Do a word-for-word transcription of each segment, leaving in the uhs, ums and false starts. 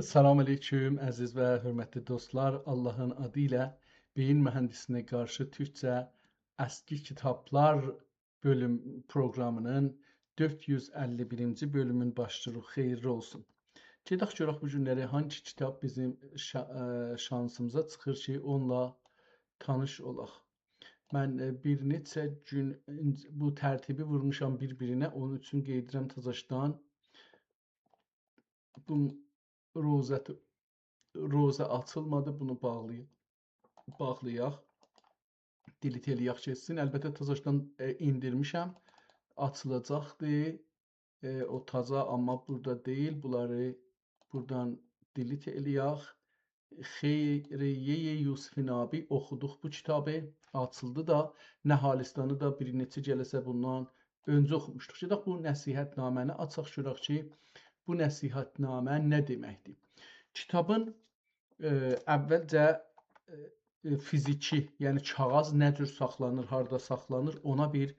سلام علیکم، عزیز و حؤرمتلی دوستلار. آللاهین آدی ایله بئیین مهندسینه قارشی تورکجه اسکی کیتابلار بؤلوم پروقرامینین دؤرد یوز اللی بیرینجی بؤلومون باشلاییریق. خئییرلی اولسون. گئدک گؤرک بو گونلری هانگی کیتاب بیزیم شا-، ائ، شانسیمیزا چیخیر کی، اونونلا تانیش اولاق. من، ائ، بیر نئچه گون اینج-، بو ترتیبی وورموشام بیر-بیرینه، اونون اوچون قئییدیرم تازاشدان. بو روزه، روزه آچیلمادی، بونو باغلای-، باغلایاق. دیلیت ائله‌یک گئتسین. البته، تازاشدان، ائ، ایندیرمیشم. آچیلاجاقدی. ائ، او تازا، آمما بورادا دئییل. بونلاری بورادان دیلیت ائله‌یک. خیریه یوسف نابی، اوخودوق بو کیتابی. آچیلدی دا، نهالستانی دا بیر نئچه جلسه بوندان اؤنجه اوخوموشدوق. گئدک بو نصیحت‌نامه‌نی آچاق گؤرک کی، بو نصیحت‌نامه نه دئمکدیر؟ کیتابین، ائ، اولجه، ائ، فیزیکی، یعنی کاغیذ نه جور ساخلانیر، هاردا ساخلانیر، اونا بیر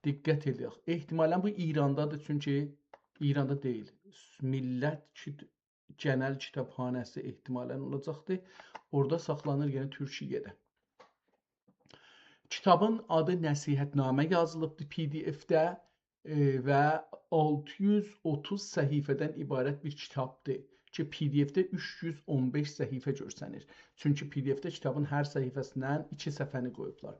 دقت ائله‌یک. احتمالاً بو ایراندادیر، چونکی ایراندا دئییل. میللت کیت-، گئنل کیتابخانه‌سی احتمالاً اولاجاقدیر. اورادا ساخلانیر، یعنی تورکیه‌ده. کیتابین آدی نصیحت‌نامه یازیلیبدیر پی دی اف‌ده، ائ، و آلتی یوز اوتوز صفحه‌دن عبارت بیر کیتابدیر کی، پی دی اف‌ده اوچ یوز اون بئش صفحه گؤرسنیر. چونکی پی دی اف‌ده کیتابین هر صفحه‌سیندن ایکی صفحه‌نی قویوبلار.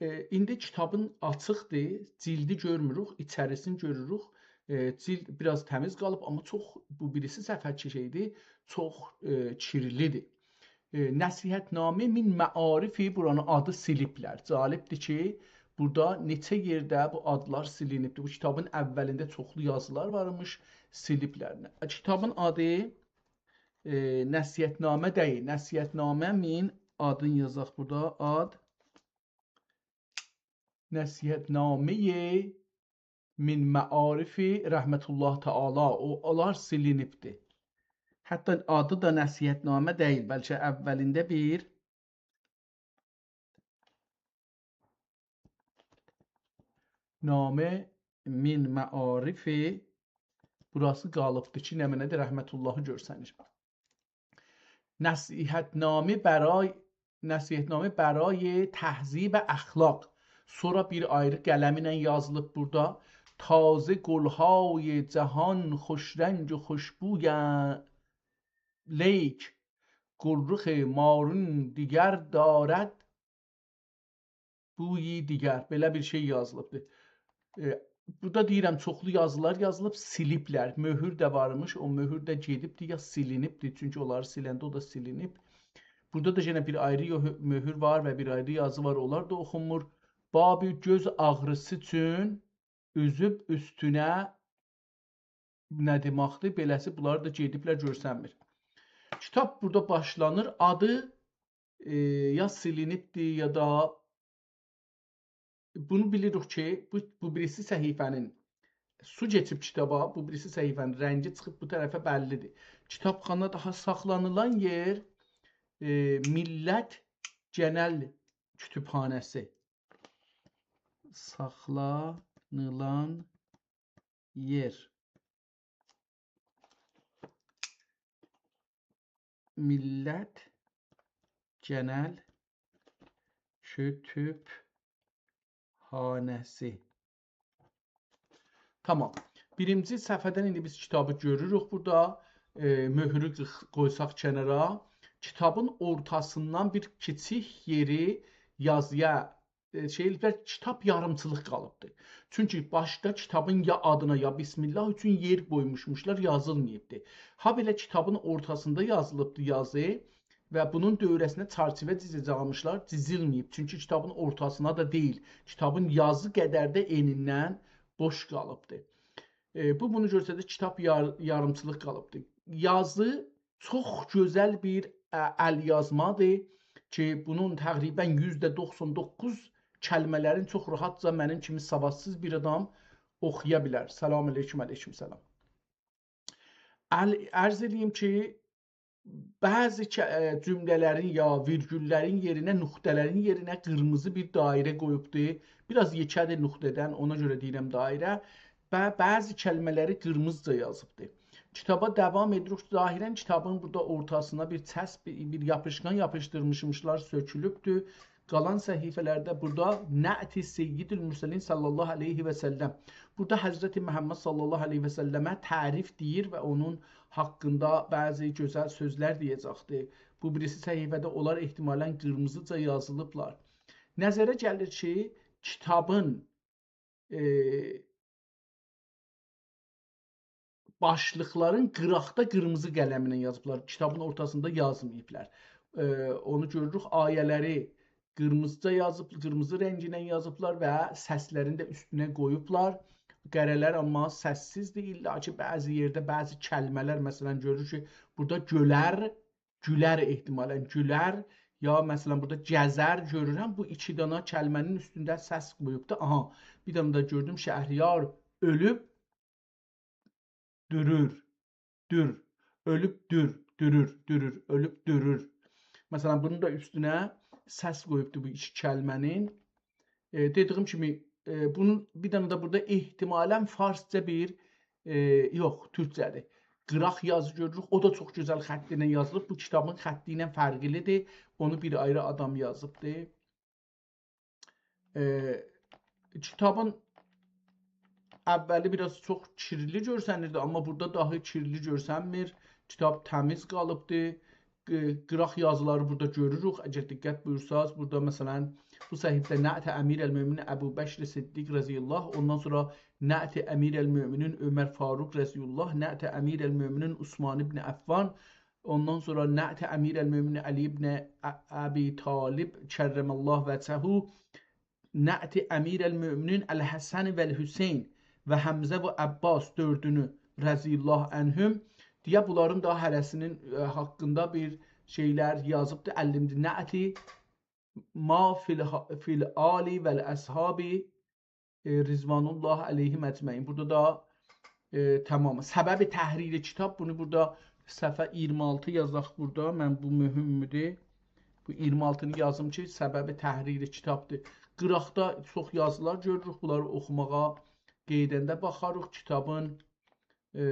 ائ، ایندی کیتابین آچیقدیر، جیلدی گؤرموروک، ایچریسینی گؤروروک. ائ، جیلد بیر آز تمیز قالیب، آمما چوخ، بو بیریسی صفحه کی شئیدیر، چوخ، ائ، کیرلیدیر. ائ، نصیحت‌نامه من معارفی، بورانی آدی سیلیبلر. جالبدیر کی، بورادا نئچه یئرده بو آدلار سیلینیبدیر. بو کیتابین اولینده چوخلو یازیلار وارمیش، سیلیبلر. کیتابین آدی، ائ، نصیحت‌نامه دئییل. نصیحت‌نامه من، آدینی یازاق بورادا، آد نصیحت‌نامه‌ی من معارفی رحمت الله تعالی، او، اونلار سیلینیبدیر. حتی آدی دا نصیحت‌نامه دئییل، بلکه اولینده بیر نامه من معارفی، بوراسی قالیبدیر کی، نمنه‌دیر؟ رحمت اللهی گؤرسنیر. نصیحت‌نامه برای، نصیحت‌نامه برای تهذیب اخلاق. سونرا بیر آیری قلم ایله یازیلیب بورادا. تازه گل‌های جهان خوش‌رنگ و خوشبویند، لیک گل‌رخ مارون دیگر دارد بویی دیگر. بئله بیر شئی یازیلیبدیر. ائ، بورادا دئییرم، چوخلو یازیلار یازیلیب، سیلیبلر. مؤهور ده وارمیش، او مؤهور ده گئدیبدی، یا سیلینیبدی، چونکی اونلاری سیلنده او دا سیلینیب. بورادا دا یئنه بیر آیری یو-، مؤهور وار و بیر آیری یازی وار، اونلار دا اوخونمور. باب گؤز آغریسی اوچون اوزوب اوستونه نه دئمکدیر؟ بئله‌سی بونلار دا گئدیبلر، گؤرسنمیر. کیتاب بورادا باشلانیر، آدی، ائ، یا سیلینیبدیر، یا دا بونو بیلیریک کی، بو، بو بیریسی صفحه‌نین، سو کئچیب کیتابا، بو بیریسی صفحه‌نین رنگی چیخیب بو طرفه بللیدیر. کیتابخانا داها ساخلانیلان یئر، ائ، میللت گئنل کوتوبخانه‌سی. ساخلانیلان یئر. میللت گئنل کوتوبخانه‌سی. تامام. بیرینجی صفحه‌دن ایندی بیز کیتابی گؤروروک بورادا. ائ، مؤهورو قیخ-، قویساق کنارا. کیتابین اورتاسیندان بیر کیچیک یئری یازییا، ائ، شئی ائله‌ییبلر، کیتاب یاریمچیلیق قالیبدیر. چونکی باشدا کیتابین یا آدینا، یا بسم‌الله اوچون یئر قویموشموشلار، یازیلماییبدی. هابئله کیتابین اورتاسیندا یازیلیبدی یازی و بونون دؤوره‌سینه چرچیوه جیزه‌جامیشلار، جیزیلمه‌ییب. چونکی کیتابین اورتاسینا دا دئییل، کیتابین یازی قدر ده انیندن بوش قالیبدی. ائ، بو بونو گؤستریر، کیتاب یار-، یاریمچیلیق قالیبدی. یازی چوخ گؤزل بیر، ا، ال‌یازمادیر کی، بونون تقریباً یوزده دوخسان دوققوز کلمه‌لرین چوخ راحتجا منیم کیمی سوادسیز بیر آدام اوخویا بیلر. سلام علیکم، علیکم سلام. ال-، عرض ائله‌ییم کی، بعضی ک-، ائ، جمله‌لرین یا ویرگول‌لرین یئرینه، نقطه‌لرین یئرینه قیرمیزی بیر دایره قویوبدو. بیر آز یئکه‌دیر نقطه‌دن، اونا گؤره دئییرم دایره. و بعضی کلمه‌لری قیرمیزیجا یازیبدی. کیتابا داوام ائدیریک. ظاهراً کیتابین بورادا اورتاسینا بیر چسب، بیر، بیر یاپیشقان یاپیشدیرمیشمیشلار، سؤکولوبدور. قالان صفحه‌لرده بورادا نعت سیدالمرسلین صلی الله علیه و سلم. بورادا حضرت محمد صلی الله علیه و سلمه تعریف دئییر و اونون حاقیندا بعضی گؤزل سؤزلر دئیه‌جکدیر. بو بیریسی صفحه‌ده اونلار احتمالاً قیرمیزیجا یازیلیبلار. نظره گلیر کی، کیتابین، ائ، باشلیقلارین قیراقدا قیرمیزی قلمینن یازیبلار. کیتابین اورتاسیندا یازماییبلار. ائ، اونو گؤروروک، آیه‌لری قیرمیزیجا یازیب، قیرمیزی رنگینن یازیبلار و سسلرینی ده اوستونه قویوبلار. قره‌لر آمما سس‌سیزدیر. الا کی، بعضی یئرده بعضی کلمه‌لر، مثلاً، گؤرور کی، بورادا گؤلر، گولر احتمالاً، گولر، یا، مثلاً، بورادا گزر گؤرورم. بو ایکی دانا کلمه‌نین اوستونده سس قویوبدور. آها، بیر دانا دا گؤردوم، شهریار اؤلوب دورور. دور. اؤلوب دور. دورور، دورور. اؤلوب دورور. مثلاً، بونون دا اوستونه سس قویوبدور بو ایکی کلمه‌نین. ائ، دئدیگیم کیمی، ائ، بونون بیر دنه ده بورادا احتمالاً فارسجا بیر، ائ، یوخ، تورکجه‌دیر. قیراق یازی گؤروروک. او دا چوخ گؤزل خطی ایله یازیلیب. بو کیتابین خطی ایله فرقلیدیر. اونو بیر آیری آدام یازیبدی. ائ، کیتابین اولی بیر آز چوخ کیرلی گؤرسنیردی، آمما بورادا داها کیرلی گؤرسنمیر. کیتاب تمیز قالیبدی. ق-، قیراق یازیلاری بورادا گؤروروک. اگر دقت بویورساز، بورادا، مثلاً، بو صفحه‌ده نعت امیرالمؤمنین ابوبکر صدیق رضی الله، اوندان سونرا نعت امیرالمؤمنین عمر فاروق رضی الله، نعت امیرالمؤمنین عثمان ابن عفان، اوندان سونرا نعت امیرالمؤمنین علی ابن ا-، ابی طالب کرم الله وجهه، نعت امیرالمؤمنین الحسن و الحسین و حمزه و عباس دؤردونو رضی الله عنهم دئیه بونلارین دا هره‌سینین، ائ، حاقیندا بیر شئیلر یازیبدی. اللی نعت ما فی الح-، فی الآل و الاصحاب، ائ، رضوان الله علیهم اجمعین. بورادا دا، ائ، تمام. سبب تحریر کیتاب، بونو بورادا صفحه اییرمی آلتی یازاق بورادا. من بو مهمدور. بو اییرمی آلتینی یازیم کی، سبب تحریر کیتابدیر. قیراقدا چوخ یازیلار گؤروروک. بونلاری اوخوماغا قئییدنده باخاریق. کیتابین، ائ،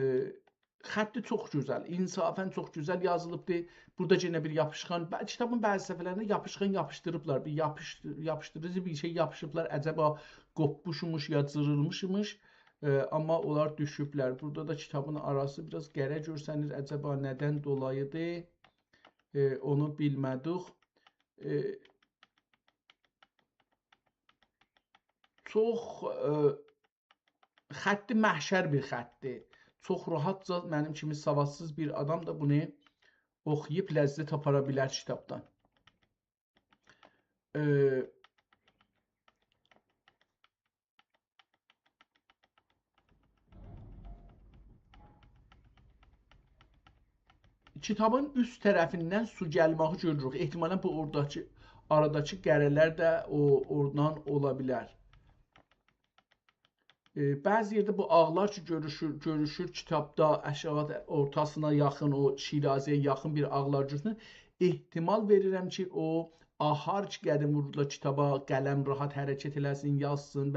خطی چوخ گؤزل، انصافاً چوخ گؤزل یازیلیبدیر. بورادا یئنه بیر یاپیشقان، بع-، کیتابین بعضی صفحه‌لرینده یاپیشقان یاپیشدیریبلار، بیر یاپیش-، یاپیشدیریجی بیر شئی یاپیشیبلار. عجبا قوپموشموش یا جیریلمیشمیش، ائ، آمما اونلار دوشوبلر. بورادا دا کیتابین آراسی بیر آز قره گؤرسنیر. عجبا ندن دولاییدیر؟ ائ، اونو بیلمه‌دیک. ائ، چوخ، ائ، خطی محشر بیر خطدیر. چوخ راحتجا منیم کیمی سوادسیز بیر آدام دا بونو اوخویوب لذت آپارا بیلر کیتابدان. ائ، کیتابین اوست طرفیندن سو گلمه‌یی گؤروروک. احتمالاً بو اوراداکی، آراداکی قره‌لر ده او، اورادان اولا بیلر. ائ، بعضی یئرده بو آغلار کی، گؤروشور، گؤروشور کیتابدا، اشعیات اورتاسینا یاخین، او شیرازه‌یه یاخین بیر آغلار گؤروشور. احتمال وئریرم کی، او آهار کی، قدیم ووروردولار کیتابا، قلم راحت حرکت ائله‌سین، یازسین و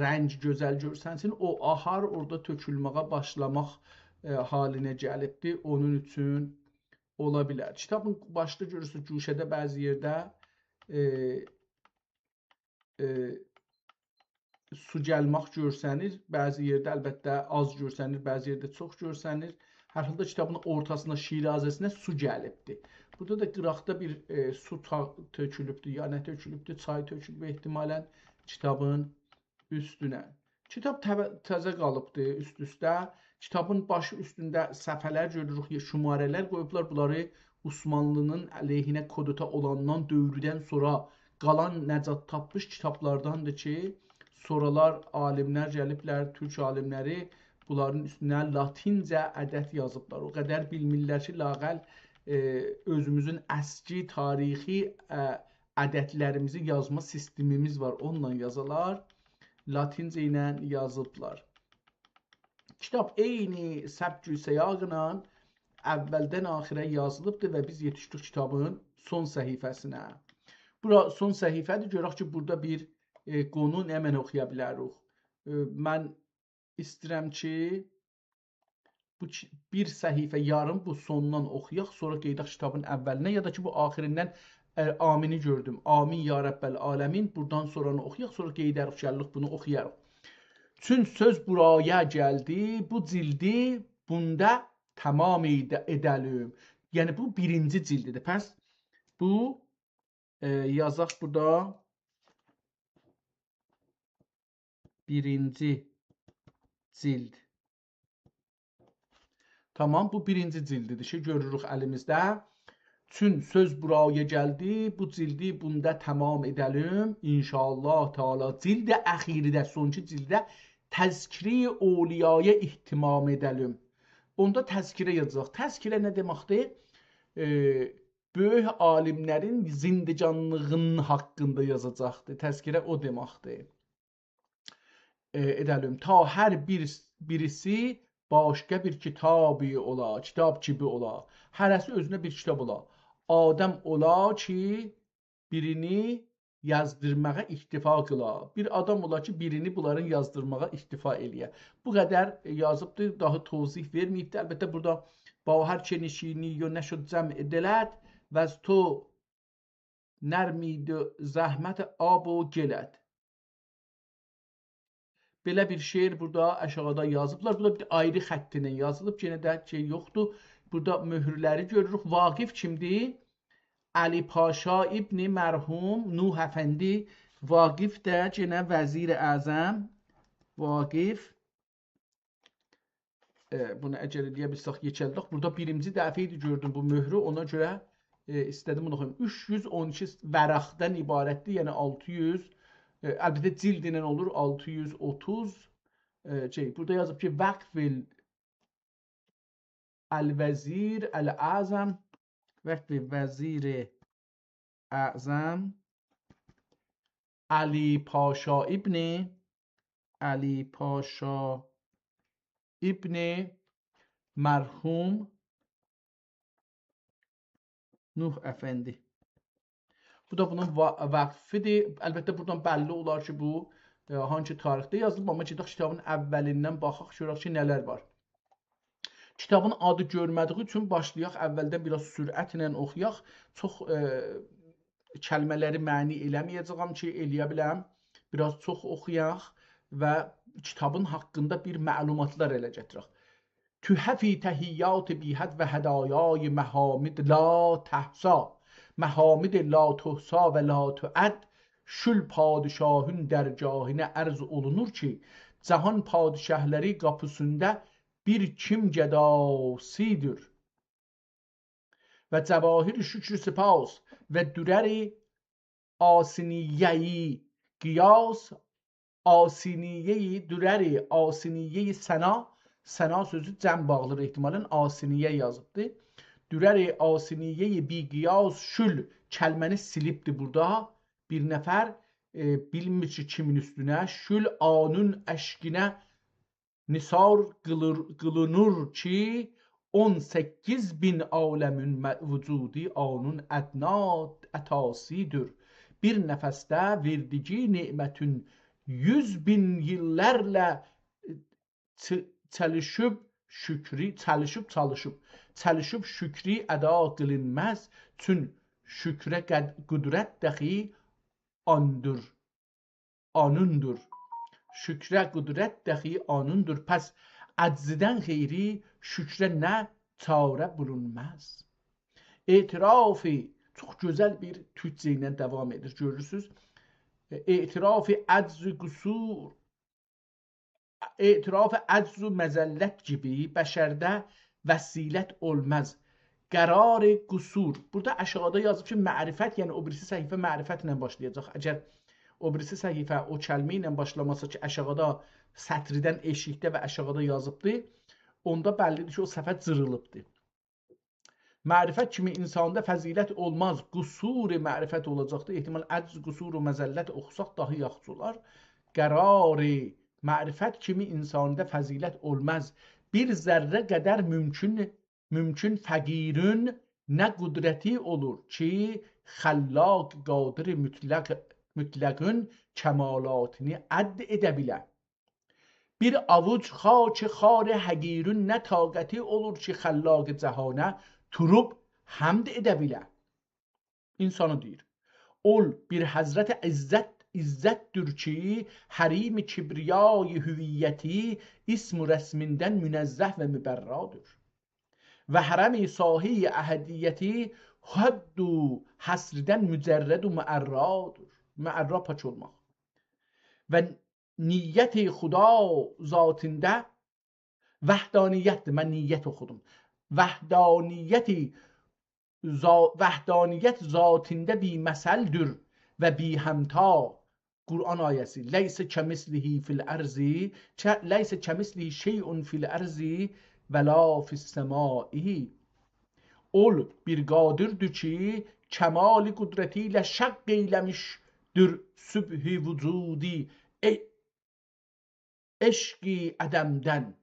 رنگ گؤزل گؤرسنسین، او آهار اورادا تؤکولمه‌یه باشلاماق، ائ، حالینه گلیبدی. اونون اوچون اولا بیلر. کیتابین باشدا گؤرورسونوز، گوشه‌ده بعضی یئرده، ائ، ائ، سو گلمک گؤرسنیر، بعضی یئرده البته آز گؤرسنیر، بعضی یئرده چوخ گؤرسنیر. هر حالدا کیتابین اورتاسینا، شیرازه‌سینه سو گلیبدیر. بورادا دا قیراقدا بیر، ائ، سو تا-، تؤکولوبدور، یا نه تؤکولوبدور، چای تؤکولوب احتمالاً کیتابین اوستونه. کیتاب تب-، تازه قالیبدی اوست-اوسته. کیتابین باشی اوستونده صفحه‌لر گؤروروک، شماره‌لر قویوبلار. بونلاری عثمانلی‌نین علیهینه کودتا اولاندان، دؤورودن سونرا قالان نجات تاپمیش کیتابلارداندیر کی، سونرالار عالیملر گلیبلر، تورک عالیملری بونلارین اوستونه لاتینجه عدد یازیبلار. او قدر بیلمیرلر کی، لااقل، ائ، اؤزوموزون اسکی تاریخی، ائ، عددلریمیزی یازما سیستمیمیز وار، اونونلا یازالار، لاتینجه ایله یازیبلار. کیتاب عینی سبک و سیاقلا اولدن آخیره یازیلیبدیر و بیز یئتیشدیک کیتابین سون صفحه‌سینه. بورا سون صفحه‌دیر. گؤرک کی، بورادا بیر، ائ، قونو نمنه اوخویا بیلریک. ائ، من ایسته‌ییرم کی، بو کی-، بیر صفحه یاریم بو سوندان اوخویاق، سونرا قئییدک کیتابین اوّلینه، یا دا کی، بو آخیریندن، ائ، آمینی گؤردوم. آمین یا رب العالمین. بوردان سونرانی اوخویاق، سونرا قئییدریک، گلریک بونو اوخویاریق. چون سؤز بورایا گلدی، بو جیلدی بوندا تمام ائده-، ائده‌لیم. یعنی، بو بیرینجی جیلدیدیر. پس بو، ائ، یازاق بورادا بیرینجی جیلد. تامام، بو بیرینجی جیلدیدیر کی، گؤروروک الیمیزده. چون سؤز بورایا گلدی، بو جیلدی بوندا تامام ائده‌لیم. ان‌شاءالله تعالی، جیلد اخیرده، سونکی جیلده تذکرهٔ اولیایا اهتمام ائده‌لیم. اوندا تذکره یازاجاق. تذکره نه دئمکدیر؟ ائ، بؤیوک عالیملرین زندگانلیغینین حاقیندا یازاجاقدیر. تذکره او دئمکدیر. ائ، ائده‌لیم. تا هر بیر، بیریسی باشقا بیر کیتابی اولا، کیتاب کیبی اولا. هره‌سی اؤزونه بیر کیتاب اولا. آدام اولا کی، بیرینی یازدیرماغا اکتفا قیلا. بیر آدام اولا کی، بیرینی بونلارین یازدیرماغا اکتفا ائله‌یه. بو قدر یازیبدیر، داها توضیح وئرمه‌ییبدیر. البته، بورادا «با هر که نشینی و نشد جمع دلت، وز تو نرمید زحمت آب و گلت.» بئله بیر شعر بورادا آشاغیدا یازیبلار. بو دا بیر آیری خط ایله یازیلیب. یئنه ده شئی یوخدور. بورادا مؤهورلری گؤروروک. واقف کیمدیر؟ علی پاشا ابن مرحوم نوح افندی. واقف ده یئنه وزیر اعظم. واقف. ائ، بونو اگر ائلیه بیلسک، یئکلدک. بورادا بیرینجی دفعه ایدی گؤردوم بو مؤهرو. اونا گؤره، ائ، ایسته‌دیم بونو اوخویوم. اوچ یوز اون ایکی ورقدن عبارتدیر، یعنی آلتی یوز. ائ، البته، جیلد ایله اولور آلتی یوز اوتوز. ائ، شئی، بورادا یازیب کی، وقف الوزیر الاعظم، وقف وزیر اعظم علی پاشا ابن، علی پاشا ابن مرحوم نوح افندی. بو دا بونون وا-، وقفیدیر. البته، بورادان بللی اولار کی، بو، ائ، هانسی تاریخده یازیلیب، آمما گئدک کیتابین اوّلیندن باخاق، گؤرک کی، نه‌لر وار. کیتابین آدی گؤرمه‌دیگی اوچون باشلایاق، اوّلدن بیر آز سرعتله اوخویاق. چوخ، ائ، کلمه‌لری معنی ائله‌مه‌یه‌جه‌یم کی، ائلیه بیلم بیر آز چوخ اوخویاق و کیتابین حاقیندا بیر معلوماتلار اله گتیرک. تحفی تحیات بی‌حد و هدایای محامد لا تحصی، محامد لا تحصی و لا تعد، شول پادشاهین درگاهینه عرض اولونور کی، جهان پادشاهلاری قاپیسیندا بیر کیم گداسی‌دیر. و جواهر شکر سپاس و درر آسنیه‌ی قیاس، آسنیه‌ی، درر آسنیه‌ی ثنا، ثنا سؤزو جمع باغلی‌دیر احتمالاً، آسنیه یازیبدی. درر آسنیه‌ی بی‌قیاس شول، کلمه‌نی سیلیبدی بورادا بیر نفر، ائ، بیلمیر کی، کیمین اوستونه، شول آنون عشقینه نثار قیلیر، قیلینیر کی، اون سککیز بین عالمین م-، وجودو آنون ادنا عطاسی‌دیر. بیر نفسده وئردیگی نعمتین یوز بین ایللرله چ-، چلیشیب شکری، چلیشیب، چالیشیب، چلیشیب شکری ادا قیلینماز. چون شکره قد-، قدرت دخی آندور آنوندور. شکره قدرت دخی آنوندور. پس عجزدن غیری شکره نه چاره بولونماز. اعترافی، چوخ گؤزل بیر تورکجه ایله داوام ائدیر، گؤرورسوز. اعتراف عجز و قصور، اعتراف عجز و مذلت کیمی بشرده وسیلت اولماز. قرار قصور. بورادا آشاغیدا یازیب کی، معرفت، یعنی او بیریسی صفحه معرفتله باشلایاجاق. اگر او بیریسی صفحه او کلمه ایله باشلاماسا کی، آشاغیدا سطردن ائشیکده و آشاغیدا یازیبدی، اوندا بللی‌دیر کی، او صفحه جیریلیبدی. معرفت کیمی انساندا فضیلت اولماز، قصور معرفت اولاجاقدیر. احتمال عجز، قصور و مذلت اوخوساق داها یاخشی اولار. قرار معرفت کیمی انساندا فضیلت اولماز. بیر ذره قدر ممکن، ممکن فقیرین نه قدرتی اولور کی، خلاق قادر مطلق، مطلقین کمالاتینی عد ائده بیله. بیر آووج خاک خار حقیرون نه طاقتی اولور کی، خلاق جهانه توروب حمد ائده بیله. انسانی دئییر. اول بیر حضرت عزت، عزت‌دور کی، حریم کبریای هویتی اسم و رسمیندن منزه و مبرادور. و حرم ساحهٔ احدیتی حد و حصردن مجرد و معرادور. معرا پاک اولماق. و نیت خدا ذاتیندا وحدانیت‌دیر. من نیت اوخودوم. وحدانیت ذا-، وحدانیت ذاتیندا بی‌مثل‌دور و بی‌همتا. قرآن آیه‌سی: «لیس کمثله فی الارض، ک-، لیس کمثله شیء فی الارض ولا فی السماء.» اول بیر قادردور کی، کمال قدرتی ایله شق ائیله‌میش‌دیر صبح وجودی. ائ-، عشق عدمدن.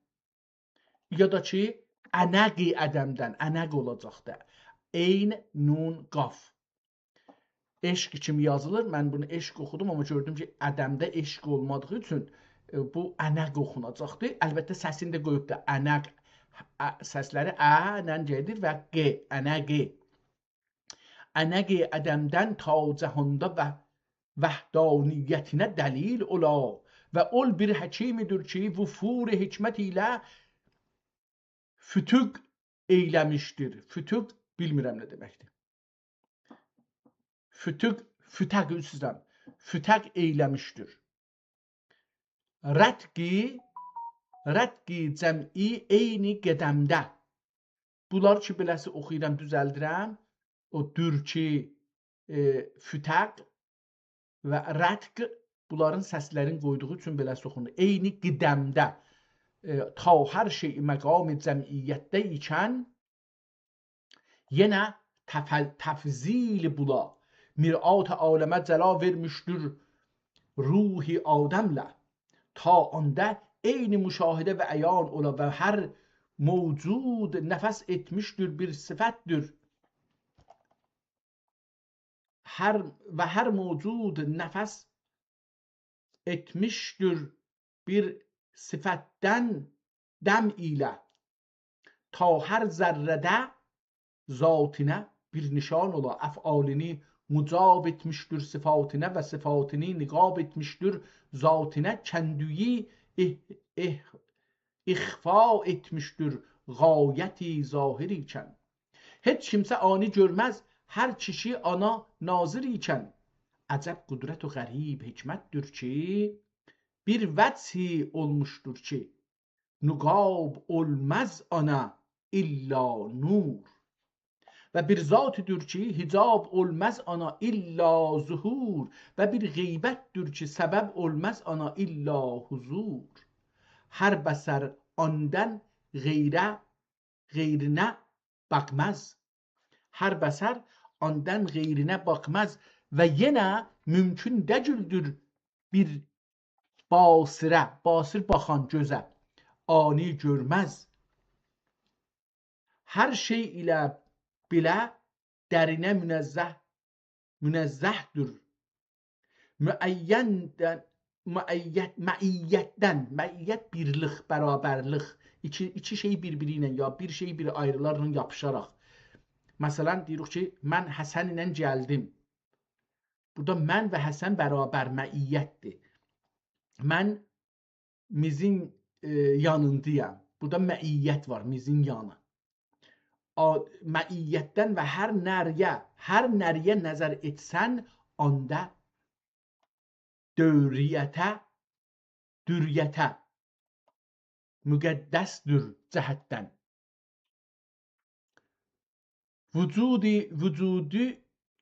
یا دا کی، عنق عدمدن، عنق اولاجاق دا. عین، نون، قاف. عشق کیمی یازیلیر. من بونو عشق اوخودوم، آمما گؤردوم کی، عدمده عشق اولمادیغی اوچون، ائ، بو عنق اوخوناجاقدیر. البته، سسینی ده قویوب دا عنق، ا، سسلری ا ایله گئدیر و ق، عنق. عنق عدمدن تا جهاندا و وحدانیتینه دلیل اولا. و اول بیر حکیم‌دیر کی، وفور حکمت ایله فتوق ائیله‌میش‌دیر. فتوق بیلمیرم نه دئمک‌دیر. فتوق، فتق، عذر ایسته‌ییرم. فتق ائیله‌میش‌دیر. رتق، رتق جمعی عین قدمده. بونلار کی، بئله‌سی اوخویورام، دوزلدیرم. او دور کی، ائ، فتق و رتق، بونلارین سسلرینی قویدوغو اوچون بئله‌سی اوخونور. عین قدمده، ائ، تا هر شئی مقام جمعیتده ایکن، یئنه تفل-، تفضیل بولا، مرآت عالمه جلا وئرمیش‌دیر روح آدمله. تا آندا عین مشاهده و عیان اولا و هر موجود نفس ائتمیش‌دیر بیر صفت‌دیر. هر، و هر موجود نفس ائتمیش‌دیر بیر صفتدن دم ایله. تا هر ذره‌ده ذاتینه بیر نشان اولا. افعالینی مجاب ائتمیش‌دیر صفاتینه و صفاتینی نقاب ائتمیش‌دیر ذاتینه. کندویی اح-، اح-، اخفا ائتمیش‌دیر غایتی ظاهر ایکن. هئچ کیمسه عانی گؤرمز هر کیشی آنا ناظر ایکن. عجب قدرت و غریب حکمت‌دیر کی، بیر وجهی اولموش‌دور کی، نقاب اولماز آنا الا نور. و بیر ذات‌دیر کی، حجاب اولماز آنا الا ظهور. و بیر غیبت‌دیر کی، سبب اولماز آنا الا حضور. هر بصر آندان غیره، غیرینه باخماز. هر بصر آندان غیرینه باخماز و یئنه ممکن دئییل‌دیر بیر باصره، باصر باخان گؤزه، عانی گؤرمز. هر شئی ایله بئله درینه منزه، منزه‌دیر. معیندن، معیت، معیتدن، معیت بیرلیک، برابرلیک، ایکی، ایکی شئی بیر-بیری ایله، یا بیر شئی بیر آیریلارلا یاپیشاراق. مثلا، دئییریک کی، من حسن ایله گلدیم. بورادا من و حسن برابر، معیت‌دیر. من میزین، ائ، یانیندایام. بورادا معیت وار، میزین یانی. آ-، معیتدن و هر نریه، هر نریه نظر ائتسن، آندا دوریته، دوریته، مقدس‌دیر جهتدن. وجودی، وجودو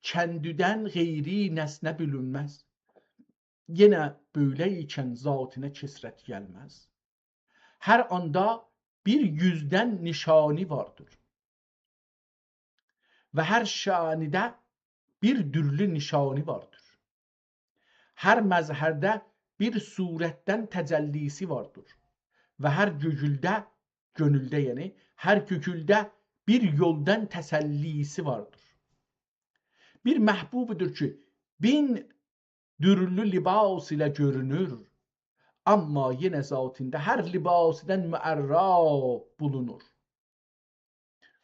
کندودن غیری نسنه بیلینمز. یئنه بئله ایکن ذاتینه کثرت گلمز. هر آندا بیر یوزدن نشانی واردیر. و هر شانیده بیر دورلو نشانی واردیر. هر مظهرده بیر صورتدن تجلی‌سی واردیر. و هر گؤیولده، گؤنولده، یعنی هر گؤیولده بیر یولدان تسلی‌سی واردیر. بیر محبوب‌دور کی، مین دورلو لباس ایله گؤرونور. آمما یئنه ذاتیندا هر لباسدن معرّا بولونور.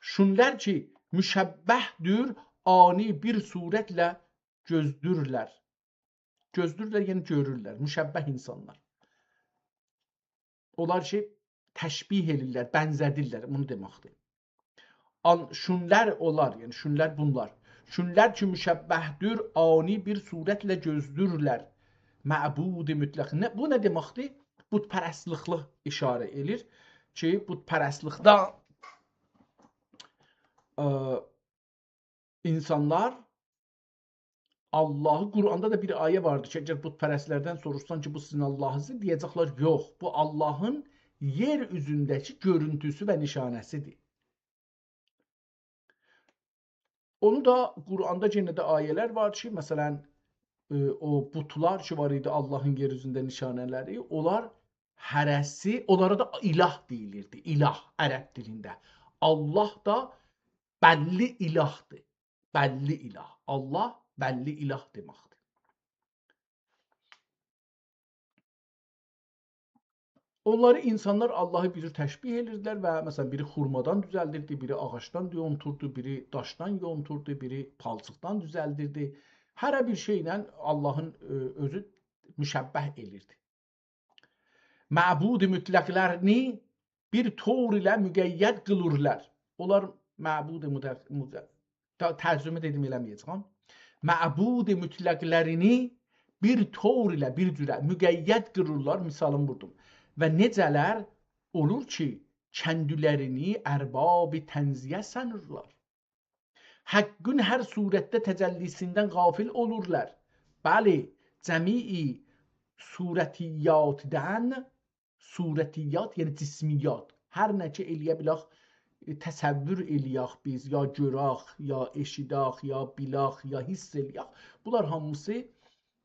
شونلر کی مشبّه‌دیر، آنی بیر صورتله گؤزدورلر. گؤزدورلر، یعنی گؤرورلر. مشبّه اینسانلار. اونلار کی تشبیه ائدیرلر، بنزه‌دیرلر، بونو دئمکدیر. آن، شونلر اونلار، یعنی شونلر بونلار. شونلر کی مشبّه‌دیر، آنی بیر صورتله گؤزدورلر. معبود مطلق. نه، بو نه دئمکدیر؟ بت‌پرستلیکله اشاره ائله‌ییر کی، بت‌پرستلیکده، ائ، اینسانلار آللاهی، قرآندا دا بیر آیه واردی کی، اگر بت‌پرستلردن سوروشسان کی، بو سیزین آللاهینیزدیر، دئیه‌جکلر، یوخ، بو آللاهین یئر اوزونده‌کی گؤرونتوسو و نشانه‌سیدیر. اونو دا قرآندا یئنه ده آیه‌لر وار کی، مثلا، ائ، او بتلر کی وار ایدی آللاهین یئر اوزونده نشانه‌لری، اونلار هره‌سی، اونلارا دا اله دئییلیردی، اله عرب دیلینده. آللاه دا بللی الهدیر، بللی اله. آللاه بللی اله دئمکدیر. اونلاری اینسانلار آللاهی بیر جور تشبیه ائدیردیلر و، مثلا، بیری خورمادان دوزلدیردی، بیری آغاجدان یونتوردو، بیری داشدان یونتوردو، بیری پالچیقدان دوزلدیردی. هره بیر شئیله آللاهین، ائ، اؤزو مشبّه ائدیردی. معبود مطلقلرینی بیر طور ایله مقید قیلورلار. اونلار معبود مطلق، مطلق، تا-، ترجمه دئدیم، ائله‌مه‌یه‌جم. معبود مطلقلرینی بیر طور ایله، بیر جوره مقید قیلورلار، مثالینی ووردوم. و نئجه‌لر اولور کی، کندیلرینی ارباب تنزیه سانیرلار. حقین هر صورتده تجلی‌سیندن غافل اولورلار. بلی، جمیع صورتیاتدان، صورتیات، یعنی جسمیات، هر نه کی ائلیه بیلک، ائ، تصور ائلیک بیز، یا گؤرک، یا ائشیدک، یا بیلک، یا حس ائلیک. بونلار هامیسی،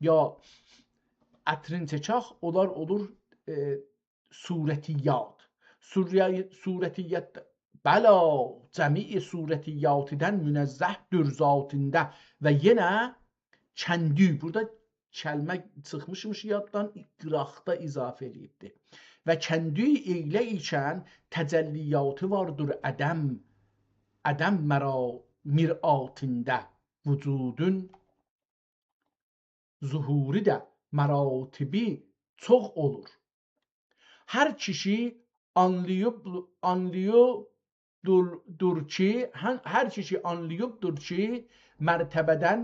یا عطرین چکک، اونلار اولور، ائ، صورتیات. صوریا-، صورتیات، بلی، جمیع صورتیاتدان منزه‌دیر ذاتیندا. و یئنه کندی، بورادا کلمه چیخمیشمیش یاددان، قیراقدا اضافه ائله‌ییبدی. و کندی ائیله ایکن تجلیاتی واردیر عدم، عدم مرا-، مرآتیندا، وجودون ظهوری ده مراتبی چوخ اولور. هر کیشی آنلاییب، آنلاییبدور، دور کی، هر، هر کیشی آنلاییبدور کی، مرتبه‌دن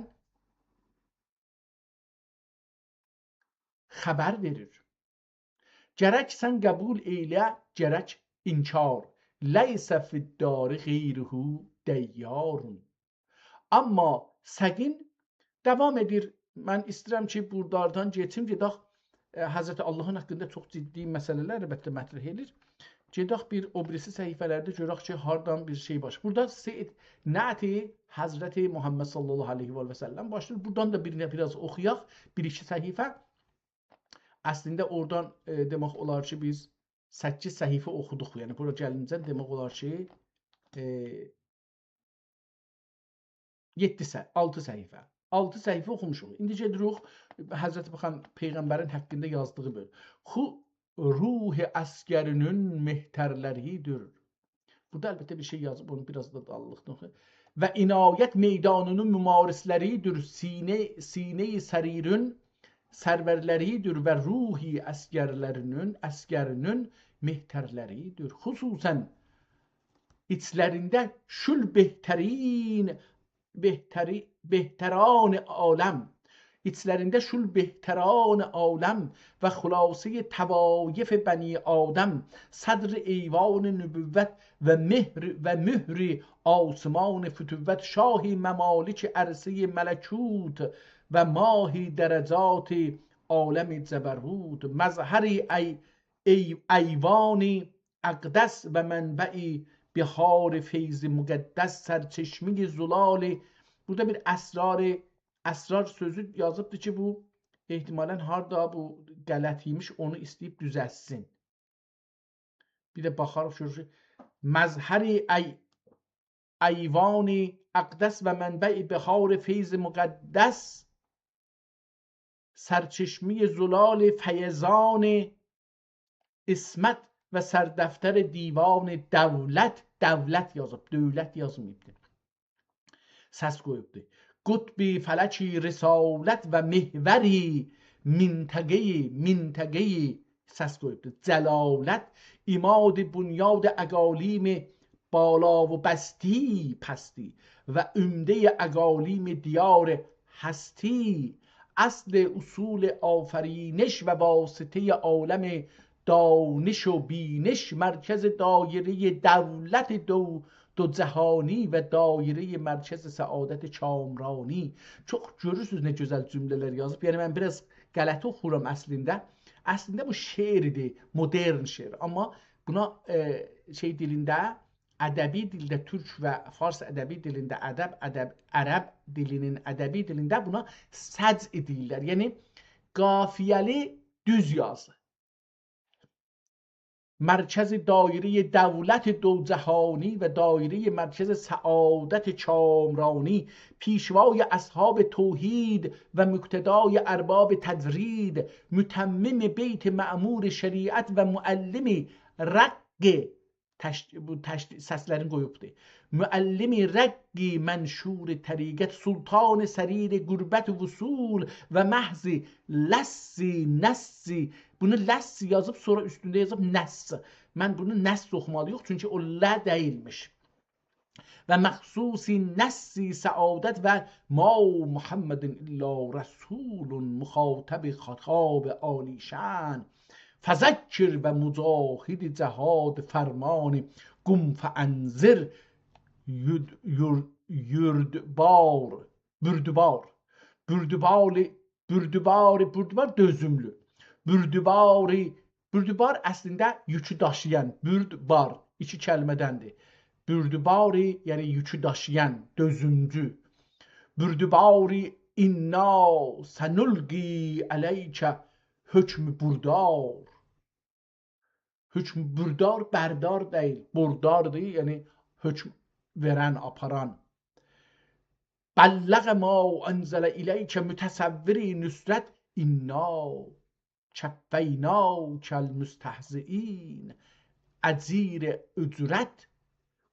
خبر وئریر. گرک سن قبول ائیله، گرک انکار. لیس فی الدار غیره دیار. آمما سگین داوام ائدیر. من ایسته‌ییرم کی، بورادان کئچیم، گئدک، ائ، حضرت آللاهین حاقیندا چوخ جدی مسئله‌لر، البته، مطرح ائدیر. گئدک بیر او بیریسی صفحه‌لرده گؤرک کی، هاردان بیر شئی باشلاییر. بورادا سید نعت حضرت محمد صلی الله علیه و سلم باشلاییر. بورادان دا بیر، بیر آز اوخویاق، بیر ایکی صفحه. اصلینده اورادان، ائ، دئمک اولار کی، بیز سککیز صفحه اوخودوق. یعنی، بورا گلینجه دئمک اولار کی، ائ، یئددی صح-، آلتی صفحه. آلتی صفحه اوخوموشوق. ایندی گئدیریک حضرت محمد پیغمبرین حاقیندا یازدیغی بؤلوم. خو روح عسگرینین مهترلریدیر. بورادا البته بیر شئی یازیب، اونو بیر آز دا دالیلیقدا اوخویاق. و عنایت میدانینین ممارسلریدیر، سینه، سینه‌ی سریرین سرورلریدیر و روح عسگرلرینین، عسگرینین مهترلریدیر. خصوصاً ایچلرینده شول بهترین، بهتری-، بهتران عالم، ایچلرینده شول بهتران عالم و خلاصه‌ی طوایف بنی آدم، صدر ایوان نبوت و مهر و مهر آسمان فتوت، شاه ممالک عرصه‌ی ملکوت و ماه درجات عالم جبروت، مظهر ای-، ای-، ایوان اقدس و منبع بحار فیض مقدس، سرچشمه‌ی زلال. بورادا بیر اسرار، اسرار سؤزو یازیبدیر کی، بو احتمالاً هاردا بو غلط ایمیش، اونو ایسته‌ییب دوزلتسین. بیر ده باخاریق، گؤرور کی، مظهر ای-، ایوان اقدس و منبع بحار فیض مقدس، سرچشمه‌ی زلال فیضان عصمت و سردفتر دیوان دولت»، دولت یازیب، دؤولت یازماییبدی. سس قویوبدو. «قطب فلکی رسالت و محور منطقهٔ»، منطقهٔ، سس قویوبدو، «جلالت، عماد بنیاد اقالیم بالا و بستی پستی و عمدهٔ اقالیم دیار هستی، اصل اصول آفرینش و واسطهٔ عالم دانش و بینش، مرکز دایرهٔ دولت دو، دو جهانی و دایرهٔ مرکز سعادت کامرانی.» چوخ گؤرورسونوز نه گؤزل جمله‌لر یازیب. یعنی من بیر آز غلطی اوخورام اصلینده. اصلینده بو شعر ایدی، مدرن شعر. آمما بونا، ائ، شئی دیلینده، ادبی دیلده، تورک و فارس ادبی دیلینده، ادب، ادب، عرب دیلینین ادبی دیلینده بونا سجع دئییرلر. یعنی قافیه‌لی دوز یازی. «مرکز دایرهٔ دولت دو جهانی و دایرهٔ مرکز سعادت کامرانی، پیشوای اصحاب توحید و مقتدای ارباب تجرید، متمم بیت معمور شریعت و معلم رق»، تش-، بو تش-، سسلرین قویوبدو. «معلم رق منشور طریقت، سلطان سریر قربت وصول و محض لس نس»، بونو لس یازیب، سونرا اوستونده یازیب نس. من بونو نس اوخومالی‌یوخ، چونکی او ل دئییلمیش. «و مخصوص نس سعادت و ما محمد الا رسول مخاطب خطاب عالی‌شأن، فذکر و مجاهد جهاد فرمان قم فأنذر یود-، یور-، یوردبار»، بوردوبار. بوردوباری، بوردوباری، بوردوبار دؤزوملو. بوردوباری، بوردوبار اصلینده یوکو داشییان، بورد، بار، ایکی کلمه‌دندیر. بوردوباری، یعنی یوکو داشییان، دؤزومجو. بوردوباری «انا سنلقی علیک حکم بردار». حکم بردار، بردار دئییل، برداردیر، یعنی حکم وئرن، آپاران. «بلغ ما انزل الیک متصور نصرت، انا کفیناک المستهزئین، اجیر اجرت،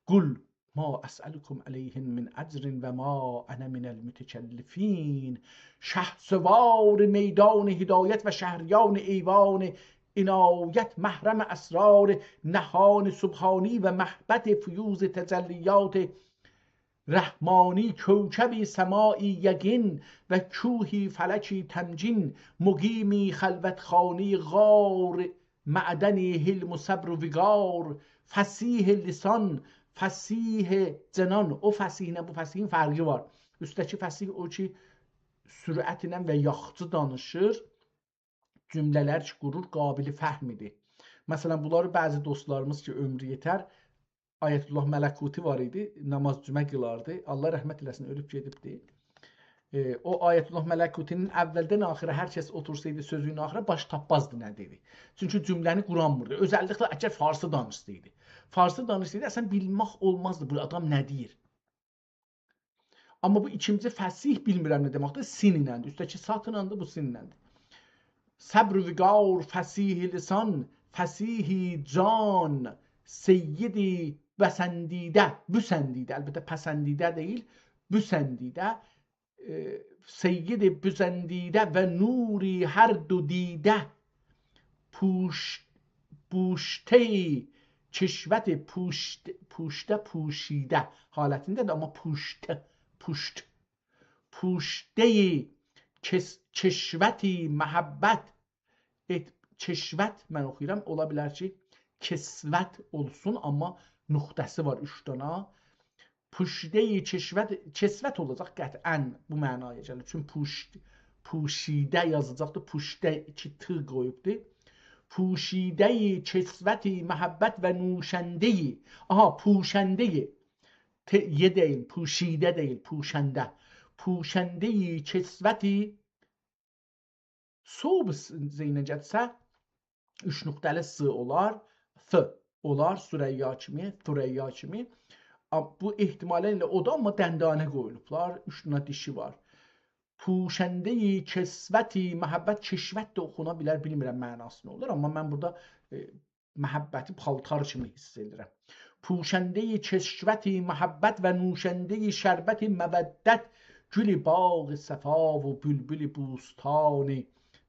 قل ما اسألکم علیه من اجر و ما انا من المتکلفین.» شهسوار میدان هدایت و شهریار ایوان عنایت، محرم اسرار نهان سبحانی و مهبط فیوض تجلیات رحمانی، کوکب سمایی یقین و کوه فلکی تمکین، مقیم خلوتخانهٔ غار معدن حلم و صبر و وقار، فصیح لسان، فصیح جنان. او فصیح ایله بو فصیحین فرقی وار. اوسته‌کی فصیح او کی، سرعتله و یاخشی دانیشیر، جمله‌لر کی قورور، قابل فهم ایدی. مثلا، بونلاری بعضی دوستلاریمیز کی، عؤمرو یئتر، آیت‌الله ملکوتی وار ایدی، نماز جمعه قیلاردی. الله رحمت ائله‌سین، اؤلوب گئدیبدی. ائ، او آیت‌الله ملکوتی‌نین اولدن آخیرا هر کس اوتورسایدی سؤزونون آخیرا باش تاپمازدی نه دئدی. چونکی جمله‌نی قورانمیردی. اؤزللیکله اگر فارسی دانیشسایدی. فارسی دانیشسایدی، اصلا بیلمک اولمازدی بو آدام نه دئییر. آمما بو ایکینجی فصیح بیلمیرم نه دئمکدیر. سین ایلندیر. اوسته‌کی ساتینلاندیر، بو سین ایلندیر. صبر و وقار، فصیح لسان، فصیح جان، سید پسندیده، بوسندیده، البته پسندیده دئییل، بوسندیده، ائ، سید پسندیده و نور هر دو دیده، پوش-، پوشته کشوت، پوشت-، پوشته، پوشیده حالتینده‌دیر، آمما پوشت، پوشت، پوشته کس-، کشوت محبت، ائت-، کشوت من اوخویورام، اولا بیلر کی، کسوت اولسون، آمما نقطه‌سی وار اوچ دانا. پوشته کشوت، کسوت اولاجاق قطعا، بو معنایا گلیر. چونکی پوشت، پوشیده یازیلاجاقدیر، پوشته ایکی ت قویوبدور. پوشیده کسوت محبت و نوشنده، آها، پوشنده، ت، ی دئییل، پوشیده دئییل، پوشنده. پوشنده کسوت، صوب س-، زینه گلسه، اوچ نقطه‌لی س اولار، ث اولار، ثریا کیمی، ثریا کیمی. آ، بو احتمالا ائله اودور، آمما دندانه قویولوبلار، اوچ دنه دیشی وار. پوشندهٔ کسوتی محبت، کشوت ده اوخونا بیلر، بیلمیرم معناسی نه اولور، آمما من بورادا، ائ، محبتی پالتار کیمی حیس ائدیرم. پوشندهٔ کسوتی محبت و نوشندهٔ شربت مودت، گل باغ صفا و بلبل بوستان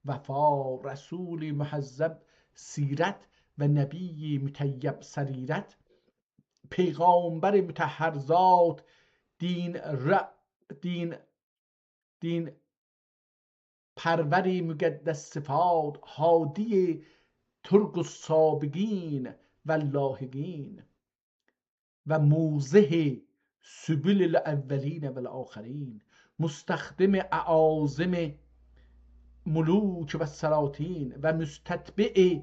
وفا، رسول مهذب سیرت و نبی مطیب سریرت، پیغامبر مطهر ذات، دین ر-، دین، دین پرور مقدس صفات، هادی طرق السابقین و اللاحقین و موضح سبل الاولین و الاخرین، مستخدم اعاظم ملوک و سلاطین و مستتبع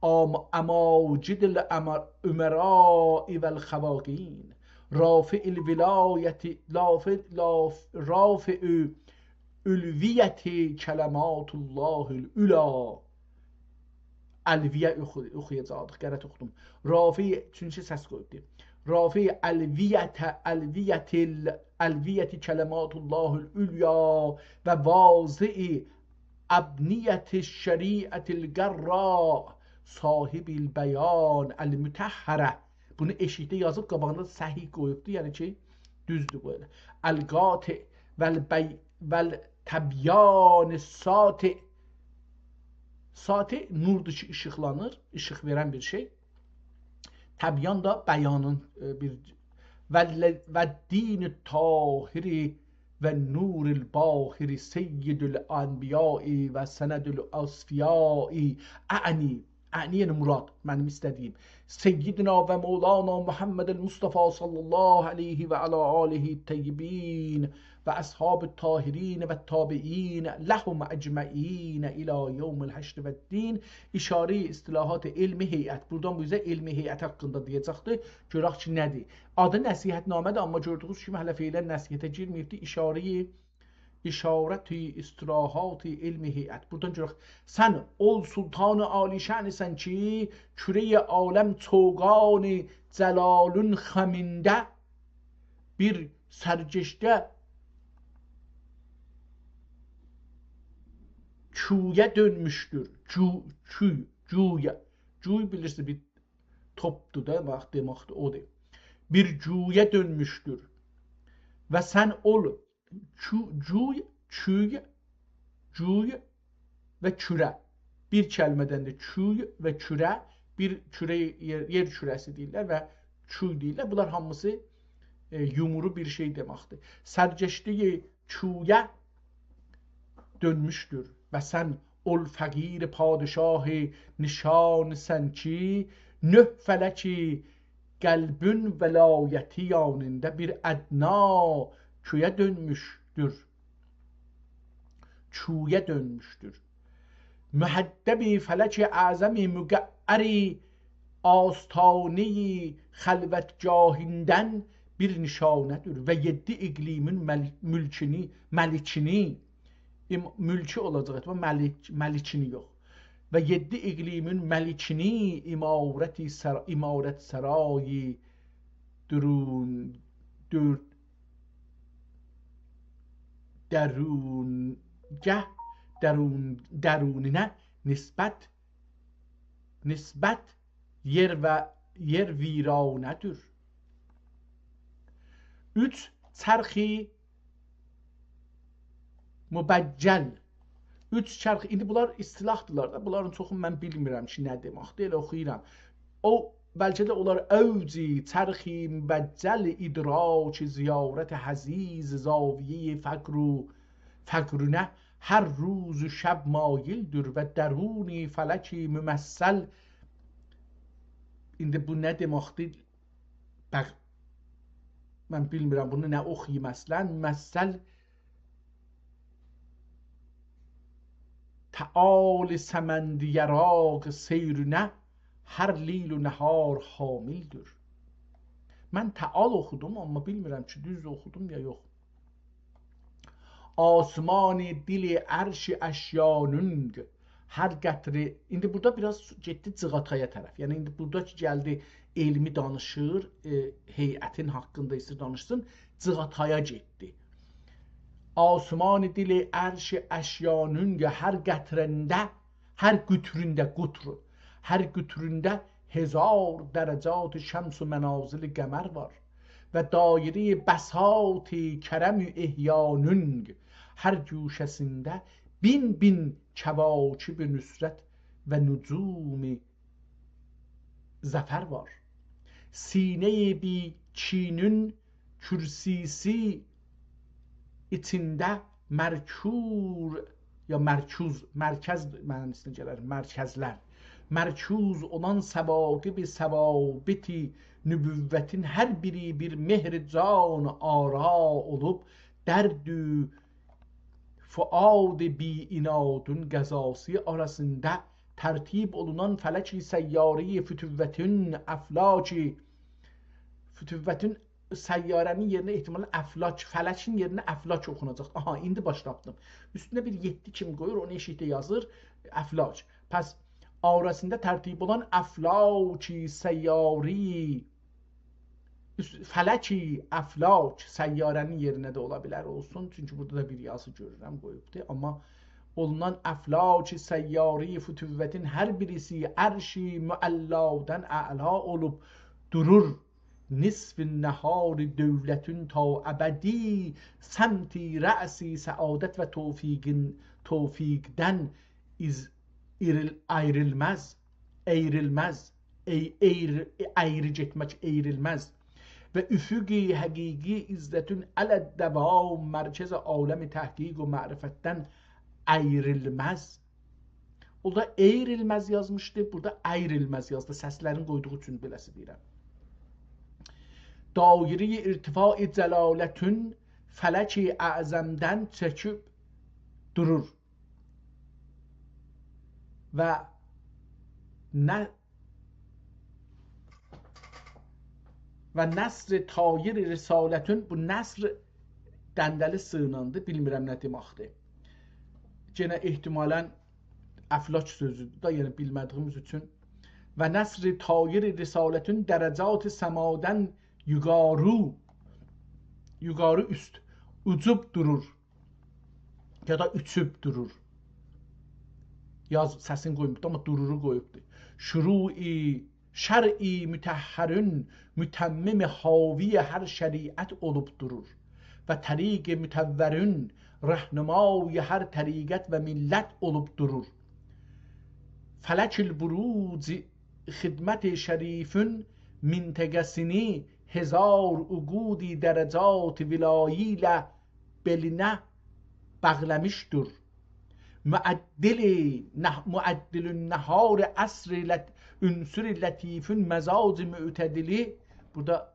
آم-، اماجد الامر-، امراء و الخواقین، رافع الولایت، لافع، لاف-، رافع علویت کلمات الله العلی. علویه اوخو-، اوخویاجاقدیق، غلط اوخودوم. رافع، چونکی سس قویوبدو. رافع علویت، علویت ال-، علویت کلمات الله العلی و واضع ابنیت الشریعة الغراء، صاحب البیان المطهره. بونو ائشیکده یازیب، قاباغیندا صحیح قویوبدو، یعنی کی، دوزدور بو ائله. القاطع و البی-، و التبیان الساطع. ساطع نوردور کی، ایشیقلانیر، ایشیق وئرن بیر شئی. تبیان دا بیانین، ائ، بیر، و ال-، و الدین الطاهر و النور الباهر سید الانبیاء و سند الاصفیاء، اعنی، اعنی یعنی مراد، منیم ایسته‌دیگیم، سیدنا و مولانا محمد المصطفی صلی الله علیه و علی آله الطیبین و اصحاب الطاهرین و التابعین لهم اجمعین الی یوم الحشر و الدین. اشارهٔ اصطلاحات علم هیئت. بورادان بو اوزه علم هیئت حاقیندا دئیه‌جکدیر. گؤرک کی، نه‌دیر؟ آدی نصیحت‌نامه‌دیر، آمما گؤردویونوز کیمی هله فعلاً نصیحته گیرمه‌ییبدیر. اشاره‌ی، اشارت اصطلاحات علم هیئت. بورادان گؤرک. سن اول سلطان عالی‌شأنی‌سن کی، کرهٔ عالم چوگان جلالین خمینده بیر سرگشته کویه دؤنموشدور. کو-، کوی، کویه. کوی بیلیرسینیز، بیر توپدور دا، باخ، دئمکدیر، اودور. بیر کویه دؤنموشدور. و سن اول، کو-، کوی، کوی، کوی و کوره. بیر کلمه‌دندیر کوی و کوره، بیر کوره، یئر، یئر کوره‌سی دئییرلر و کوی دئییرلر. بونلار هامیسی، ائ، یومرو بیر شئی دئمکدیر. سرگشته کویه دؤنموشدور. و سن اول فقیر پادشاه نشانی‌سن کی، نه فلک قلبین ولایتی یانیندا بیر ادنا کویه دؤنموشدور. کویه دؤنموشدور. مهدب فلک اعظم مقعر آستانهٔ خلوتگاهیندن بیر نشانه‌دیر و یئددی اقلیمین مل-، ملکینی، ملکینی، ام-، ملکی اولاجاق، ائتمه، ملک، ملکینی یوخ. و یئددی اقلیمین ملکینی عمارت سر-، عمارت‌سرای درون، دور-، درونگه، درون، درونینه نسبت، نسبت یئر و یئر ویرانه‌دیر. اوچ چرخی مبجل. اوچ چرخ، ایندی بونلار اصطلاحدیرلار دا، بونلارین چوخونو من بیلمیرم کی، نه دئمکدیر، ائله اوخویورام. او، بلکه ده اولار اوج چرخی مبجل ادراک زیارت عزیز زاویهٔ فقر و فقرونه هر روز و شب مایل‌دور و درون فلک ممثل. ایندی بو نه دئمکدیر؟ بخ، من بیلمیرم بونو نه اوخویوم اصلاً. ممثل تعال سمند یراق سیرونه هر لیل و نهار حامل‌دور. من تعال اوخودوم، آمما بیلمیرم کی، دوز اوخودوم یا یوخ. آسمان دل عرش اشیانونگ، هر قطره، ایندی بورادا بیر آز گئتدی جیغاتایا طرف. یعنی، ایندی بورادا کی، گلدی، علمی دانیشیر، ائ، هیئتین حاقیندا ایسته‌ییر دانیشسین، جیغاتایا گئتدی. آسمان دل عرش اشیانونگ، هر قطره‌نده، هر قطرونده، قطر، هر قطرونده هزار درجات شمس و منازل قمر وار. و دایره‌ی بساط کرم احیانونگ، هر گوشه‌سینده بین بین کواکب نصرت و نجوم ظفر وار. سینه‌ی بی‌چینون کرسی‌سی ایچینده مرکور، یا مرکوز، مرکز معناسینا گلر، مرکزلر. مرکوز اولان ثواقب ثوابت نبوتین هر بیری بیر مهر جان آرا اولوب، درد فؤاد بی‌عنادون غذاسی آراسیندا ترتیب اولونان فلک سیاره‌ی فتوتون افلاک، فتوتون سیاره‌نین یئرینه احتمالاً افلاک، فلکین یئرینه افلاک اوخوناجاق. آها، ایندی باش تاپدیم. اوستونه بیر یئددی کیمی قویور، اونو ائشیکده یازیر، افلاک. پس آراسیندا ترتیب اولان افلاک سیاره‌ی، اوست-، فلک افلاک، سیاره‌نین یئرینه ده اولا بیلر اولسون. چونکی بورادا دا بیر یازی گؤرورم، قویوبدور. آمما اولونان افلاک سیاره‌ی فتوتون هر بیریسی عرش معلادان اعلا اولوب دورور. نصف نهار دولتون تا ابدی، سمت رأس سعادت و توفیقین، توفیقدن ایز-، ایریل-، آیریلماز، اَیریلمز، اَی-، اَیر-، اَیری گئتمک، اَیریلمز. و افق حقیقی عزتون علی الدوام، مرکز عالم تحقیق و معرفتدن آیریلماز. اورادا اَیریلمز یازمیشدی، بورادا آیریلمز یازدی. سسلرین قویدوغو اوچون بئله‌سی دئییرم. دایره‌ی ارتفاع جلالتون فلک اعظمدن چکیب دورور. و نه-، و نصر طایر رسالتون، بو نصر دنده‌لی سیناندی، بیلمیرم نه دئمکدیر. یئنه احتمالاً افلاک سؤزودور دا، یعنی بیلمه‌دیگیمیز اوچون. و نصر طایر رسالتون درجات سمادن یوقاری، یوقاری اوست، اوجوب دورور. یا دا اوچوب دورور. یاز، سسین قویماییب، آمما دورورو قویوبدور. شروع شرع مطهرون متمم حاوی هر شریعت اولوب دورور. و طریق مطورون رهنمای هر طریقت و ملت اولوب دورور. فلک البروج خدمت شریفون منطقه‌سینی هزار عقودی درجات ولایی ایله بئلینه باغلامیشدیر. معدل نه-، معدل النهار عصر لط-، عنصر لطیفون مزاج معتدلی، بورادا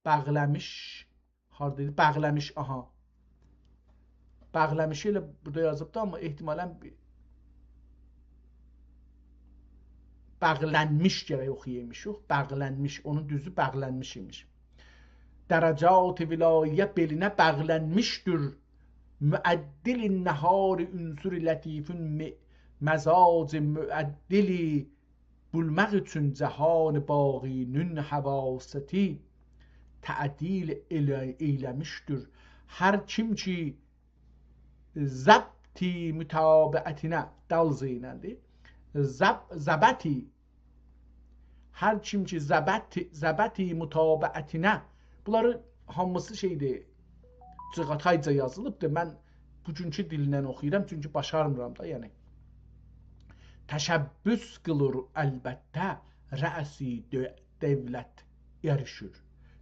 باغلامیش، هاردایدی؟ باغلامیش، آها. باغلامیشی ائله بورادا یازیبدی، آمما احتمالاً بی-، باغلانمیش گرک اوخویایمیشیق. باغلانمیش، اونون دوزو باغلانمیش ایمیش. درجات ولاییه بئلینه باغلانمیشدیر. معدل النهار عنصر لطیفون م-، مزاج معدلی بولماق اوچون جهان باقی‌نین حواستی تعدیل ائله-، ائیله‌میشدیر. هر کیم کی ضبط متابعتینه، دال ض ایله‌دیر. ضب-، ضبط، هر کیم کی ضبط، ضبط متابعتینه، بونلاری هامیسی شئیدیر، جیغاتایجا یازیلیبدیر. من بوگونکو دیلینن اوخویورام، چونکی باشارمیرام دا، یعنی. تشبث قیلیر البته، رأس دؤ-، دولت اریشیر،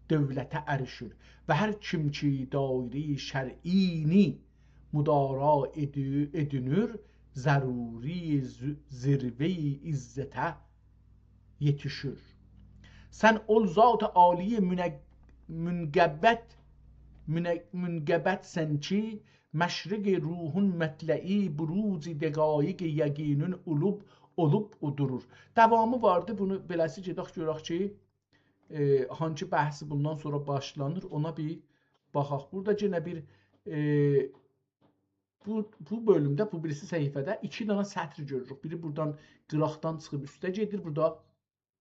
دولته اریشیر. و هر کیم کی دایره‌ی شرعینی مدارا ائدی-، ائدینیر، ضروری ز-، ذروه‌ی عزته یئتیشیر. سن اول ذات عالی منق-، منقبت، منق-، منقبتسن کی، مشرق روحون مطلعی، بروج دقایق یقینون اولوب، اولوب اودورور. داوامی واردی، بونو بئله‌سی گئدک گؤرک کی، ائ، هانسی بحثی بوندان سونرا باشلانیر، اونا بیر باخاق. بورادا یئنه بیر، ائ، بو، بو بؤلومده، بو بیریسی صفحه‌ده ایکی دنه سطر گؤروروک. بیری بورادان قیراقدان چیخیب اوسته گئدیر، بورادا،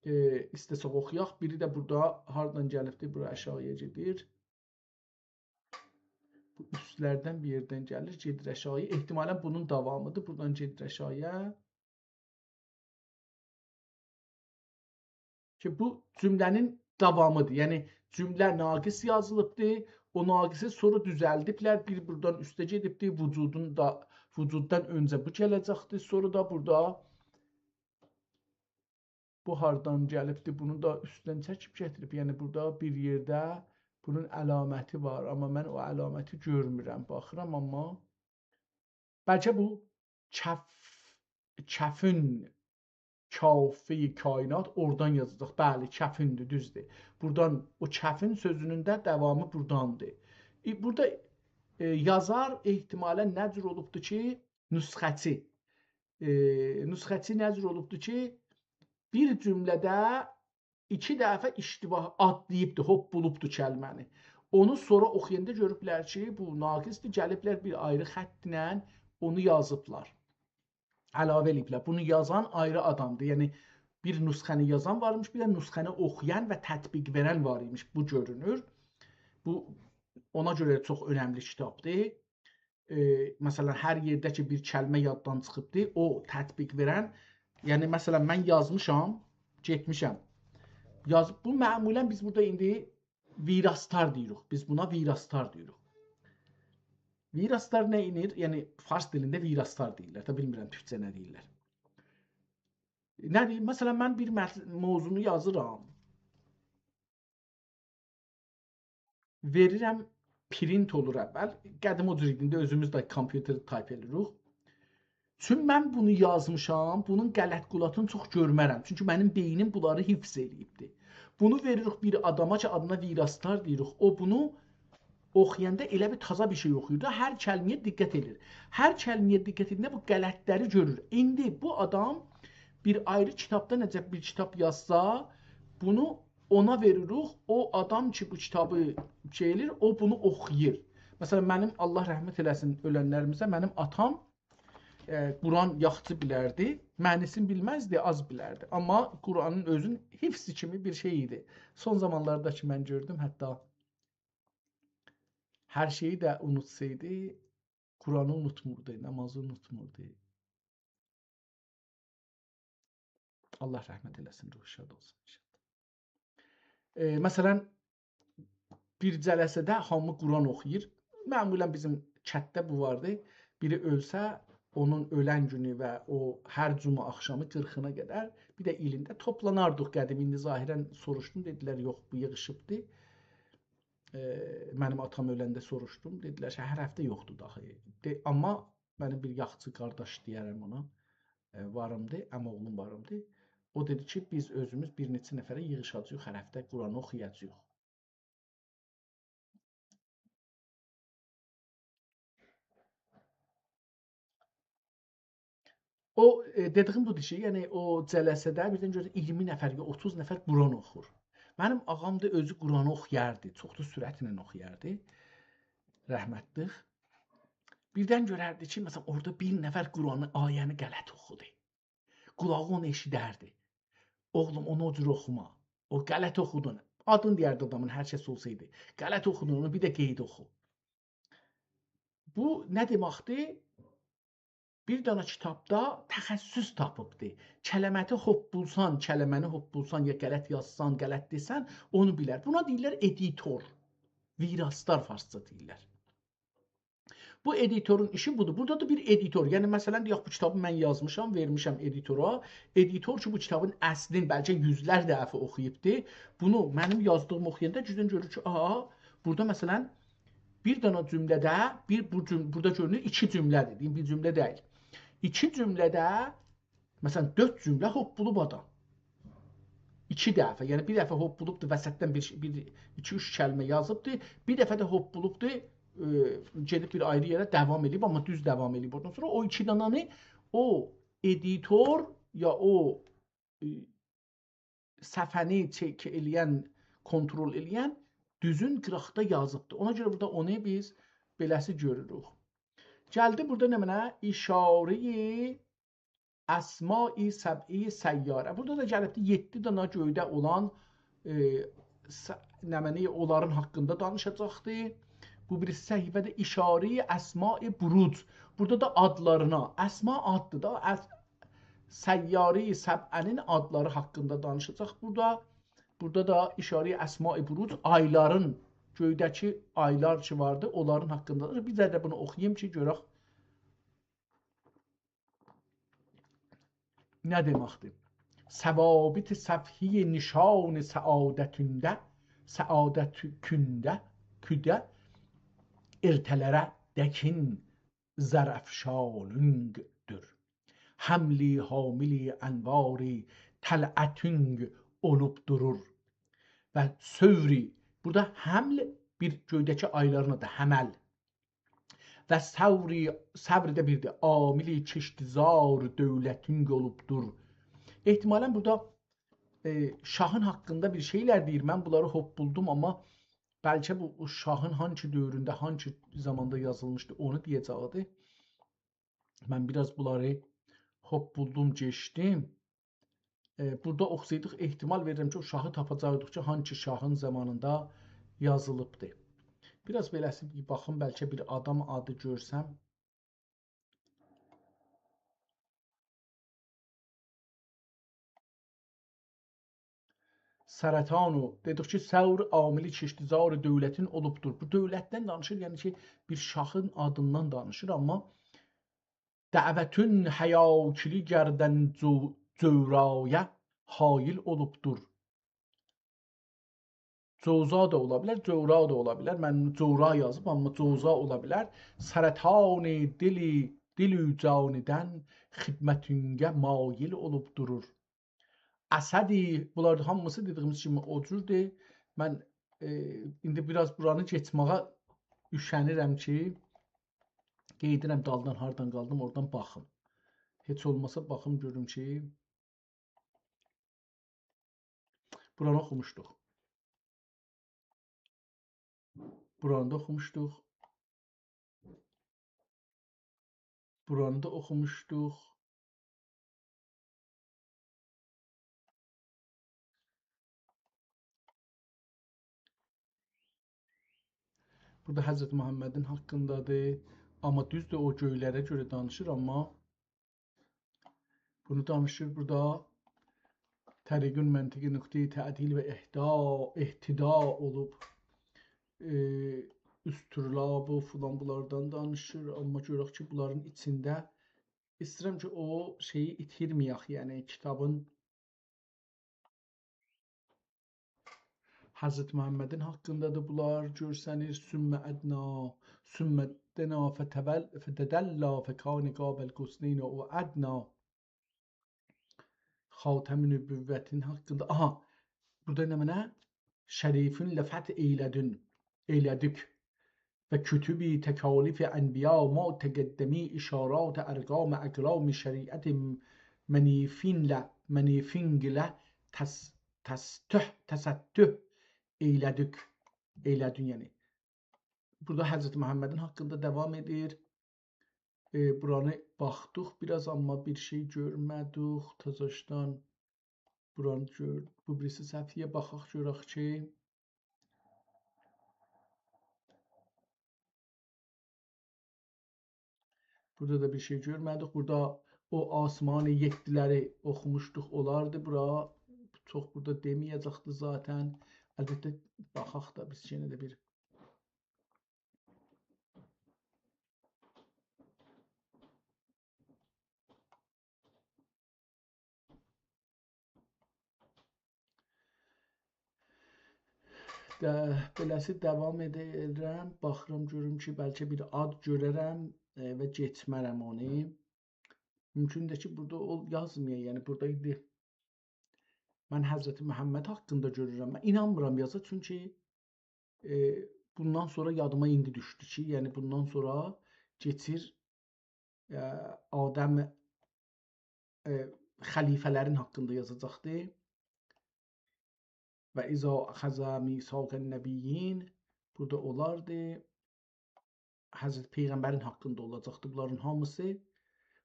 ائ، ایسته‌سک اوخویاق. بیری ده بورادا هاردان گلیبدیر، بورا آشاغییا گئدیر. بو اوستلردن بیر یئردن گلیر، گئدیر آشاغییا. احتمالاً بونون داوامیدیر. بورادان گئدیر آشاغییا. کی، بو جمله‌نین داوامیدیر. یعنی، جمله ناقص یازیلیبدی. او ناقصی سونرا دوزلدیبلر. بیر بورادان اوسته گئدیبدی. وجودون دا، وجوددان اؤنجه بو گله‌جکدی. سونرا دا بورادا بو هاردان گلیبدی، بونو دا اوستدن چکیب گتیریب. یعنی، بورادا بیر یئرده بونون علامتی وار، آمما من او علامتی گؤرمورم. باخیرام، آمما بلکه بو کف، کفین، کافهٔ کائنات اورادان یازاجاق. بلی، کفیندیر، دوزدور. بورادان او کفین سؤزونون ده داوامی بوراداندیر. ائ، بورادا، ائ، یازار احتمالاً نه جور اولوبدور کی، نسخه‌چی. ائ، نسخه‌چی نه جور اولوبدور کی، بیر جمله‌ده ایکی دفعه اشتباه آدلاییبدی، هوپپولوبدو کلمه‌نی. اونو سونرا اوخویاندا گؤروبلر کی، بو ناقصدیر، گلیبلر بیر آیری خطله اونو یازیبلار. علاوه ائله‌ییبلر. بونو یازان آیری آدامدیر. یعنی، بیر نسخه‌نی یازان وارمیش، بیر ده نسخه‌نی اوخویان و تطبیق وئرن وار ایمیش. بو گؤرونور. بو، اونا گؤره چوخ اؤنملی کیتابدیر. ائ، مثلاً، هر یئرده کی بیر کلمه یاددان چیخیبدی، او تطبیق وئرن، یعنی، مثلاً، من یازمیشام، گئتمیشم. یاز-، بو معمولاً بیز بورادا ایندی ویراستار دئییریک. بیز بونا ویراستار دئییریک. ویراستار نه ائدیر؟ یعنی، فارس دیلینده ویراستار دئییرلر. دا بیلمیرم تورکجه نه دئییرلر. نه دئییم؟ مثلاً، من بیر مت-، موضوعنو یازیرام. وئریرم، پرینت اولور اول. قدیم او جور ایدی، ایندی اؤزوموز ده کامپیوتر تایپ ائدیریک. چون من بونو یازمیشام، بونون غلط غولطینی چوخ گؤرمرم. چونکی منیم بئینیم بونلاری حفظ ائله‌ییبدی. بونو وئریریک بیر آداما کی، آدینا ویراستار دئییریک. او بونو اوخویاندا ائله بیل تازا بیر شئی اوخویور دا، هر کلمه‌یه دقت ائدیر. هر کلمه‌یه دقت ائدنده بو غلطلری گؤرور. ایندی بو آدام بیر آیری کیتابدان عجب بیر کیتاب یازسا، بونو اونا وئریریک، او آدام کی، بو کیتابی شئی ائله‌ییر، او بونو اوخویور. مثلاً، منیم، الله رحمت ائله‌سین اؤلنلریمیزه، منیم آتام، ائ، قرآن یاخشی بیلردی، معنی‌سینی بیلمزدی، آز بیلردی. آمما قرآنین اؤزون حفظ کیمی بیر شئی ایدی. سون زامانلاردا کی، من گؤردوم، حتی هر شئیی ده اونوتسایدی، قرآنی اونوتموردو، نمازی اونوتموردو. الله رحمت ائله‌سین، روحو شاد اولسون ان‌شاءالله. ائ، مثلاً، بیر جلسه‌ده هامی قرآن اوخویور. معمولاً بیزیم کتده بو واردی. بیری اؤلسه، اونون اؤلن گونو و او هر جمعه آخشامی قیرخینا قدر، بیر ده ایلینده توپلاناردیق قدیم. ایندی ظاهراً سوروشدوم، دئدیلر، یوخ، بو ییغیشیبدی. ائ، منیم آتام اؤلنده سوروشدوم. دئدیلر کی، هر هفته یوخدور داخی. دئ-، آمما منیم بیر یاخچی قارداش دئیه‌رم اونا، ائ، واریمدی، عم‌اوغلوم واریمدی. او دئدی کی، بیز اؤزوموز بیر نئچه نفره ییغیشاجاغیق، هر هفته قرآنی اوخویاجاغیق. او، ائ، دئدیگیم بودور کی، یعنی او جلسه‌ده بیردن گؤردوم اییرمی نفر یا اوتوز نفر قرآن اوخور. منیم آغام دا اؤزو قرآنی اوخویاردی، چوخ دا سرعتله اوخویاردی. رحمتلیک. بیردن گؤرردی کی، مثلاً، اورادا بیر نفر قرآنی، آیه‌نی غلط اوخودو. قولاغی اونو ائشیدردی. «اوغلوم، اونو او جور اوخوما. او غلط اوخودون.» آدینی دئیردی آدامین، هر کس اولسایدی. «غلط اوخودون، اونو بیر ده قئییده اوخو.» بو نه دئمکدیر؟ بیر دنه کیتابدا تخصص تاپیبدی. کلمه‌نی هوپپولسان، کلمه‌نی هوپپولسان، یا غلط یازسان، غلط دئسن، اونو بیلر. بونا دئییرلر ادیتور. ویراستار فارسجا دئییرلر. بو ادیتورون ایشی بودور. بورادا دا بیر ادیتور، یعنی، مثلاً، دئیک، بو کیتابی من یازمیشام، وئرمیشم ادیتورا. ادیتور کی، بو کیتابین اصلینی بلکه یوزلر دفعه اوخویوبدور. بونو منیم یازدیغیمی اوخویاندا گوجدن گؤرور کی، آها، بورادا، مثلاً، بیر دنه جمله‌ده، بیر بو جم-، بورادا گؤرونور، ایکی جمله‌دیر. دئییم، بیر جمله دئییل. ایکی جمله‌ده، مثلاً، دؤرد جمله هوپپولوب آدام. ایکی دفعه، یعنی بیر دفعه هوپپولوبدور، وسطدن بیر، بیر، ایکی، اوچ کلمه یازیبدیر، بیر دفعه ده هوپپولوبدور، ائ، گئدیب بیر آیری یئره داوام ائله‌ییب، آمما دوز داوام ائله‌ییب اوندان سونرا. او ایکی دنه‌نی او ادیتور یا او، ائ، صفحه‌نی چک ائله‌ین، کنترل ائله‌ین دوزون قیراقدا یازیبدیر. اونا گؤره بورادا اونو بیز بئله‌سی گؤروروک. گلدی بورادا نمنه؟ اشارهٔ اسماء سبع سیارة. بورادا دا گلیبدی یئددی دنه گؤیده اولان، ائ، س-، نمنه، اونلارین حاقیندا دانیشاجاقدی. بو بیریسی صفحه‌ده اشاره‌ی اسماء بروج. بورادا دا آدلارینا، اسما آددیر دا، اس-، سیاره سبعه‌نین آدلاری حاقیندا دانیشاجاق. بورادا، بورادا دا اشاره‌ی اسماء بروج، آیلارین، گؤیده‌کی آیلار کی واردی، اونلارین حاقیندا دانیشیر. بیر ده بونو اوخویوم کی، گؤرک نه دئمکدیر؟ ثوابت صفحه‌ی نشان سعادتونده، سعادت کونده، کوده، ارتلره دکین زرافشانونگدور. حملی حاملی انواری طلعتونگ اولوب دورور. و ثوری، بورادا حمل بیر گؤیده‌کی آیلارین آدی، حمل. و ثوری، ثور ده بیردیر، عاملی کشتزار دولتونگ اولوب دور. احتمالاً بورادا، ائ، شاهین حاقیندا بیر شئیلر دئییر. من بونلاری هوپپولدوم، آمما بلکه بو، بو شاهین هانسی دؤورونده، هانسی زاماندا یازیلمیشدی، اونو دئیه‌جکدی. من بیر آز بونلاری هوپپولدوم، کئچدیم. ائ، بورادا اوخوسایدیق، احتمال وئریرم کی، او شاهی تاپاجاقدیق کی، هانسی شاهین زامانیندا یازیلیبدی. بیر آز بئله‌سی بیر باخیم، بلکه بیر آدام آدی گؤرسم. سرطان و، دئدیک کی، ثور عاملی کشتزار دولتین اولوبدور. بو دولتدن دانیشیر، یعنی کی، بیر شاهین آدیندان دانیشیر، آمما دعوتون حیاکلی گردن جو-، جورایا حایل اولوبدور. جوزا دا اولا بیلر، جورا دا اولا بیلر. من جورا یازیب، آمما جوزا اولا بیلر. سرطان دلی، دل و جانیدن خدمتینگه مایل اولوب دورور. اسدی، بونلار هامیسی دئدیگیمیز کیمی او جوردور. من، ائ، ایندی بیر آز بورانی کئچمه‌یه اوشنیرم کی، قئییدیرم دالدان هاردان قالدیم، اورادان باخیم. هئچ اولماسا باخیم گؤروم کی، بورانی اوخوموشدوق. بورانی دا اوخوموشدوق. بورانی دا اوخوموشدوق. بورادا حضرت محمدین حاقیندادیر. آمما دوزدور، او گؤیلره گؤره دانیشیر، آمما بونو دانیشیر بورادا. طریقون منطقی نقطه‌ی تعدیل و اهدا-، اهتدا اولوب. ائ، اسطرلاب و فلان بونلاردان دانیشیر. آمما گؤرک کی، بونلارین ایچینده ایسته‌ییرم کی، او شئیی ایتیرمه‌یک، یعنی کیتابین حضرت محمدین حاقیندادیر بونلار، گؤرسنیر. ثم ادنا، ثم دنا فتول-، فتدلی فکان قاب قوسین او ادنا. خاتم نبوتین حاقیندا. آها، بورادا نمنه؟ شریفون لفتح ائیله‌دین، ائیله‌دیک. و کتبی تکالیف انبیا ما تقدمی اشارات ارقام اقلام شریعت منیفین له، منیفین له تس-، تسطح، تسطح ائیله‌دیک، ائیله‌دین، یعنی. بورادا حضرت محمدین حاقیندا داوام ائدیر. ائ، بورانی باخدیق بیر آز، آمما بیر شئی گؤرمه‌دیک. تازاشدان بورانی گؤر-، بو بیریسی صفحه‌یه باخاق، گؤرک کی، بورادا دا بیر شئی گؤرمه‌دیک. بورادا او آسمان یئددیلری اوخوموشدوق، اولاردی. بورا چوخ بورادا دئمه‌یه‌جکدی ذاتاً. البته، باخاق دا بیز یئنه ده بیر. ده، بئله‌سی داوام ائدیرم. باخیرام، گؤروم کی، بلکه بیر آد گؤررم، ائ، و کئچمه‌رم اونو. مومکوندور کی، بورادا او یازمایا، یعنی بورادا ایندی من حضرت محمد حاقیندا گؤرورم. من اینانمیرام یازا، چونکی، ائ، بوندان سونرا یادیما ایندی دوشدو کی، یعنی بوندان سونرا کئچیر، ائ، آدم، ائ، خلیفه‌لرین حاقیندا یازاجاقدی. و اذا اخذ میثاق النبیین، بورادا اولاردی. حضرت پیغمبرین حاقیندا اولاجاقدی بونلارین هامیسی.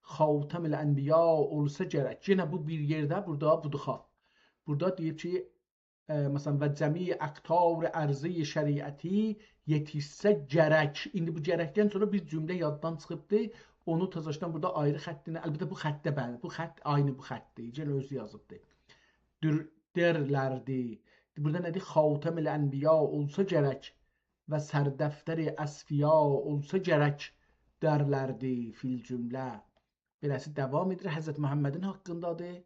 خاتم الانبیا اولسا گرک. یئنه بو بیر یئرده، بورادا، بودوخا. بورادا دئییر کی، ائ، مثلا، «و جمیع اقطار عرضهٔ شریعتی یئتیشسه گرک.» ایندی بو «گرک»دن سونرا بیر جمله یاددان چیخیبدی. اونو تازاشدان بورادا آیری خطینه، البته بو خطده بلی، بو خط عینی بو خطدیر. یئنه اؤزو یازیبدی. دور-، درلردی. بورادا نه‌دیر؟ «خاتم الانبیا اولسا گرک و سردفتر اصفیا اولسا گرک» درلردی فی الجمله. بئله‌سی داوام ائدیر. حضرت محمدین حاقیندادیر.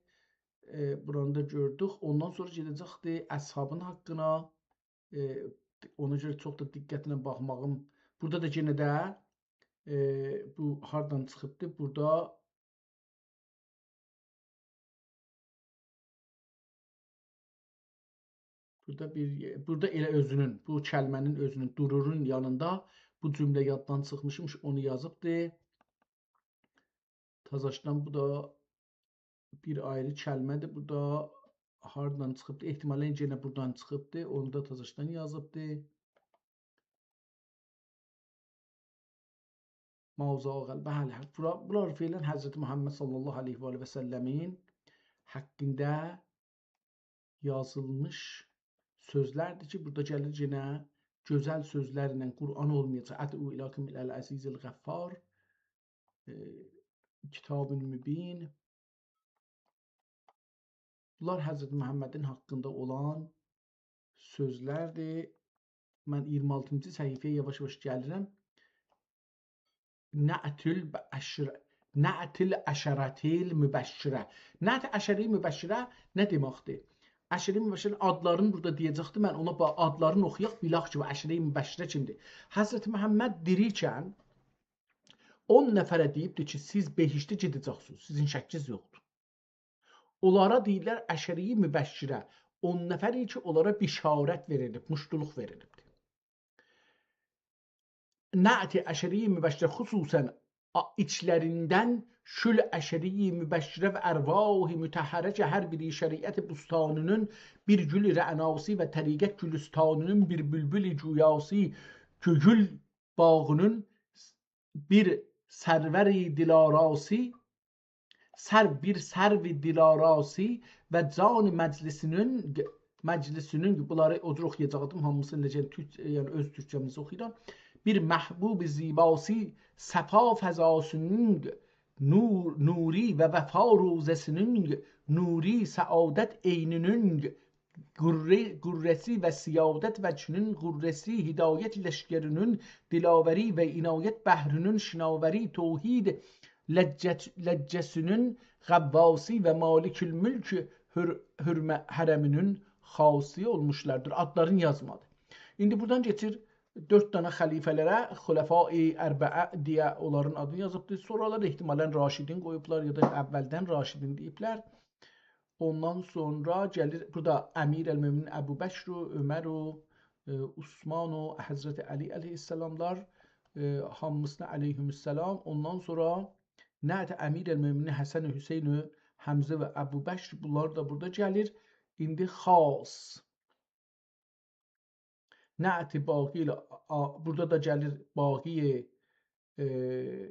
ائ، بورانی دا گؤردوک. اوندان سونرا گئده‌جکدی اصحابین حاقینا. ائ، اونا گؤره چوخ دا دقتله باخماغیم. بورادا دا یئنه ده، ائ، بو هاردان چیخیبدی؟ بورادا، بورادا بیر، بورادا ائله اؤزونون، بو کلمه‌نین اؤزونون، «درور»ون یانیندا بو جمله یاددان چیخمیشمیش، اونو یازیبدی. تازاشدان بو دا بیر آیری کلمه‌دیر. بورادا هاردان چیخیبدی؟ احتمالا یئنه بورادان چیخیبدی. اونو دا تازاشدان یازیبدی. ما زاغ ال-، بلی، بورا-، بونلار فعلا حضرت محمد صلی الله علیه و آله و سلمین حاقیندا یازیلمیش سؤزلردیر کی، بورادا گلیر یئنه گؤزل سؤزلرله، «قرآن اولمایاجاق»، «ادعو الیکم الی العزیز الغفار»، ائ، «کتاب مبین». بونلار حضرت محمدین حاقیندا اولان سؤزلردیر. من اییرمی آلتینجی صفحه‌یه یاواش-یاواش گلیرم. نعت البشر-، نعت العشرة المبشرة. نعت عشره مبشره نه دئمکدیر؟ عشره مبشره آدلارینی بورادا دئیه‌جکدی، من اونا با-، آدلارینی اوخویاق، بیلک کی، بو عشره مبشره کیمدیر؟ حضرت محمد دیری ایکن اون نفره دئییبدی کی، سیز بهشته گئده‌جکسینیز، سیزین شکّیز یوخدور. اونلارا دئییرلر عشره مبشره، اون نفر کی، اونلارا بشارت وئریلیب، موشتولوق وئریلیبدیر. نعت عشره مبشره، خصوصا آ-، ایچلریندن کل عشره مبشره و ارواح مطهره کی، هر بیری شریعت بستانی‌نین بیر گول رعناسی و طریقت گلستانی‌نین بیر بلبل جویاسی، گؤگول باغی‌نین بیر سرور دل‌آراسی، سر-، بیر سرو دل‌آراسی و جان مجلسی‌نین، مجلسی‌نین، بونلاری او جور اوخویاجاقدیم، هامیسینی نئجه تورک-، یعنی اؤز تورکجه‌میزده اوخویورام. بیر محبوب زیباسی، صفا فضاسی‌نین نور، نوری و وفا روضه‌سی‌نین نوری، سعادت عینی‌نین قره-، قره‌سی و سیادت وجهی‌نین قره‌سی، هدایت لشکری‌نین دلاوری و عنایت بحری‌نین شناوری، توحید لجّت-، لجّه‌سی‌نین غواصی و مالک الملک حر-، حرم-، حرمی‌نین خاصی اولموشلاردیر. آدلارینی یازمادی. ایندی بورادان کئچیر دؤرد دنه خلیفه‌لره، خلفاء اربعه دئیه اونلارین آدینی یازیبدیر. سونرالار احتمالا راشدین قویوبلار یا دا اولدن راشدین دئییبلر. اوندان سونرا گلیر، بورادا امیرالمؤمنین ابوبکر و عمر و، ائ، عثمان و حضرت علی علیه‌السلاملار، ائ، هامیسینا علیهم‌السلام. اوندان سونرا نعت امیرالمؤمنین حسن و حسین و حمزه و ابوبکر، بونلار دا بورادا گلیر. ایندی خاص نعت باقی، آ-، بورادا دا گلیر باقی، ائ،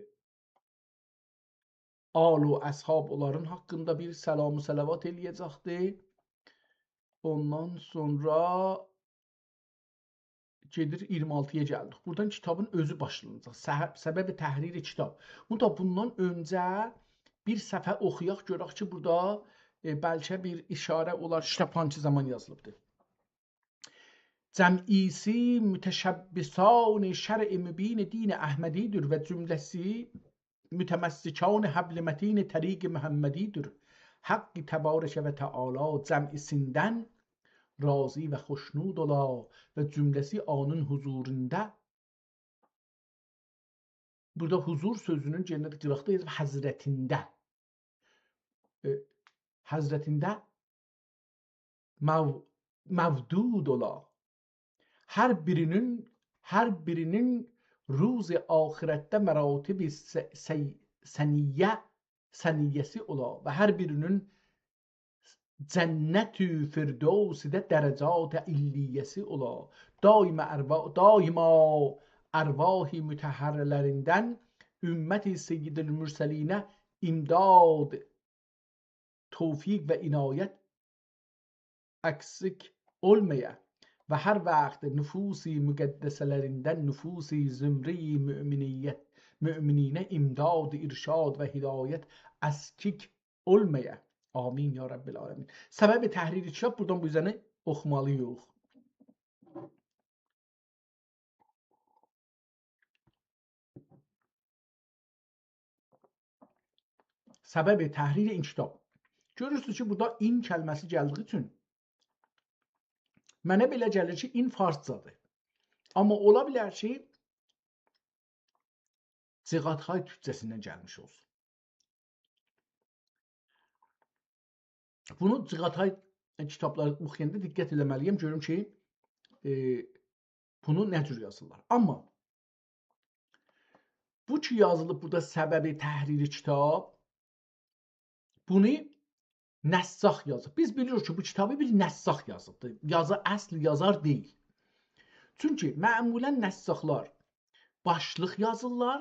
آل و اصحاب، اونلارین حاقیندا بیر سلام و صلوات ائله‌یه‌جکدی. اوندان سونرا گئدیر اییرمی آلتی‌یا گلدیک. بورادان کیتابین اؤزو باشلاناجاق. سه-، سبب تحریر کتاب. بوندا بوندان اؤنجه بیر صفحه اوخویاق، گؤرک کی، بورادا، ائ، بلکه بیر اشاره اولار، کیتاب هانسی زامان یازیلیبدیر. جمعی‌سی متشبثان شرع مبین دین احمدی‌دیر و جمله‌سی متمسکان حبل متین طریق محمدی‌دیر. حق تبارک و تعالی جمعی‌سیندن راضی و خشنود اولا و جمله‌سی اونون حضوروندا. بورادا حضور سؤزونون یئرینه ده قیراقدا یازیب حضرتینده. ائ، حضرتینده مو-، مودود اولا. هر بیری‌نین، هر بیری‌نین روز آخرتده مراتب س-، سی-، سنیه، سنیه‌سی اولا و هر بیری‌نین جنت فردوسده درجات علیه‌سی اولا. دائما اروا-، دائما ارواح مطهره‌لریندن امت سیدالمرسلینه امداد، توفیق و عنایت اکسیک اولمایا و هر وقت نفوس مقدسه‌لریندن نفوس زمره‌ی مؤمنیت، مؤمنینه امداد، ارشاد و هدایت اسکیک اولمایا. آمین یا رب العالمین. سبب تحریر کیتاب، بورادان بو اوزرینه اوخومالی‌ییق. سبب تحریر این کیتاب. گؤرورسونوز کی، بورادا این کلمه‌سی گلدیگی اوچون منه بئله گلیر کی، این فارسجادیر. آمما اولا بیلر کی، جیغات‌های تورکجه‌سیندن گلمیش اولسون. بونو جیغات‌های کیتابلاری اوخویاندا دقت ائله‌مه‌لی‌یم، گؤروم کی، ائ، بونو نه جور یازیرلار. آمما بو کی یازیلیب بورادا سبب تحریر کیتاب، بونو نساخ یازیب. بیز بیلیریک کی، بو کیتابی بیر نساخ یازیبدیر. یازی، اصل یازار دئییل. چونکی معمولاً نساخلار باشلیق یازیرلار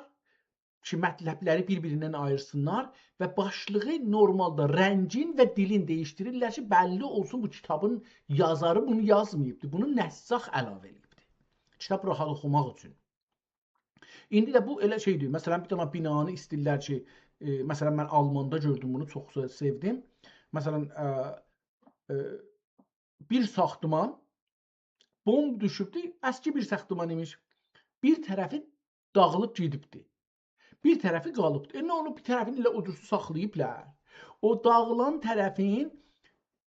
کی، مطلبلری بیر-بیریندن آییرسینلار و باشلیغی نورمالدا رنگین و دیلین دییشدیریرلر کی، بللی اولسون بو کیتابین یازاری بونو یازماییبدی. بونو نساخ علاوه ائله‌ییبدی. کیتاب راحت اوخوماق اوچون. ایندی ده بو ائله شئیدیر. مثلاً، بیر دنه بینانی ایسته‌ییرلر کی، ائ، مثلاً، من آلماندا گؤردوم بونو، چوخ سئ-، سئودیم. مثلاً، ائ، ائ، بیر ساختمان بومب دوشوبدو، اسکی بیر ساختمان ایمیش. بیر طرفی داغیلیب گئدیبدی. بیر طرفی قالیبدی. ائ، نه اونو بیر طرفینی ائله او جورسو ساخلاییبلار. او داغیلان طرفین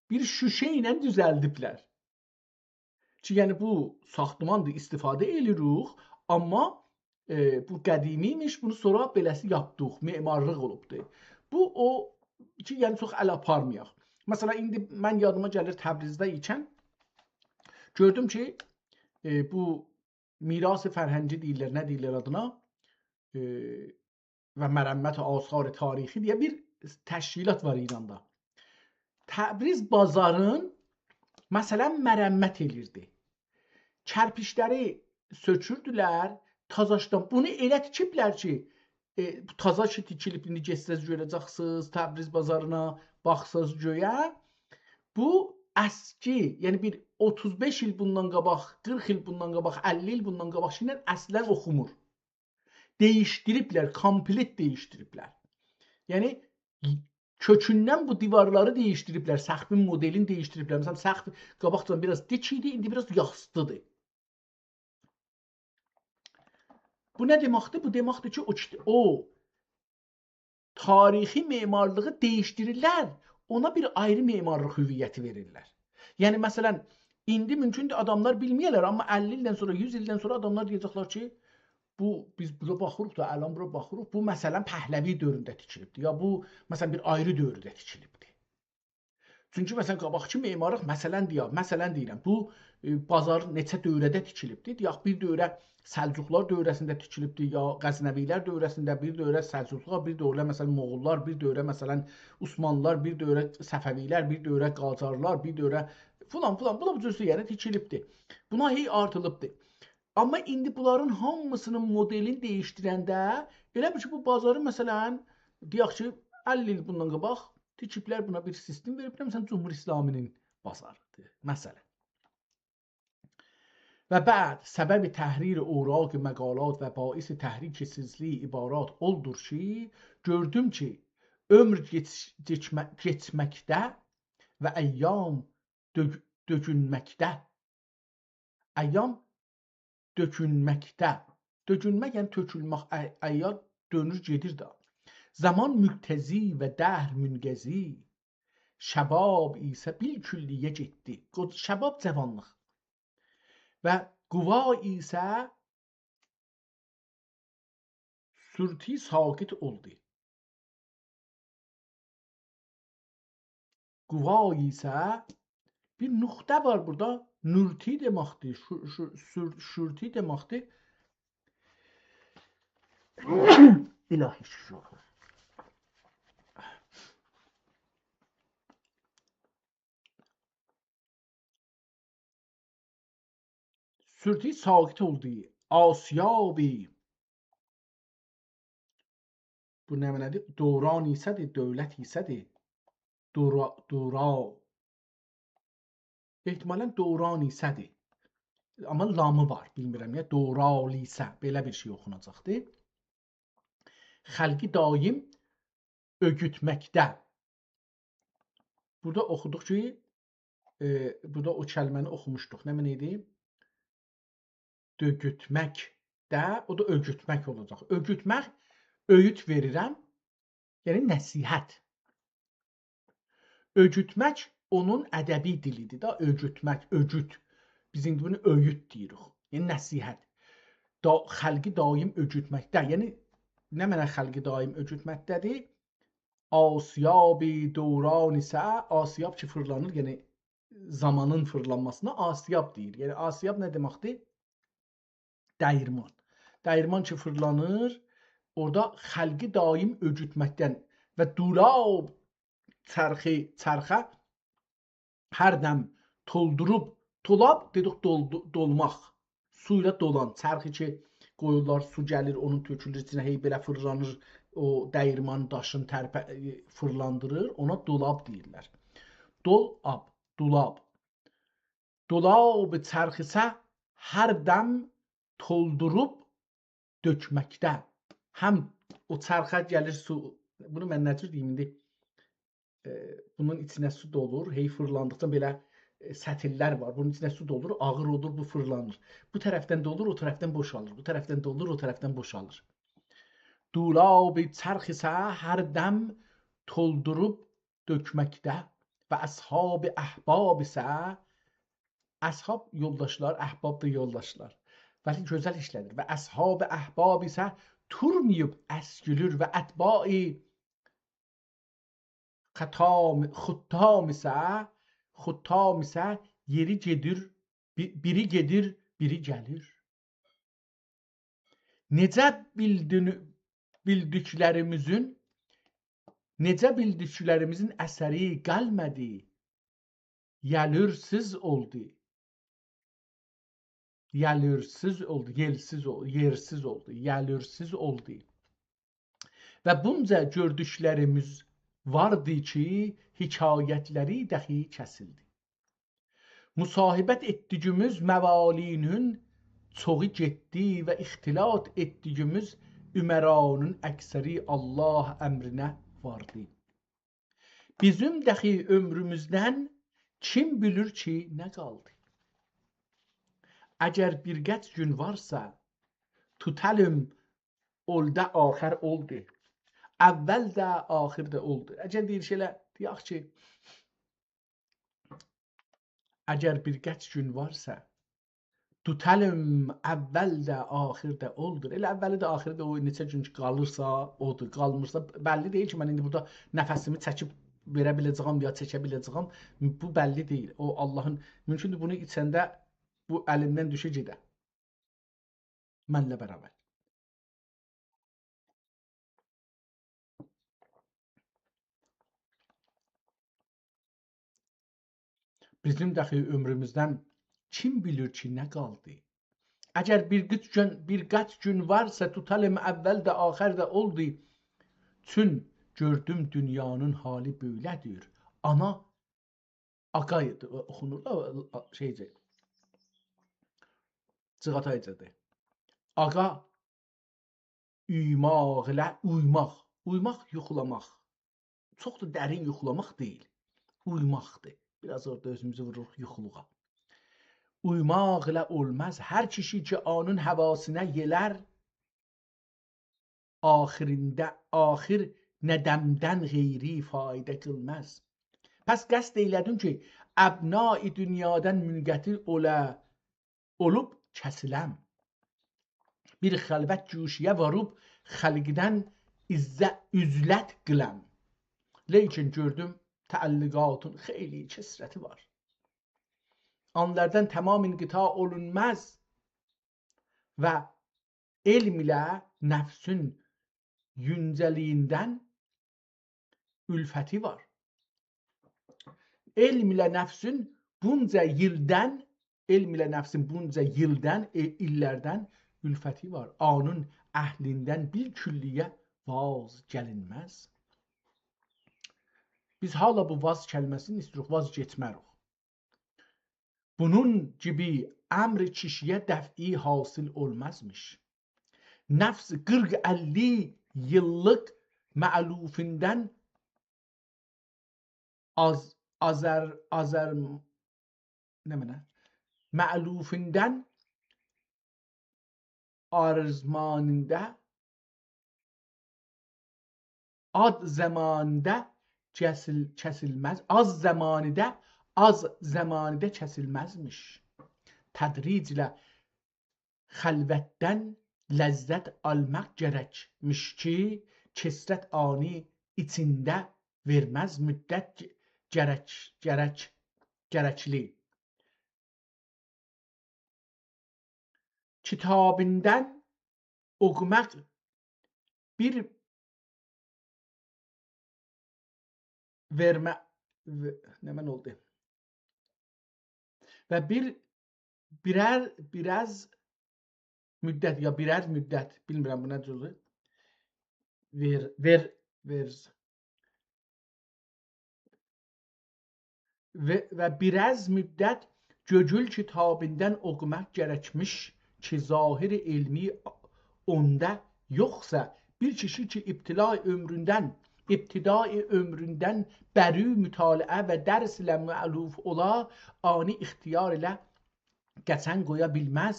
بیر شوشه ایله دوزلدیبلر. کی، یعنی بو ساختماندیر، استفاده ائله‌ییریک، آمما، ائ، بو قدیمی ایمیش، بونو سونرا بئله‌سی یاپدیق، معمارلیق اولوبدور. بو او کی، یعنی چوخ ال آپارمایاق. مثلاً، ایندی من یادیما گلیر تبریزده ایکن گؤردوم کی، ائ، بو میراث فرهنگی دئییرلر، نه دئییرلر آدینا؟ ائ، و مرمت آثار تاریخی دئیه بیر تشکیلات وار ایراندا. تبریز بازارین، مثلاً، مرمت ائلیردی. کرپیچلری سؤکوردولر، تازاشدان. بونو ائله تیکیبلر کی، ائ، بو تازا کی تیکیلیب، ایندی گئتسز گؤره‌جکسینیز، تبریز بازارینا باخساز گؤیه. بو اسکی، یعنی بیر اوتوز بئش ایل بوندان قاباق، قیرخ ایل بوندان قاباق، اللی ایل بوندان قاباق شئیله اصلاً اوخومور. دییشدیریبلر، کامپلئت دییشدیریبلر. یعنی، کؤکوندن بو دیوارلاری دییشدیریبلر، سقفین مدلینی دییشدیریبلر. مثلاً، سقف قاباقجادان بیر آز دیک ایدی، ایندی بیر آز یاستیدیر. بو نه دئمکدیر؟ بو دئمکدیر کی، او کیت-، او تاریخی معمارلیغی دییشدیریرلر، اونا بیر آیری معمارلیق هویتی وئریرلر. یعنی، مثلاً، ایندی مومکوندور آداملار بیلمه‌یه‌لر، آمما اللی ایلدن سونرا، یوز ایلدن سونرا آداملار دئیه‌جکلر کی، بو، بیز بورا باخیریق دا، الان بورا باخیریق، بو، مثلاً، پهلوی دؤورونده تیکیلیبدیر، یا بو، مثلاً، بیر آیری دؤورده تیکیلیبدیر. چونکی، مثلاً، قاباقکی معمارلیق، مثلاً، دئیک، مثلاً دئییرم، بو، ائ، بازار نئچه دؤوره‌ده تیکیلیبدیر؟ دئیک، بیر دؤوره سلجوقلار دؤوره‌سینده تیکیلیبدیر، یا غزنوی‌لر دؤوره‌سینده، بیر دؤوره سلجوقلار، بیر دؤوره، مثلاً، موغوللار، بیر دؤوره، مثلاً، عثمانلیلار، بیر دؤوره صفوی‌لر، بیر دؤوره قاجارلار، بیر دؤوره فلان، فلان، بو دا بو جور، یعنی، تیکیلیبدیر. بونا هئی آرتیلیبدیر. آمما ایندی بونلارین هامیسینین مدلینی دییشدیرنده، ائله بیل کی، بو بازاری، مثلاً، دئیک کی، اللی ایل بوندان قاباق تیکیبلر، بونا بیر سیستم وئریبلر، مثلاً، جمهوری اسلامی‌نین بازاریدیر، مثلاً. و بعد سبب تحریر اوراق مقالات و باعث تحریک سلسله‌ی عبارات اولدور کی، گؤردوم کی، عؤمور کئچ-، کئچمه-، کئچمکده و ایام دؤ-، دؤگونمکده. ایام دؤگونمکده. دؤگونمک، یعنی تؤکولمک، ای-، ایام دؤنور گئدیر ده. زمان مقتضی و دهر منقضی، شباب ایسه بالکلیه گئتدی. قو-، شباب جوانلیق. و قوا ایسه سورتی ساقط اولدو. قوا ایسه بیر نقطه وار بورادا. نورتی دئمکدیر. شو-، شو-، سور-، شورتی دئمکدیر. الهی شکر. سورتی ساقط اولدو. آسیابی. بو نمنه‌دیر؟ دوران ایسه‌دیر، دولت ایسه‌دیر. دورا-، دورا-، احتمالاً دوران ایسه‌دیر. آمما لامی وار، بیلمیرم یا، دوران ایسه، بئله بیر شئی اوخوناجاقدیر. خلقی دایم اؤگوتمکده. بورادا اوخودوق کی، ائ، بورادا او کلمه‌نی اوخوموشدوق. نه معنی ایدی؟ دؤگوتمک ده، او دا اؤگوتمک اولاجاق. اؤگوتمک، اؤیود وئریرم، یعنی نصیحت. اؤگوتمک اونون ادبی دیلیدیر دا، اؤگوتمک، اؤگود. بیز ایندی بونو اؤیود دئییریک، یعنی نصیحت. دا، خلقی دایم اؤگوتمکده، یعنی نه معنی خلقی دایم اؤگوتمکده‌دیر؟ آسیاب دوران ایسه، آسیاب کی فیرلانیر، یعنی زامانین فیرلانماسینا آسیاب دئییر. یعنی آسیاب نه دئمکدیر؟ دَییرمان. دَییرمان کی فیرلانیر، اورادا خلقی دایم اؤگوتمکدن و دولاب چرخی، چرخه هر دم تولدوروب، تولاب دئدیک دول-، دولماق. سو ایله دولان، چرخی کی قویورلار، سو گلیر، اونون تؤکولور ایچینه، هئی بئله فیرلانیر، او دَییرمان داشین ترپه-، فیرلاندیریر، اونا دولاب دئییرلر. دولاب، دولاب. دولاب چرخ ایسه هر دم تولدوروب دؤکمکده. هم او چرخه گلیر سو، بونو من نه جور دئییم ایندی؟ ائ، بونون ایچینه سو دولور، هئی فیرلاندیقجا بئله، ائ، سطیللر وار. بونون ایچینه سو دولور، آغیر اولور، بو فیرلانیر. بو طرفدن دولور، او طرفدن بوشالیر. بو طرفدن دولور، او طرفدن بوشالیر. دولاب چرخ ایسه هر دم تولدوروب دؤکمکده و اصحاب احباب ایسه، اصحاب یولداشلار، احباب دا یولداشلار. ولی گؤزل ایشله‌دیر. و اصحاب احباب ایسه تورماییب اسکیلیر و اتباع خطام، خطام ایسه، خطام ایسه یئری گئدیر، بی-، بیری گئدیر، بیری گلیر. نئجه بیلدین-، بیلدیکلریمیزین، نئجه بیلدیکلریمیزین اثری قالمادی، یلورسوز اولدو. یلورسوز اولدو، یئلسیز اول-، یئرسیز اولدو، یلورسوز اولدو. و بونجا گؤردوکلریمیز واردی کی، حکایتلری داخی کسیلدی. مصاحبت ائتدیگیمیز موالینین چوخو گئتدی و اختلاط ائتدیگیمیز امرانین اکثری الله امرینه واردی. بیزیم داخی عؤمروموزدن کیم بیلیر کی، نه قالدی؟ اگر بیر قطع گون وارسا، توتالیم اولدو، آخر اولدو. اول ده، آخر ده اولدو. اگر دئییر شئیله، دئیک کی، اگر بیر قطع گون وارسا، توتالیم اول ده، آخر ده اولدور. ائله اولی ده، آخری ده او نئچه گون کی قالیرسا، اودور. قالمیرسا، بللی دئییل کی، من ایندی بورادا نفسیمی چکیب وئره بیله‌جه‌یم یا چکه بیله‌جه‌یم. بو بللی دئییل. او، اللهین، مومکوندور بونو ایچنده بو الیمدن دوشه گئده. منله برابر. بیزیم داخی عؤمروموزدن کیم بیلیر کی، نه قالدی؟ اگر بیر قیچ گون، بیر قاچ گون وارسا، توتالیم اول ده، آخر ده اولدو. چون گؤردوم دونیانین حالی بئله‌دیر. آنا آقا ایدی، او-، اوخونور دا، او-، او-، شئیجه. جیغاتایجادیر. آقا اویماق ایله، اویماق. اویماق یوخولاماق. چوخ دا درین یوخولاماق دئییل. اویماقدیر. بیر آز اورادا اؤزوموزو ووروروق یوخولوغا. اویماق ایله اولماز. هر کیشی کی، اونون هواسینا یئلر، آخرینده، آخر ندمدن غیری فایده قیلماز. پس قصد ائیله‌دیم کی، ابنای دونیادان منقطع اولا، اولوب کسیلم. بیر خلوت گوشه‌یه واریب خلقدن عزه-، عزلت قیلم. لیکن گؤردوم تعلقاتین خیلی کثرتی وار. آنلاردان تمام انقطاع اولونماز و علم ایله نفسین گونجه‌لییندن الفتی وار. علم ایله نفسین بونجا ایلدن، علم ایله نفسین بونجا ایلدن، ائ، ایللردن الفتی وار. اونون اهلیندن بالکلیه واز گلینمز. بیز حالا بو واز کلمه‌سینی ایستیروق، واز کئچمه‌روق. بونون گیبی امر کیشی‌یه دفعی حاصل اولمازمیش. نفس قیرخ اللی ایللیک مألوفوندان آز، آزر، آزر، نمنه؟ مألوفوندان آرزمانیندا آد زمانیده کسیل، کسیلمز، آز زمانیده، آز زمانیده کسیلمزمیش. تدریجله خلوتدن لذت آلماق گرکمیش کی، کثرت آنی ایچینده وئرمز مدت گرک، گرک، گرکلی. کیتابیندان اوخوماق بیر وئرمه، و، نمنه اولدو؟ و بیر، بیرر، بیر آز مدت، یا بیر آز مدت، بیلمیرم بو نه جوردور. وئر، وئر، وئرز. و، و بیر آز مدت گؤیول کیتابیندان اوخوماق گرکمیش کی، ظاهر علمی اوندا یوخسا، بیر کیشی کی، ابتدای عؤمروندن، ابتدای عؤمروندن بری مطالعه و درس ایله مألوف اولا، آنی اختیار ایله قاچان قویا بیلمز.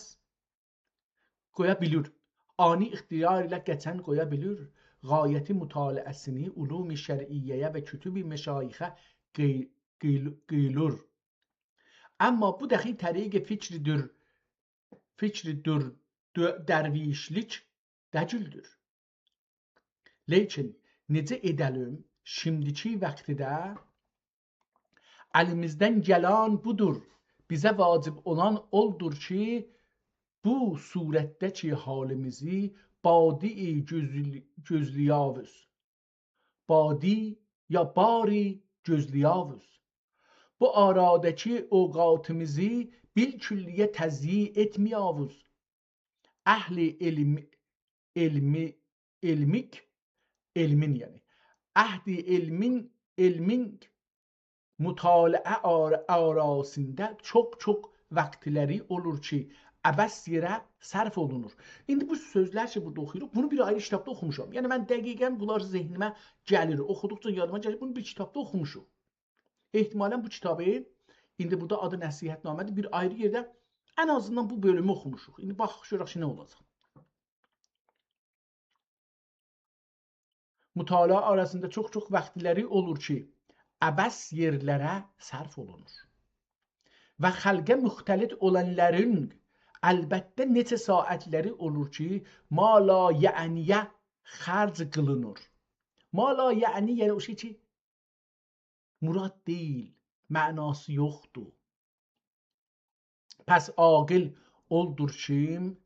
قویا بیلیر. آنی اختیار ایله قاچان قویا بیلیر. غایتی مطالعه‌سینی علوم شرعیه‌یه و کتب مشایخه قی، قیل، قیلور. آمما بو دخی طریق فکردیر، فکردیر، دؤ، درویشلیک دئییلدیر. لاکین نئجه ائده‌لیم، شیمدیکی واختدا الیمیزدن گلن بودور. بیزه واجب اولان اولدور کی، بو صورتده‌کی حالیمیزی بادیع گؤزل، گؤزله‌یاووز. بادیع یا باری گؤزله‌یاووز. بو آراداکی اوقاتیمیزی بالکلیه تضییع ائتمه‌یاووز. اهل علم، علمی، علمیک، علمین، یعنی، اهل علمین، علمین مطالعه آر، آراسیندا چوخ-چوخ واختلری اولور کی، عبث یئره صرف اولونور. ایندی بو سؤزلر کی، بورادا اوخویوروق، بونو بیر آیری کیتابدا اوخوموشام. یعنی، من دقیقاً بونلار ذهنیمه گلیر، اوخودوقجا یادیما گلیر، بونو بیر کیتابدا اوخوموشوق. احتمالاً بو کیتابی، ایندی بورادا آدی نصیحت‌نامه‌دیر، بیر آیری یئرده ان آزیندان بو بؤلومو اوخوموشوق. ایندی باخاق، گؤرک کی، نه اولاجاق. مطالعه آراسیندا چوخ-چوخ واختلری اولور کی، عبث یئرلره صرف اولونور. و خلقه مختلط اولانلارین البته نئچه ساعتلری اولور کی، ما لا یعنی‌یه خرج قیلینیر. ما لا یعنی، یعنی او شئی کی، مراد دئییل، معناسی یوخدور. پس عاقل اولدور کی،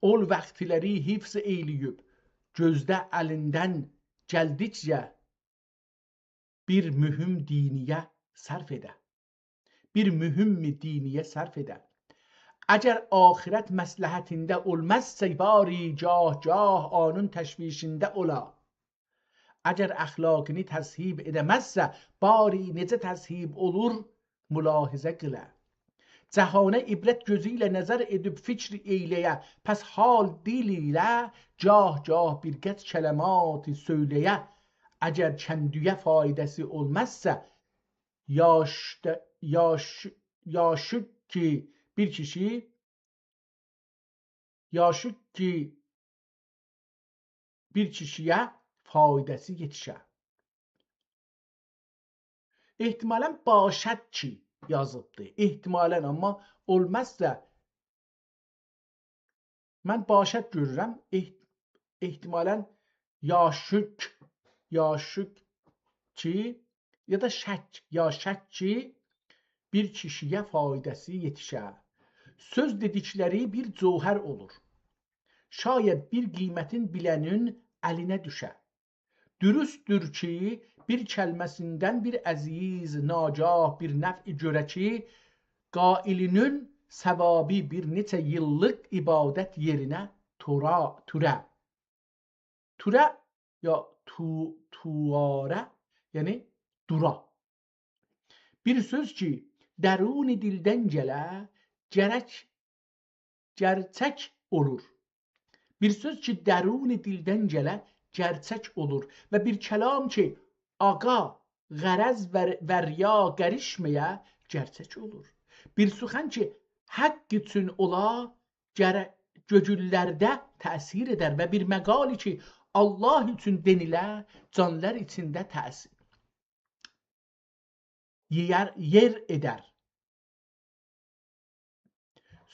اول واختلری حفظ ائیله‌ییب، گؤزده الیندن گلدیکجه بیر مهم دینیه صرف ائده. بیر مهم دینیه صرف ائده. اگر آخرت مصلحتینده اولمازسا، باری گاه-گاه اونون تشویشینده اولا. اگر اخلاقینی تصحیح ائده‌مزسه، باری نئجه تصحیح اولور، ملاحظه قیله. جهانه عبرت گؤزو ایله نظر ائدیب فکر ائیله‌یه، پس حال دیل ایله گاه-گاه بیر قد کلماتی سؤیله‌یه. اگر کندویه فایده‌سی اولمازسا، یاش، یاش، یاشیق کی، بیر کیشی یاشیق کی، بیر کیشی‌یه فایده‌سی یئتیشه. احتمالاً باشد کی یازیبدی. احتمالاً، آمما اولمازسا، من باشد گؤرورم. اح، احتمالاً یاشیق، یاشیق کی، یا دا شک، یا شک کی، بیر کیشی‌یه فایده‌سی یئتیشه. سؤز دئدیکلری بیر جوهر اولور. شاید بیر قیمتین بیلنین الینه دوشه. دوروستدور کی، بیر کلمه‌سیندن بیر عزیز ناگاه بیر نفع گؤره کی، قائلینین ثوابی بیر نئچه ایللیک عبادت یئرینه تورا، توره. توره یا تو، تواره، یعنی دورا. بیر سؤز کی، درون دیلدن گله، گرک، گئرچک اولور. بیر سؤز کی، درون دیلدن گله، گئرچک اولور. و بیر کلام کی، آغا، غرض و، و ریا قاریشمایا، گئرچک اولور. بیر سخن کی، حق اوچون اولا، گره-، گؤیللرده تأثیر ائدر. و بیر مقالی کی، الله اوچون دئنیله، جانلار ایچینده تأثیر یئر، یئر ائدر.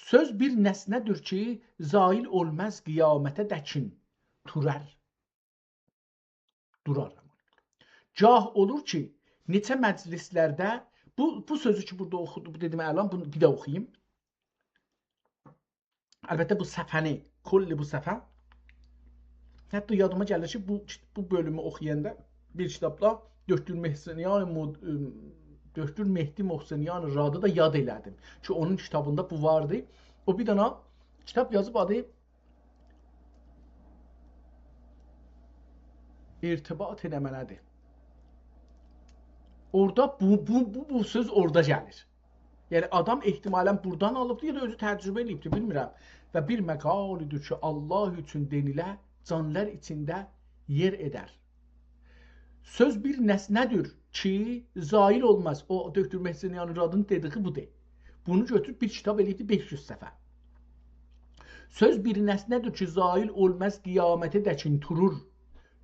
سؤز بیر نسنه‌دیر کی، زایل اولماز قیامته دکین، تورار. دورار. گاه اولور کی، نئچه مجلسلرده بو، بو سؤزو کی، بورادا اوخودو، بو دئدیم الان، بونو بیر ده اوخویوم. البته، بو صفحه‌نی، کلّ بو صفحه. حتی یادیما گلیر کی، بو، بو بؤلومو اوخویاندا بیر کیتابدا دکتر محسنیان مد-، ام، دکتر مهدی محسنیان رادی دا یاد ائله‌دیم کی، اونون کیتابیندا بو واردی. او بیر دنه کیتاب یازیب، آدی ارتباط نمنه‌دیر. اورادا بو، بو، بو، بو سؤز اورادا گلیر. یعنی، آدام احتمالاً بورادان آلیبدی، یا دا اؤزو تجربه ائله‌ییبدی، بیلمیرم. و بیر مقالی‌دیر کی، الله اوچون دئنیله، جانلار ایچینده یئر ائدر. سؤز بیر نسنه‌دیر کی، زایل اولماز. او، دکتر محسنیان رادی‌نین دئدیگی بودور. بونو گؤتوروب بیر کیتاب ائله‌ییبدی بئش یوز صفحه. سؤز بیر نسنه‌دیر کی، زایل اولماز قیامته دکین تورور.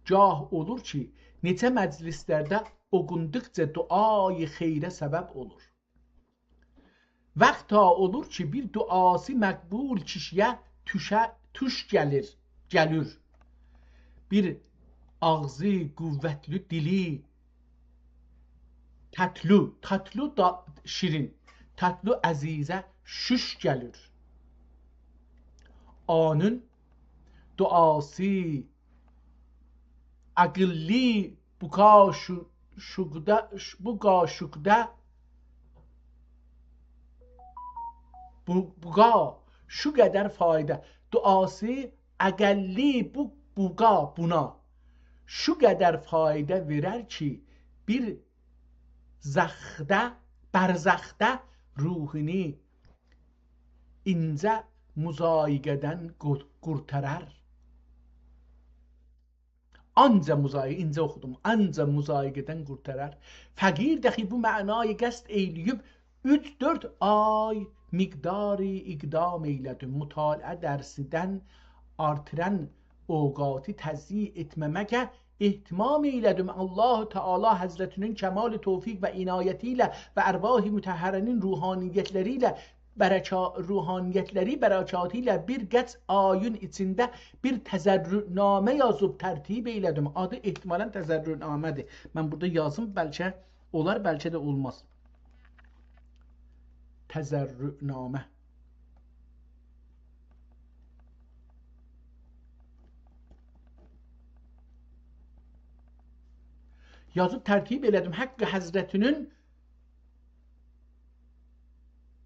گاه اولور کی، نئچه مجلسلرده اوخوندوقجا دعای خیره سبب اولور. وقتا اولور کی، بیر دعاسی مقبول کیشی‌یه توشه، توش گلیر، گلیر. بیر آغزی قوتلی، دیلی تاتلی، تاتلی دا شیرین، تاتلی عزیزه شوش گلیر. اونون دعاسی عاغیللی بوغا شو-، شوقدا، ش-، بوغا شوقدا، بو-، بوغا شو قدر فایده. دعاسی عاغیللی بو-، بوغا، بونا شو قدر فایده وئرر کی، بیر زخده، برزخده روحونو اینجه مضایقه‌دن قور-، قورتارار. آنجا مضایقه، اینجه اوخودوم، آنجا مضایقه‌دن قورتارار. فقیر داخی بو معنایی قصد ائیله‌ییب، اوچ دؤرد آی مقداری اقدام ائیله‌دیم. مطالعه درسیدن آرتیران اوقاتی تضییع ائتمه‌مه‌یه اهتمام ائیله‌دیم. الله تعالی حضرتینین کمال توفیق و عنایتی ایله و ارواح مطهره‌نین روحانیتلری ایله برکا-، روحانیتلری برکاتی ایله بیر قطع آیین ایچینده بیر تضرع‌نامه یازیب ترتیب ائیله‌دیم. آدی احتمالاً تضرع‌نامه‌دیر. من بورادا یازیم، بلکه اولار، بلکه ده اولماز. تضرع‌نامه. یازیب ترتیب ائله‌دیم. حق حضرتینین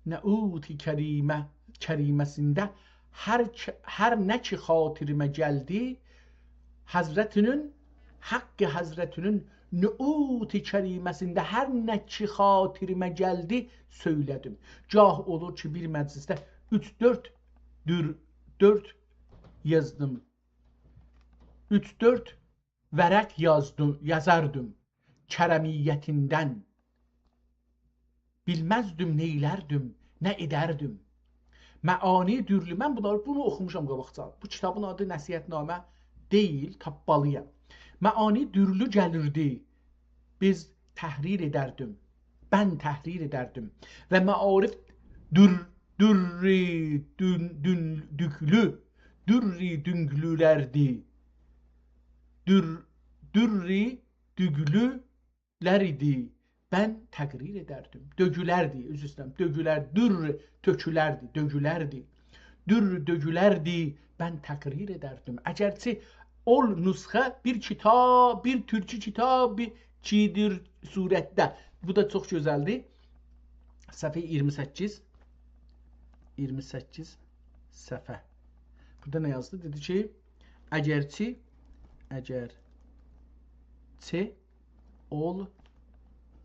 نعوت کریمه، کریمه‌سینده هر ک-، هر نه کی خاطیریمه گلدی، حضرتینین، حق حضرتینین نعوت کریمه‌سینده هر نه کی خاطیریمه گلدی، سؤیله‌دیم. گاه اولور کی، بیر مجلسده اوچ دؤرد دور-، دؤرد یازدیم. اوچ دؤرد ورق یازدیم، یازاردیم کرمیتیندن. بیلمزدیم نئیلردیم، نه ائدردیم. معانی دورلو، من بونلاری، بونو اوخوموشام قاباقجا. بو کیتابین آدی نصیحت‌نامه دئییل، تاپمالی‌یام. معانی دورلو گلیردی، بیز تحریر ائدردیم، بند تحریر ائدردیم. و معارف دور-، دورّی دون-، دون-، دوکلو، دورّی دونگلولردی. دور-، دورّی دوگلولر ایدی، بند تقریر ائدردیم. دؤگولردی، عذر ایسته‌ییرم، دؤگولر، دور تؤکولردی، دؤگولردی. دور دؤگولردی، بند تقریر ائدردیم. اگرچه اول نسخه بیر کیتاب، بیر تورکی کیتاب، بیر چیدیر صورتده. بو دا چوخ گؤزلدیر. صفحه اییرمی سککیز، اییرمی سککیز صفحه. بورادا نه یازدی؟ دئدی کی، اگرچه، اگرچه اول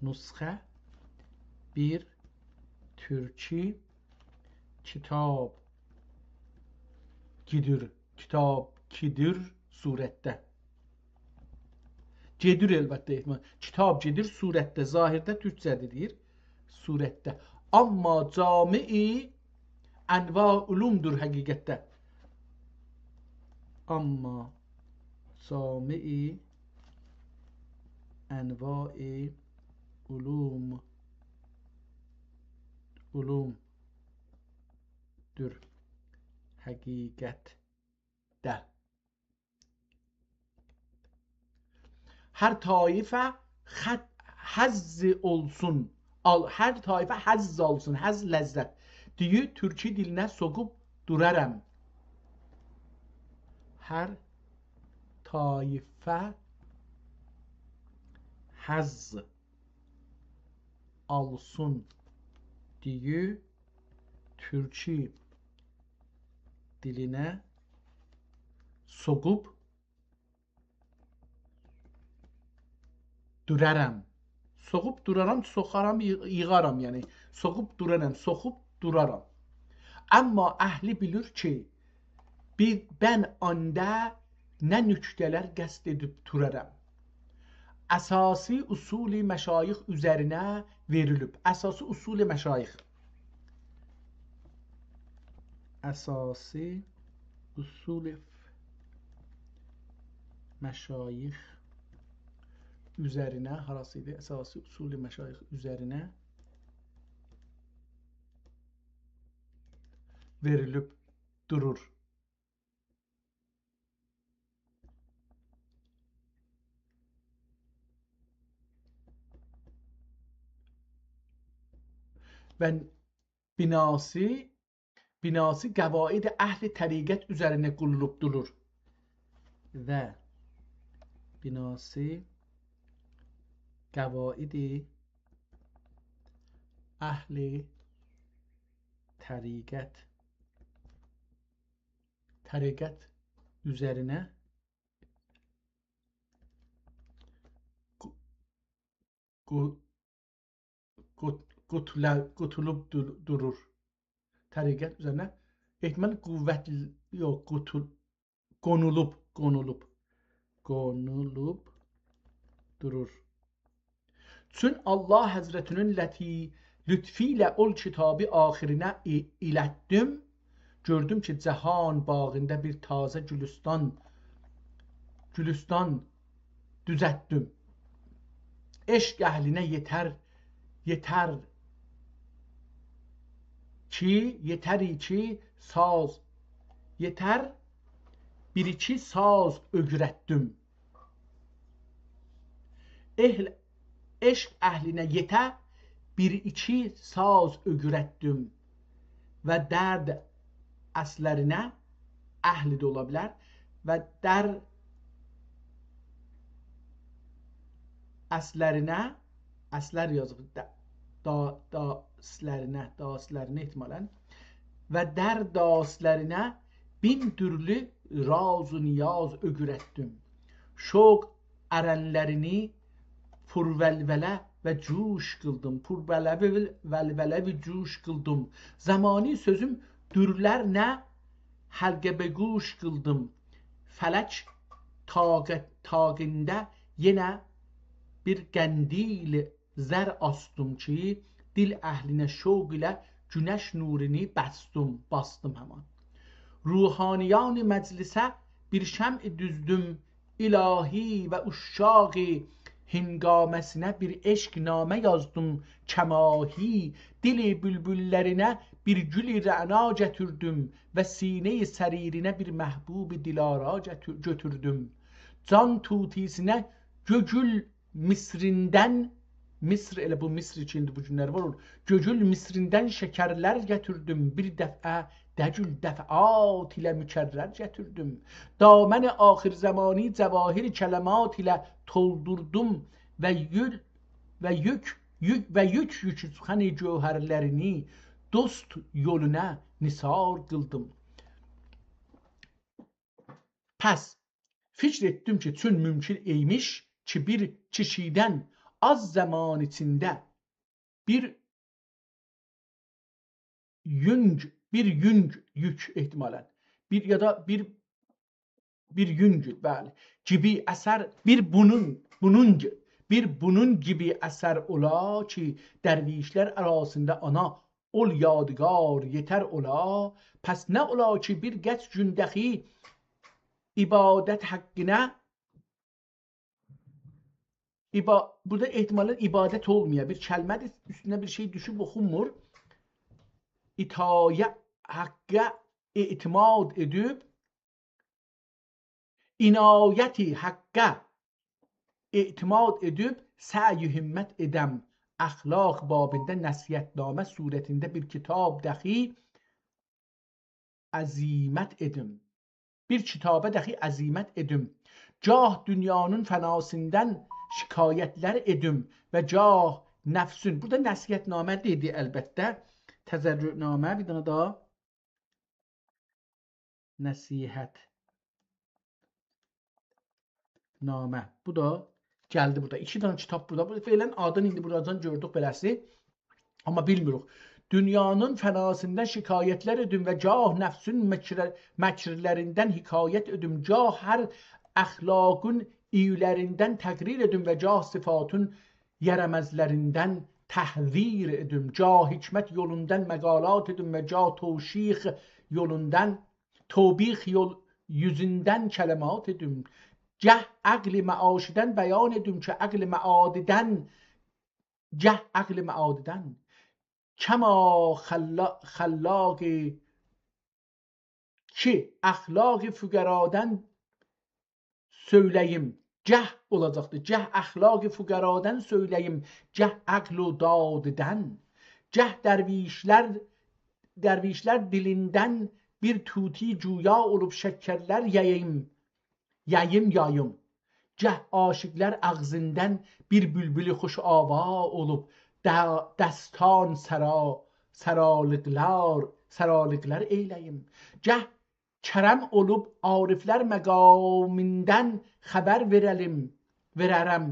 نسخه بیر تورکو کیتاب گئدیر، کیتاب گئدیر صورتده. گئدیر البته، احتمال. کیتاب گئدیر صورتده، ظاهرده تورکجه‌دیر دئییر. صورتده. آمما جامع انواع علومدور حقیقتده. آمما جامع انواع علوم، علومدور حقیقتده. هر طایفه خط، حظ اولسون، آل، هر طایفه حظ آلسین، حظ، لذت. دئییر، تورکو دیلینه سوخوب دورارام. هر طایفه حظ آلسین دئییر، تورکو دیلینه سوخوب دورارام. سوخوب دورارام، سوخارام، ییغ-، ییغارام، یعنی. سوخوب دورارام، سوخوب دورارام. آمما اهلی بیلیر کی، بیر بن آندا نه نکته‌لر قصد ائدیب دورارام. اساسی اصول مشایخ اوزرینه وئریلیب. اساسی اصول مشایخ. اساسی اصول مشایخ اوزرینه، هاراسی ایدی؟ اساسی اصول مشایخ اوزرینه وئریلیب دورور. و بناسی، بناسی قواعد اهل طریقت اوزرینه قورولوب دورور. و بناسی قواعد اهل طریقت، طریقت اوزرینه قو-، قو-، قوت-، قوتولا-، قوتولوب دور-، دورور. طریقت اوزرینه، احتمال، قوتلی، یوخ، قوتول-، قونولوب، قونولوب، قونولوب دورور. چون الله حضرتینین لطی-، لطفو ایله اول کیتابی آخرینه ای-، ایلتدیم. گؤردوم کی، جهان باغیندا بیر تازه گولوستان، گولوستان دوزلتدیم. عشق اهلینه یئتر، یئتر کی، یئتر کی، ساز، یئتر بیر ایکی ساز اؤیرتدیم. اهل، عشق اهلینه یئته بیر ایکی ساز اؤیرتدیم و درد اصلرینه، اهل ده اولا بیلر، و در اصلرینه، اصلر یازیب، دا، دا، داستلرینه، داستلرینه احتمالاً، و در داستلرینه بین تورلو راز و نیاز اؤیرتدیم. شوق ارنلرینی پرولوله و جوش قیلدیم. پرولوله و، ولوله و جوش قیلدیم. زمانی سؤزوم دورلرله حلقه به گوش قیلدیم. فلک طاقت، طاقینده یئنه بیر قندیل زر آسدیم کی، دل اهلینه شوق ایله گونش نورونو بسدیم، باسدیم همان. روحانیان مجلسه بیر شمع دوزدوم، الهی و عشاق هنگامه‌سینه بیر عشق‌نامه یازدیم کماهی. دل بلبل‌لرینه بیر گل رعنا گتیردیم و سینه‌ی سریرینه بیر محبوب دل‌آرا گتیر-، گؤتوردوم. جان طوطی‌سینه گؤگول مصریندن، مصر، ائله بو مصر کی ایندی بو گونلر وار، او گؤگول مصریندن شکرلر گتیردیم، بیر دفعه دگیل، دفعات ایله مکرر گتیردیم. دامن آخرزمانی جواهر کلمات ایله تولدوردوم و یول، و یوک، یوک، و یوک یوک سخن گوهرلرینی دوست یولونا نثار قیلدیم. پس فیکر ائتدیم کی، چون ممکن ایمیش کی، بیر کیشیدن آز زامان ایچینده بیر یونگ، بیر یونگ، یوک احتمالاً. بیر یا دا بیر، بیر یونگ، بلی. گیبی اثر، بیر بونون، بونون گی-، بیر بونون گیبی اثر اولا کی، درویشلر آراسیندا آنا اول یادگار یئتر اولا. پس نه اولا کی، بیر قطع گون دخی عبادت حقینه عبا-، بورادا احتمالاً عبادت اولمایا، بیر کلمه‌دیر، اوستونه بیر شئی دوشوب اوخونمور. اطاعت حقه اعتماد ائدیب، عنایت حقه اعتماد ائدیب، سعی و همت ائدم. اخلاق بابیندا نصیحت‌نامه صورتینده بیر کیتاب دخی عزیمت ائدیم. بیر کیتابه دخی عزیمت ائدیم. گاه دونیانین فناسیندن شکایتلر ائدیم و گاه نفسین. بورادا نصیحت‌نامه دئدی البته. تضرع‌نامه، بیر دنه داها. نصیحت‌نامه. بو دا گلدی بورادا. ایکی دنه کیتاب بورادا. بو فعلاً آدین ایندی بورادان گؤردوک بئله‌سی. آمما بیلمیریک. دونیانین فناسیندن شکایتلر ائدیم و گاه نفسین مکر-، مکرلریندن حکایت ائدیم. گاه هر اخلاقین اییلریندن تقریر ائدیم و گاه صفاتین یارامازلریندن تحذیر ائدیم. گاه حکمت یولوندان مقالات ائدیم و گاه توشیخ یولوندان، توبیخ یول-، یوزوندن کلمات ائدیم. گه عقل معاشیدن بیان ائدیم کی، عقل معادیدن، گه عقل معادیدن کما خلا-، خلاق کی، اخلاق فقرادان سؤیله‌ییم. گه اولاجاقدیر، گه اخلاق فقرادان سؤیله‌ییم، گه عقل و دادیدن، گه درویشلر، درویشلر دیلیندن بیر طوطی گویا اولوب شکرلر یئییم، یئییم، یاییم. گه عاشیقلر آغزیندان بیر بولبول خوش‌آوا اولوب دا-، دستان سرا-، سرالیقلار، سرالیقلار ائیله‌ییم. گه کرم اولوب عارفلر مقامیندان خبر وئره‌لیم، وئره‌رم.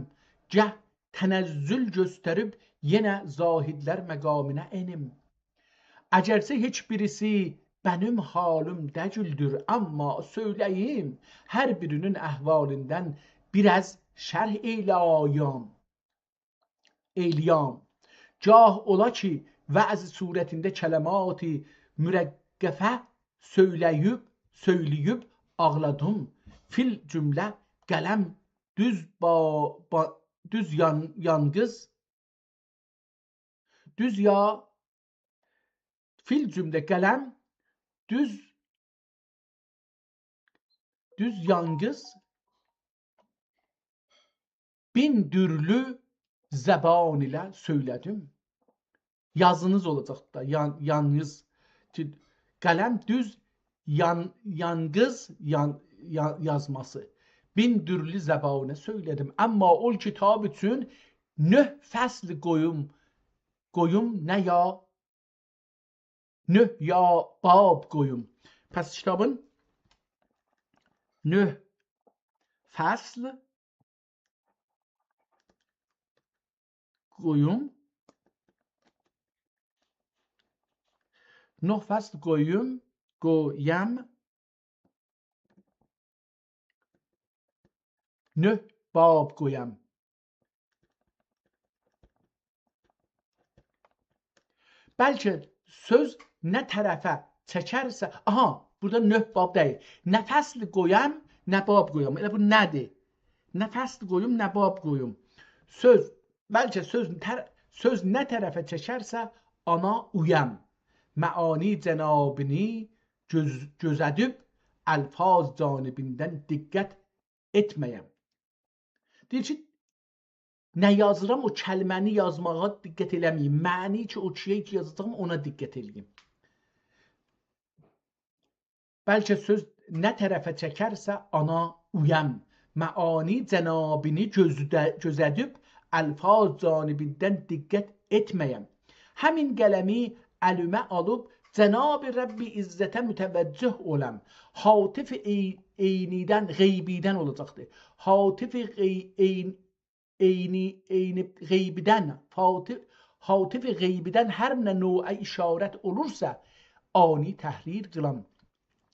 گه تنزل گؤستریب یئنه زاهدلر مقامینا ائنیم. اگرچه هئچ بیریسی منیم حالیم دگیلدیر، آمما سؤیله‌ییم، هر بیرینین احوالیندان بیر آز شرح ائیله‌یم، ائیله‌یم. گاه اولا کی، وعظ صورتینده کلمات مرقفه سؤیله‌ییب، سؤیله‌ییب آغلادیم. فی‌الجمله قلم دوز با-، با-، دوز یان-، یانقیز، دوز یا، فی‌الجمله قلم دوز، دوز یانقیز بین دورلو زبان ایله سؤیله‌دیم. یازینیز اولاجاق دا، یان-، یانقیز. قلم دوز یان-، یانقیز یان-، یا-، یازماسی. بین دورلو زبانه سؤیله‌دیم. آمما اول کیتاب اوچون نه فصل قویوم، قویوم، نه یا، نه یا باب قویوم. پس کیتابین نه فصل قویوم. نه فصل قویوم، قویم. نه باب قویم. بلکه سؤز نه طرفه چکرسه، آها، بورادا نه باب دئییل. نه فصل قویم، نه باب قویم. ائله بو نه‌دیر؟ نه فصل قویوم، نه باب قویوم. سؤز، بلکه سؤز تر-، سؤز نه طرفه چکرسه، آنا اویم. معانی جنابینی گؤز-، گؤزه‌دیب الفاظ جانبیندن دقت ائتمه‌یم. دئییر کی، نه یازیرام، او کلمه‌نی یازماغا دقت ائله‌مه‌ییم. معنی کی، او شئی کی یازاجاغام، اونا دقت ائله‌ییم. بلکه سؤز نه طرفه چکرسه، آنا اویم. معانی جنابینی گؤزده-، گؤزه‌دیب الفاظ جانبیندن دقت ائتمه‌یم. همین قلمی الیمه آلیب جناب رب عزته متوجه اولام. هاتف عی-، عینیدن، غیبیدن اولاجاقدیر. هاتف غی-، عین-، عینی، عینی غیبیدن، هاتف، هاتف غیبیدن هر نه نوعه اشارت اولورسا، آنی تحریر قیلام.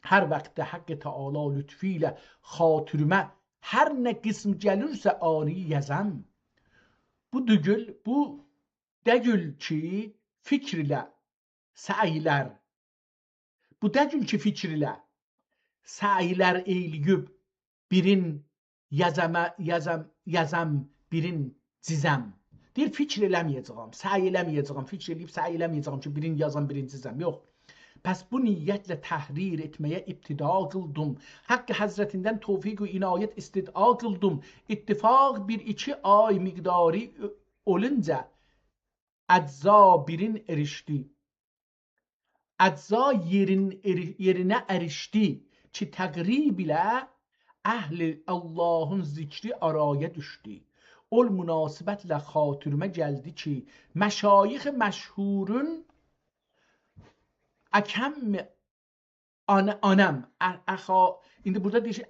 هر وقت ده حق تعالی لطفو ایله خاطریمه هر نه قسم گلیرسه، آنی یازام. بو دوگول، بو دگول کی، فیکر ایله سعی‌لر، بو دگول کی، فیکر ایله سعی‌لر ائیله‌ییب بیرین یازاما-، یازام، یازام، بیرین جیزم. دئییر، فیکر ائله‌مه‌یه‌جه‌یم، سعی ائله‌مه‌یه‌جه‌یم، فیکر ائله‌ییب سعی ائله‌مه‌یه‌جه‌یم کی، بیرین یازام، بیرین جیزم. یوخ. پس بو نیتله تحریر ائتمه‌یه ابتدا قیلدیم. حق حضرتیندن توفیق و عنایت استدعا قیلدیم. اتفاق بیر ایکی آی مقداری اؤ-، اولونجا اجزا بیرین اریشدی. اجزا یئرین-، اری-، یئرینه اریشدی کی، تقریب ایله اهل اللهین ذکری آرایا دوشدو. اول مناسبتله خاطریمه گلدی کی، مشایخ مشهورون اکم آن-، آنام، ا-، اخا، ایندی بورادا دئییر کی،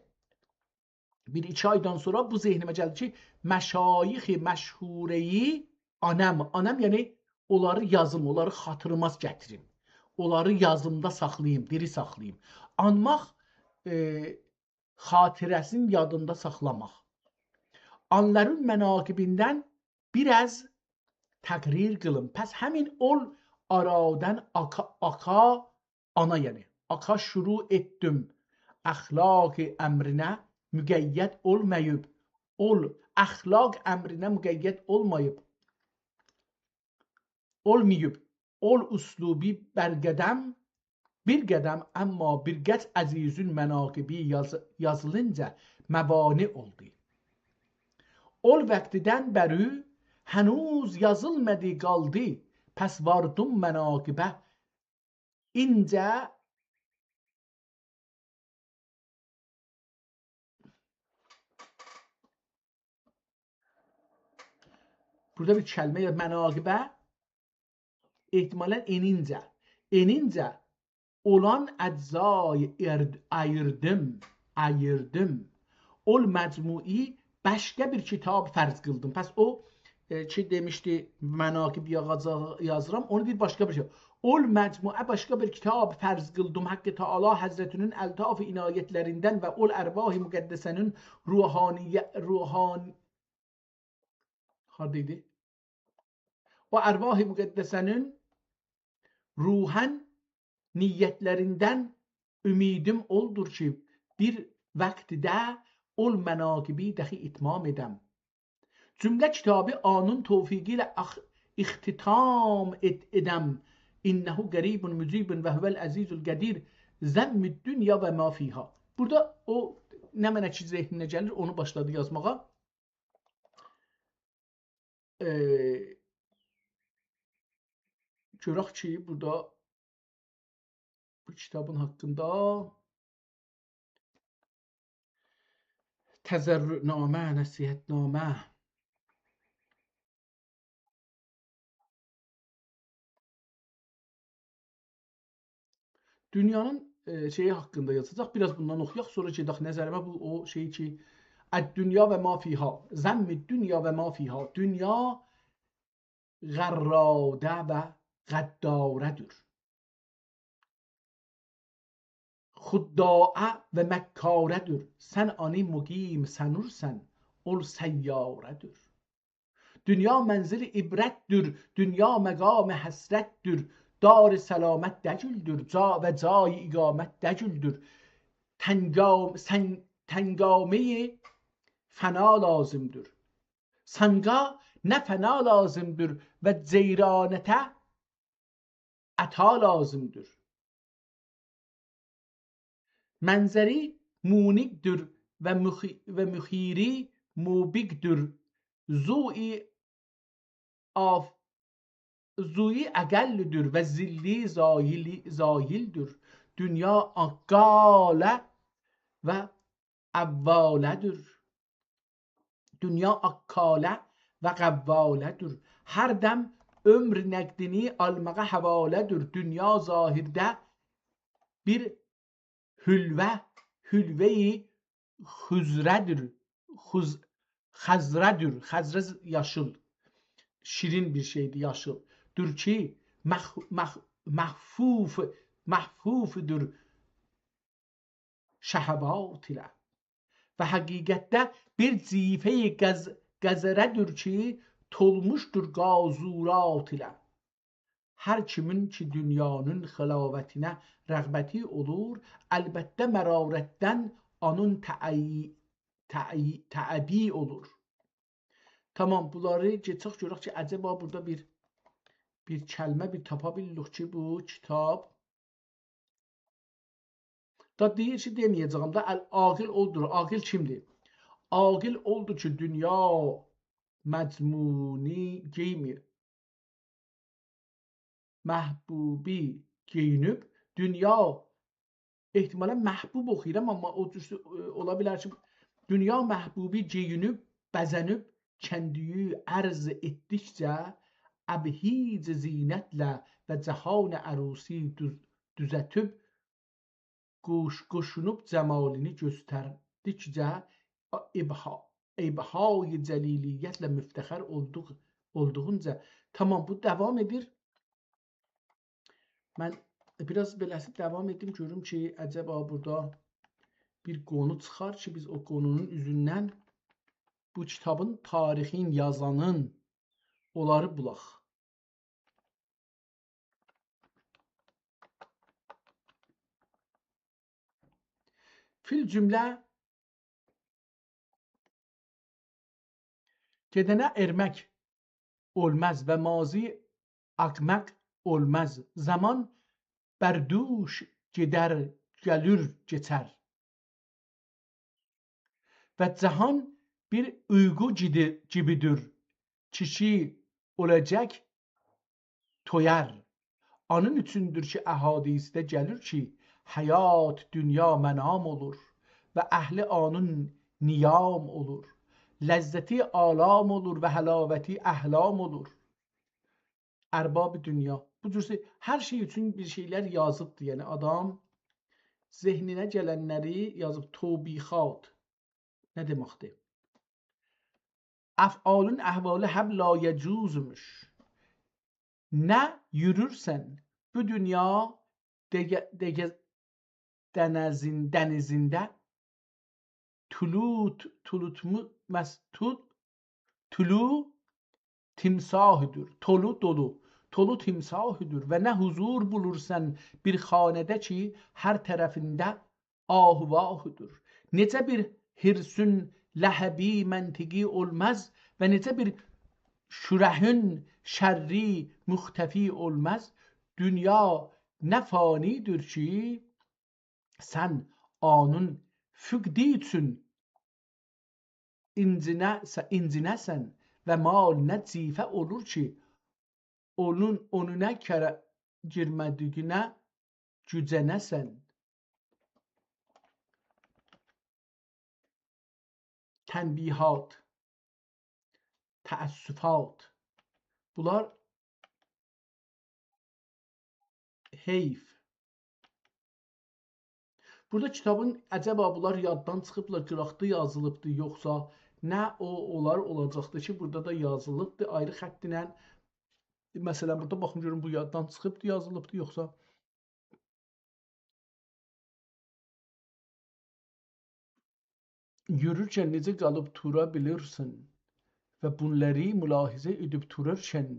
بیر ایکی آیدان سونرا بو ذهنیمه گلدی کی، مشایخ مشهوره‌یی آنام، آنام، یعنی اونلاری یازیم، اونلاری خاطیریما گتیریم. اونلاری یادیمدا ساخلاییم، دیری ساخلاییم. آنماق، ائ، خاطره‌سینی یادیندا ساخلاماق. آنلارین مناقبیندن بیر آز تقریر قیلیم. پس همین اول آرادان آکا، آکا آنا، یعنی، آکا شروع ائتدیم. اخلاق امرینه مقید اولماییب، اول، اخلاق امرینه مقید اولماییب، اولماییب، اول اسلوبی بر قدم، بیر قدم، اما بیر قدر عزیزین مناقبی یاز-، یازیلینجا موانع اولدو. اول وقتیدن بری هنوز یازیلمادی، قالدی، پس واردیم مناقبه اینجه. بورادا بیر کلمه یاز، مناقبه، احتمالاً انینجه. انینجه اولان اجزای ارد-، آییردیم، آییردیم. اول مجموعی باشقا بیر کیتاب فرض قیلدیم. پس او، ائ، کی دئمیشدی، مناقب یاغاجا-، یازیرام، اونو دئییر باشقا بیر شئی. اول مجموعه باشقا بیر کیتاب فرض قیلدیم. حق تعالی حضرتینین الطاف عنایتلریندن و اول ارواح مقدسه‌نین روحانی-، روحان-، هاردا ایدی؟ او ارواح مقدسه‌نین روحانیت‌لریندن امیدیم اولدور کی، بیر وقتده اول مناقبی داخی اتمام ائدم. جمله کیتابی آنین توفیقی ایله اخ-، اختتام ائد-، ائدم. «إنه قریب مجیب و هو العزیز القدیر. ذم الدنیا و ما فیها.» بورادا او نمنه کی ذهنینه گلیر، اونو باشلادی یازماغا. ائ، گؤرک کی، بورادا بو کیتابین حاقیندا تضرع‌نامه، نصیحت‌نامه. دونیانین، ائ، شئیی حاقیندا یازاجاق. بیر آز بوندان اوخویاق، سونرا گئدک نظریمه بو، او شئی کی، «الدنیا و ما فیها. ذم الدنیا و ما فیها.» دونیا غراده و غداره‌دیر. خداعه و مکاره‌دیر. سن آنی مقیم سانیرسان، اول سیاره‌دیر. دونیا منزل عبرتدیر، دونیا مقام حسرتدیر. دار سلامت دگیلدیر، جا و جای اقامت دگیلدیر. تنگام-، سن-، تنگامه‌ی فنا لازمدیر. سنگا نه فنا لازمدیر و جیرانته عطا لازمدیر. منظری مونیقدیر و مخی-، و مخیری موبقدیر. ضوئی آف-، ضوئی اقلدیر و ظلی زایلی-، زایلدیر. دونیا عقاله و عواله‌دیر. دونیا عقاله و قواله‌دیر. هر دم عؤمور نقدینی آلماغا حواله‌دیر. دونیا ظاهرده بیر حلوه، حلوه‌ی خضره‌دیر. خض-، خضره‌دیر. خضره یاشیل. شیرین بیر شئیدیر یاشیل. دور کی، مخ-، مخ-، مخفوف، مخفوفدور شهوات ایله. و حقیقتده بیر جیفه‌ی قذ-، قذره‌دیر کی، تولموشدور قاذورات ایله. هر کیمین کی دونیانین حلاوتینه رغبتی اولور، البته مرارتدن اونون تعی-، تعی-، تعبی اولور. تامام، بونلاری کئچک، گؤرک کی، عجبا بورادا بیر، بیر کلمه، بیر تاپا بیلیریک کی، بو کیتاب دا دئییر کی، دئمه‌یه‌جه‌یم ده، ال-، عاقل اودور. عاقل کیمدیر؟ عاقل اودور کی، دونیا مضمونی گئیمیر. محبوبی گئیینیب، دونیا، احتمالاً محبوب اوخویورام، آمما او جور، ائ، اولا بیلر کی، دونیا محبوبی گئیینیب، بزه‌نیب، کندیوی عرض ائتدیکجه، ابهیج زینتله و جهان عروسی دوز-، دوزتیب، قوش-، قوشونوب جمالینی گؤستردیکجه، ابها-، ابهای جلیلیتله مفتخر اولدوق-، اولدوغونجا. تامام، بو داوام ائدیر. من بیر آز بئله‌سی داوام ائدیم، گؤروم کی، عجبا بورادا بیر قونو چیخار کی، بیز او قونونون اوزوندن بو کیتابین تاریخین یازانین اونلاری بولاق. فی الجمله، گئدنه ارمک اولماز و ماضی اغمق اولماز. زامان بر دوش گئدر، گلیر، کئچر. و جهان بیر اویقو گیدی-، گیبیدیر. کیشی اولاجاق، تویار. اونون اوچوندور کی، احادیثده گلیر کی، حیات دونیا منام اولور و اهلی اونون نیام اولور. لذتی آلام اولور و حلاوتی احلام اولور. ارباب دونیا. بو جور شئی، هر شئی اوچون بیر شئیلر یازیبدیر. یعنی، آدام ذهنینه گلنلری یازیب. توبیخات. نه دئمکدیر؟ افعالین احوالی حب لایجوزموش. نه یورورسن بو دونیا دگه، دگه دنیزین-، دنیزینده، تولو، ت-، تولوتمو-، مس-، تو-، تولو تیمساهیدیر، تولو، دولو، تولو تیمساهیدیر و نه حضور بولورسن بیر خانه‌ده کی، هر طرفینده آه و واهیدیر. نئجه بیر حرصون لهبی منطقی اولماز و نئجه بیر شورهون شرّی مختفی اولماز. دونیا نه فانیدیر کی، سن اونون فقدی اوچون اینجینه-، اینجینه‌سن و مال نه جیفه اولور کی، اونون، اونون نه کره گیرمه‌دیگینه گوجنه‌سن. تنبیهات، تأسفات. بونلار حیف. بورادا کیتابین، عجبا بونلار یاددان چیخیبلار، قیراقدا یازیلیبدی، یوخسا نه او، اونلار اولاجاقدی کی، بورادا دا یازیلیبدی آیری خط ایله. مثلا، بورادا باخین گؤرون، بو یاددان چیخیبدی، یازیلیبدی، یوخسا یورورکن نئجه قالیب دورا بیلیرسن و بونلاری ملاحظه ائدیب دورارکن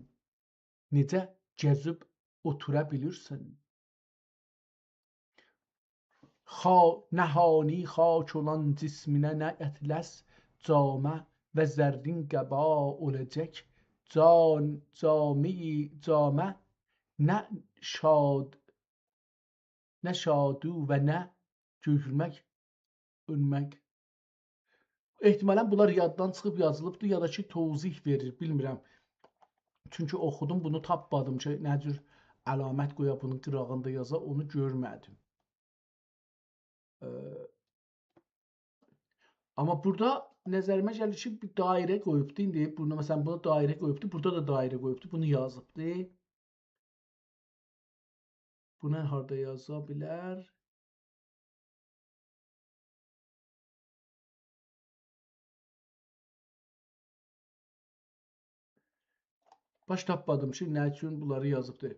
نئجه گزیب اوتورا بیلیرسن؟ خا-، نهانی خاک اولان جسمینه نه اطلس جامه و زرین قبا اولاجاق، جان-، جامه‌ی-، جامه نه شاد-، نه شادو و نه گؤیمک، اؤنمک. احتمالا بونلار یاددان چیخیب یازیلیبدی، یا دا کی، توضیح وئریر، بیلمیرم. چونکی اوخودوم، بونو تاپمادیم کی، نه جور علامت قویا، بونون قیراغیندا یازا، اونو گؤرمه‌دیم. ائ، آمما بورادا نظریمه گلیر کی، بیر دایره قویوبدو. ایندی بورادا، مثلا، بونا دایره قویوبدو، بورادا دا دایره قویوبدو، بونو یازیبدی. بونو هاردا یازا بیلر؟ باش تاپمادیم کی، نه اوچون بونلاری یازیبدی.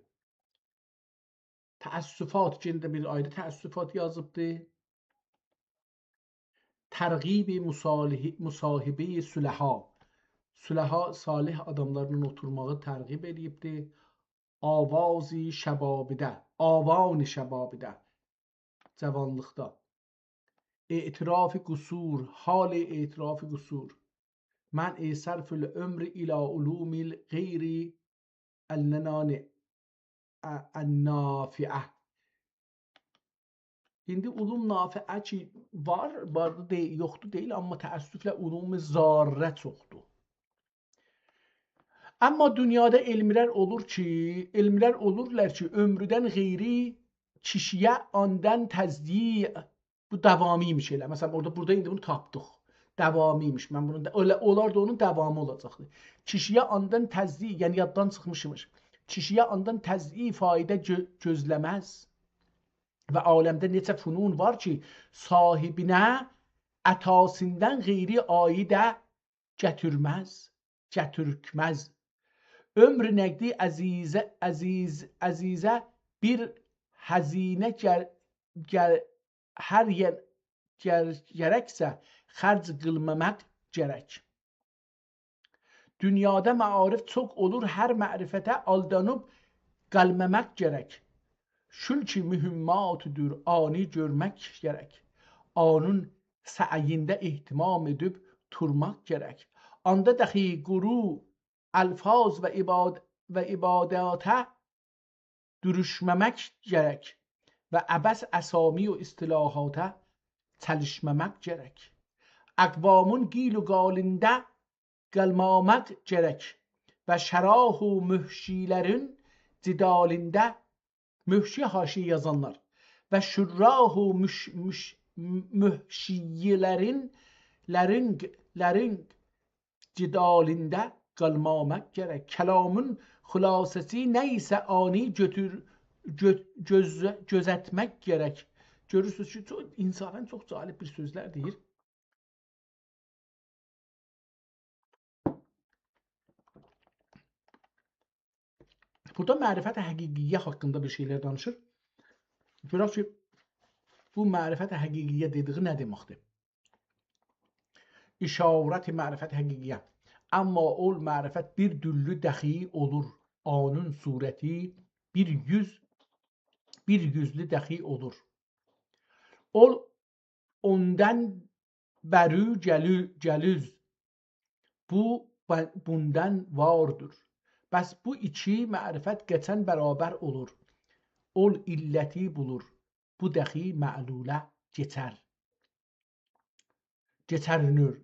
تأسفات، یئنه ده بیر آیری تأسفات یازیبدی. ترغیب مصالح-، مصاحبهٔ صلحا. صلحا، صالح آداملارلا اوتورماغی ترغیب ائله‌ییبدی. آوان شبابیده، آوان شبابیده، جوانلیقدا. اعتراف قصور، حال اعتراف قصور. منع صرف العمر الی علوم الغیر النان-، ا-، النافعه. ایندی علوم نافعه کی وار، واردی دئ-، یوخدور دئییل، آمما تأسفله علوم ضاره چوخدور. آمما دونیادا علملر اولور کی، علملر اولورلار کی، عمردن غیری کیشی‌یه آندان تضییع، بو داوامی ایمیش ائله. مثلا، اورادا، بورادا ایندی بونو تاپدیق. داوامی ایمیش. من بونون دا، ائله، اولار دا اونون داوامی اولاجاقدی. کیشی‌یه آندان تضییع، یعنی یاددان چیخمیش ایمیش. کیشی‌یه آندان تضییع فایده گؤ-، گؤزله‌مز. و عالمده نئچه فنون وار کی، صاحبینه عطاسیندان غیری عایده گتیرمز، گتیرکمز. عمر نقدی عزیزه، عزیز، عزیزه بیر هزینه گر-، گر-، هر یئر گر-، گرکسه خرج قیلماماق گرک. دونیادا معارف چوخ اولور، هر معرفته آلدانیب قالماماق گرک. شول کی مهماتدور، آنی گؤرمک گرک. آنین سعیینده اهتمام ائدیب تورماق گرک. آندا داخی قورو الفاظ و عباد-، و عباداتا دوروشمه‌مک گرک و عبث اسامی و اصطلاحاتا چلیشمه‌مک گرک. اقوامین قیل و قالینده قالماماق گرک و شراح و محشی‌لرین جدالینده، محشی حاشیه یازانلار، و شراح و مش-، مش-، محشی‌لرین، لرین، لرین جدالینده قالماماق گرک. کلامین خلاصه‌سی نه ایسه آنی گؤتور-، گؤ-، گؤز-، گؤزتمک گرک. گؤرورسونوز کی، چوخ، انصافا چوخ جالب بیر سؤزلر دئییر. بورادا معرفت حقیقیه حاقیندا بیر شئیلر دانیشیر. گؤرک کی، بو معرفت حقیقیه دئدیگی نه دئمکدیر؟ اشارت معرفت حقیقیه. آمما او معرفت بیر دوللو دخی اولور. آنین صورتی بیر یوز، بیر یوزلو دخی اولور. اول اوندان بری گلی-، گلیز. بو، ب-، بوندان واردیر. پس بو ایکی معرفت قئچن برابر اولور. اول علتی بولور. بو دخی معلوله کئچر. کئچرنور.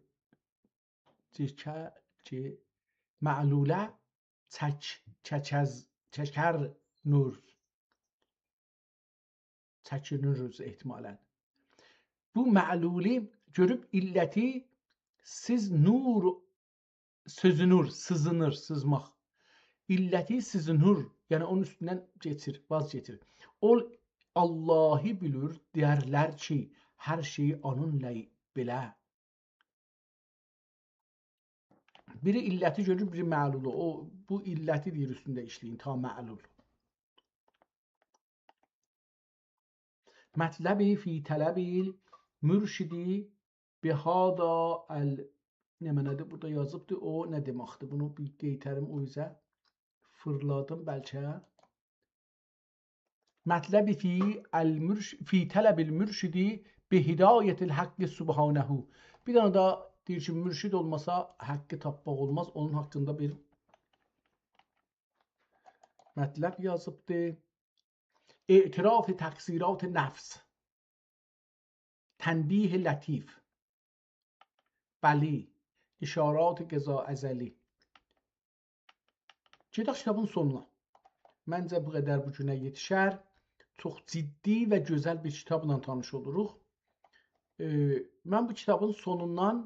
چکه-، چه-، معلوله چک-، چکز-، چکرنور. چکینیریز احتمالاً. بو معلولی گؤروب علتی سیزنور، سیزینیر، سیزینیر، سیزماق. علتی سیزینیر، یعنی اونون اوستوندن کئچیر، واز کئچیر. اول آللاهی بیلیر، دئیرلر کی، هر شئی اونونلا بئله. بیری علتی گؤرور، بیری معلولو. او، بو علتی دئییر اوستونده ایشله‌یین، تا معلول. مطلبی فی طلب المرشد بهذا ال-، نمنه‌دیر؟ بورادا یازیبدیر، او نه دئمکدیر؟ بونو بیر قئیتریم، او اوزه فیرلادیم بلکه. مطلبی فی المرش-، فی طلب المرشد بهدایة الحق سبحانه. بیر دنه ده دئییر کی، مرشد اولماسا حقی تاپماق اولماز. اونون حاقیندا بیر مطلب یازیبدی. اعتراف تقصیرات نفس. تنبیه لطیف. بلی. اشارات قضا ازلی. گئدک کیتابین سونونا. منجه بو قدر بو گونه یئتیشر. چوخ جدی و گؤزل بیر کیتابلا تانیش اولوروق. ائ، من بو کیتابین سونوندان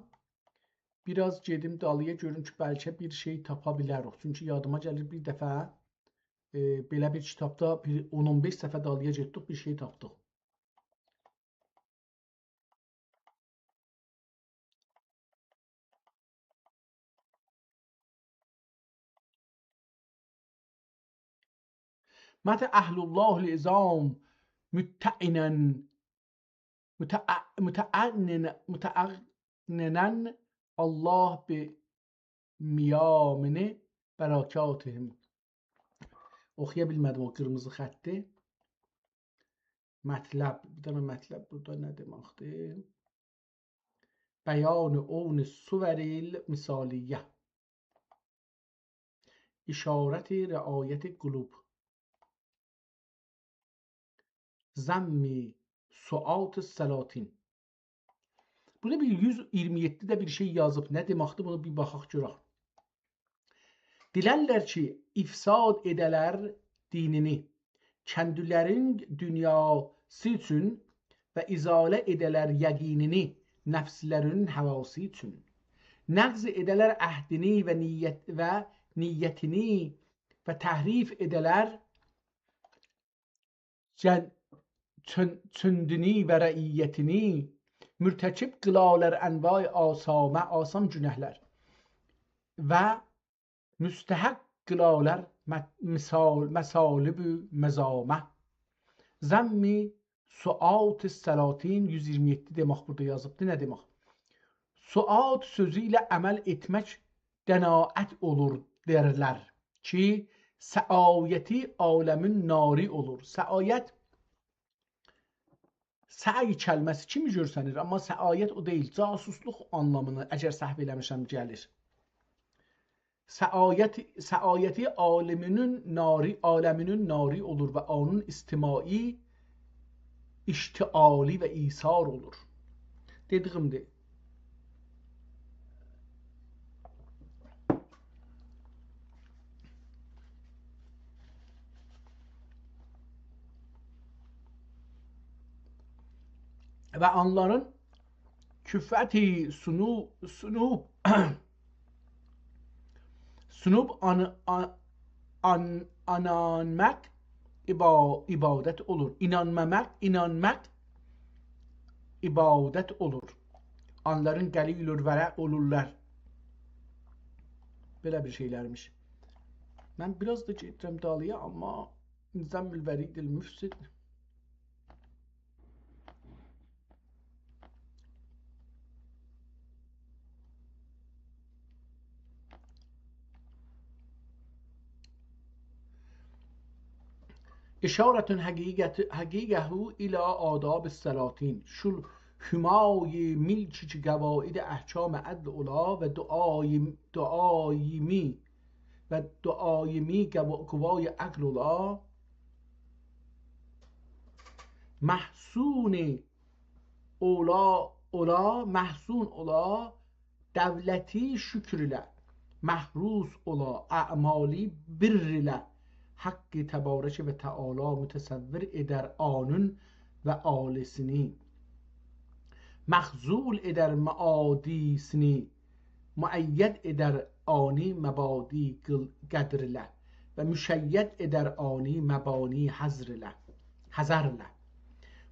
بیر آز گئدیم دالییا، گؤروم کی، بلکه بیر شئی تاپا بیلریک. چونکی یادیما گلیر، بیر دفعه، ائ، بئله بیر کیتابدا بیر اون اون بئش صفحه دالییا گئتدیک، بیر شئی تاپدیق. مات أهل الله العظام متعننا، متع-، متعننا، متعننا الله بميامن برکاتهم. اوخویا بیلمه‌دیم او قیرمیزی خطی. مطلب، بیر دنه مطلب بورادا نه دئمکدیر؟ بیان عون صور المثالیه. اشارت رعایت قلوب. ضم سعاة السلاطین. بورادا بیر یوز ایگیرمی یئددی ده بیر شئی یازیب. نه دئمکدیر؟ بونو بیر باخاق گؤرک. دیلرلر کی، افساد ائده‌لر دینینی، کندلی‌لرین دونیاسی اوچون و ازاله ائده‌لر یقینینی نفسلرین هواسی اوچون. نقض ائده‌لر عهدینی و نیت، و نیتینی و تحریف ائده‌لر جن-، چون-، چوندونی و رعیتینی، مرتکب قیلالر انواع آثامه، آثام گوناهلار و مستحق قیلالر م-، مثال، مثالب مذامه. ضم سعاة السلاطین، یوز ایگیرمی یئددی دئمک بورادا یازیبدی. نه دئمک؟ سعاة سؤزو ایله عمل ائتمک دناعت اولور دئرلر کی، سعایتی عالمین ناری اولور. سعایت، سعی کلمه‌سی کیمی گؤرسنیر، آمما سعایت او دئییل، جاسوسلوق آنلامینا، اگر سهو ائله‌میرم، گلیر. سعایت، سعایتی عالمینین ناری، عالمینین ناری اولور و اونون اجتماعی اشتعالی و ایثار اولور. دئدیگیمدیر. و اونلارین کفوتی سنو-، سنوب، سنوب آن-، آن-، آن-، آنانماق عبا-، عبادت اولور. اینانماماق، اینانماق عبادت اولور. آنلارین قلیل الورع اولورلار. بئله بیر شئیلرمیش. من بیر آز دا گئدیرم دالییا، آمما ضم الورید المفسد. اشارة حقیقت-، حقیقه الی آداب السلاطین. شول همای ملکی کی قواعد احکام عدل اولا و دائم-، دائمی و دائمی قوا-، قوای عقل اولا، محصون اولا، اولا، محصون اولا، دولتی شکر ایله، محروس اولا، اعمالی بر ایله، حق تبارک و تعالی متصور ائدر آنین و آلی‌سینی، مخذول ائدر معادی‌سینی، مؤید ائدر آنی مبادی قیل-، قدر ایله و مشید ائدر آنی مبانی حذر ایله، حذر ایله.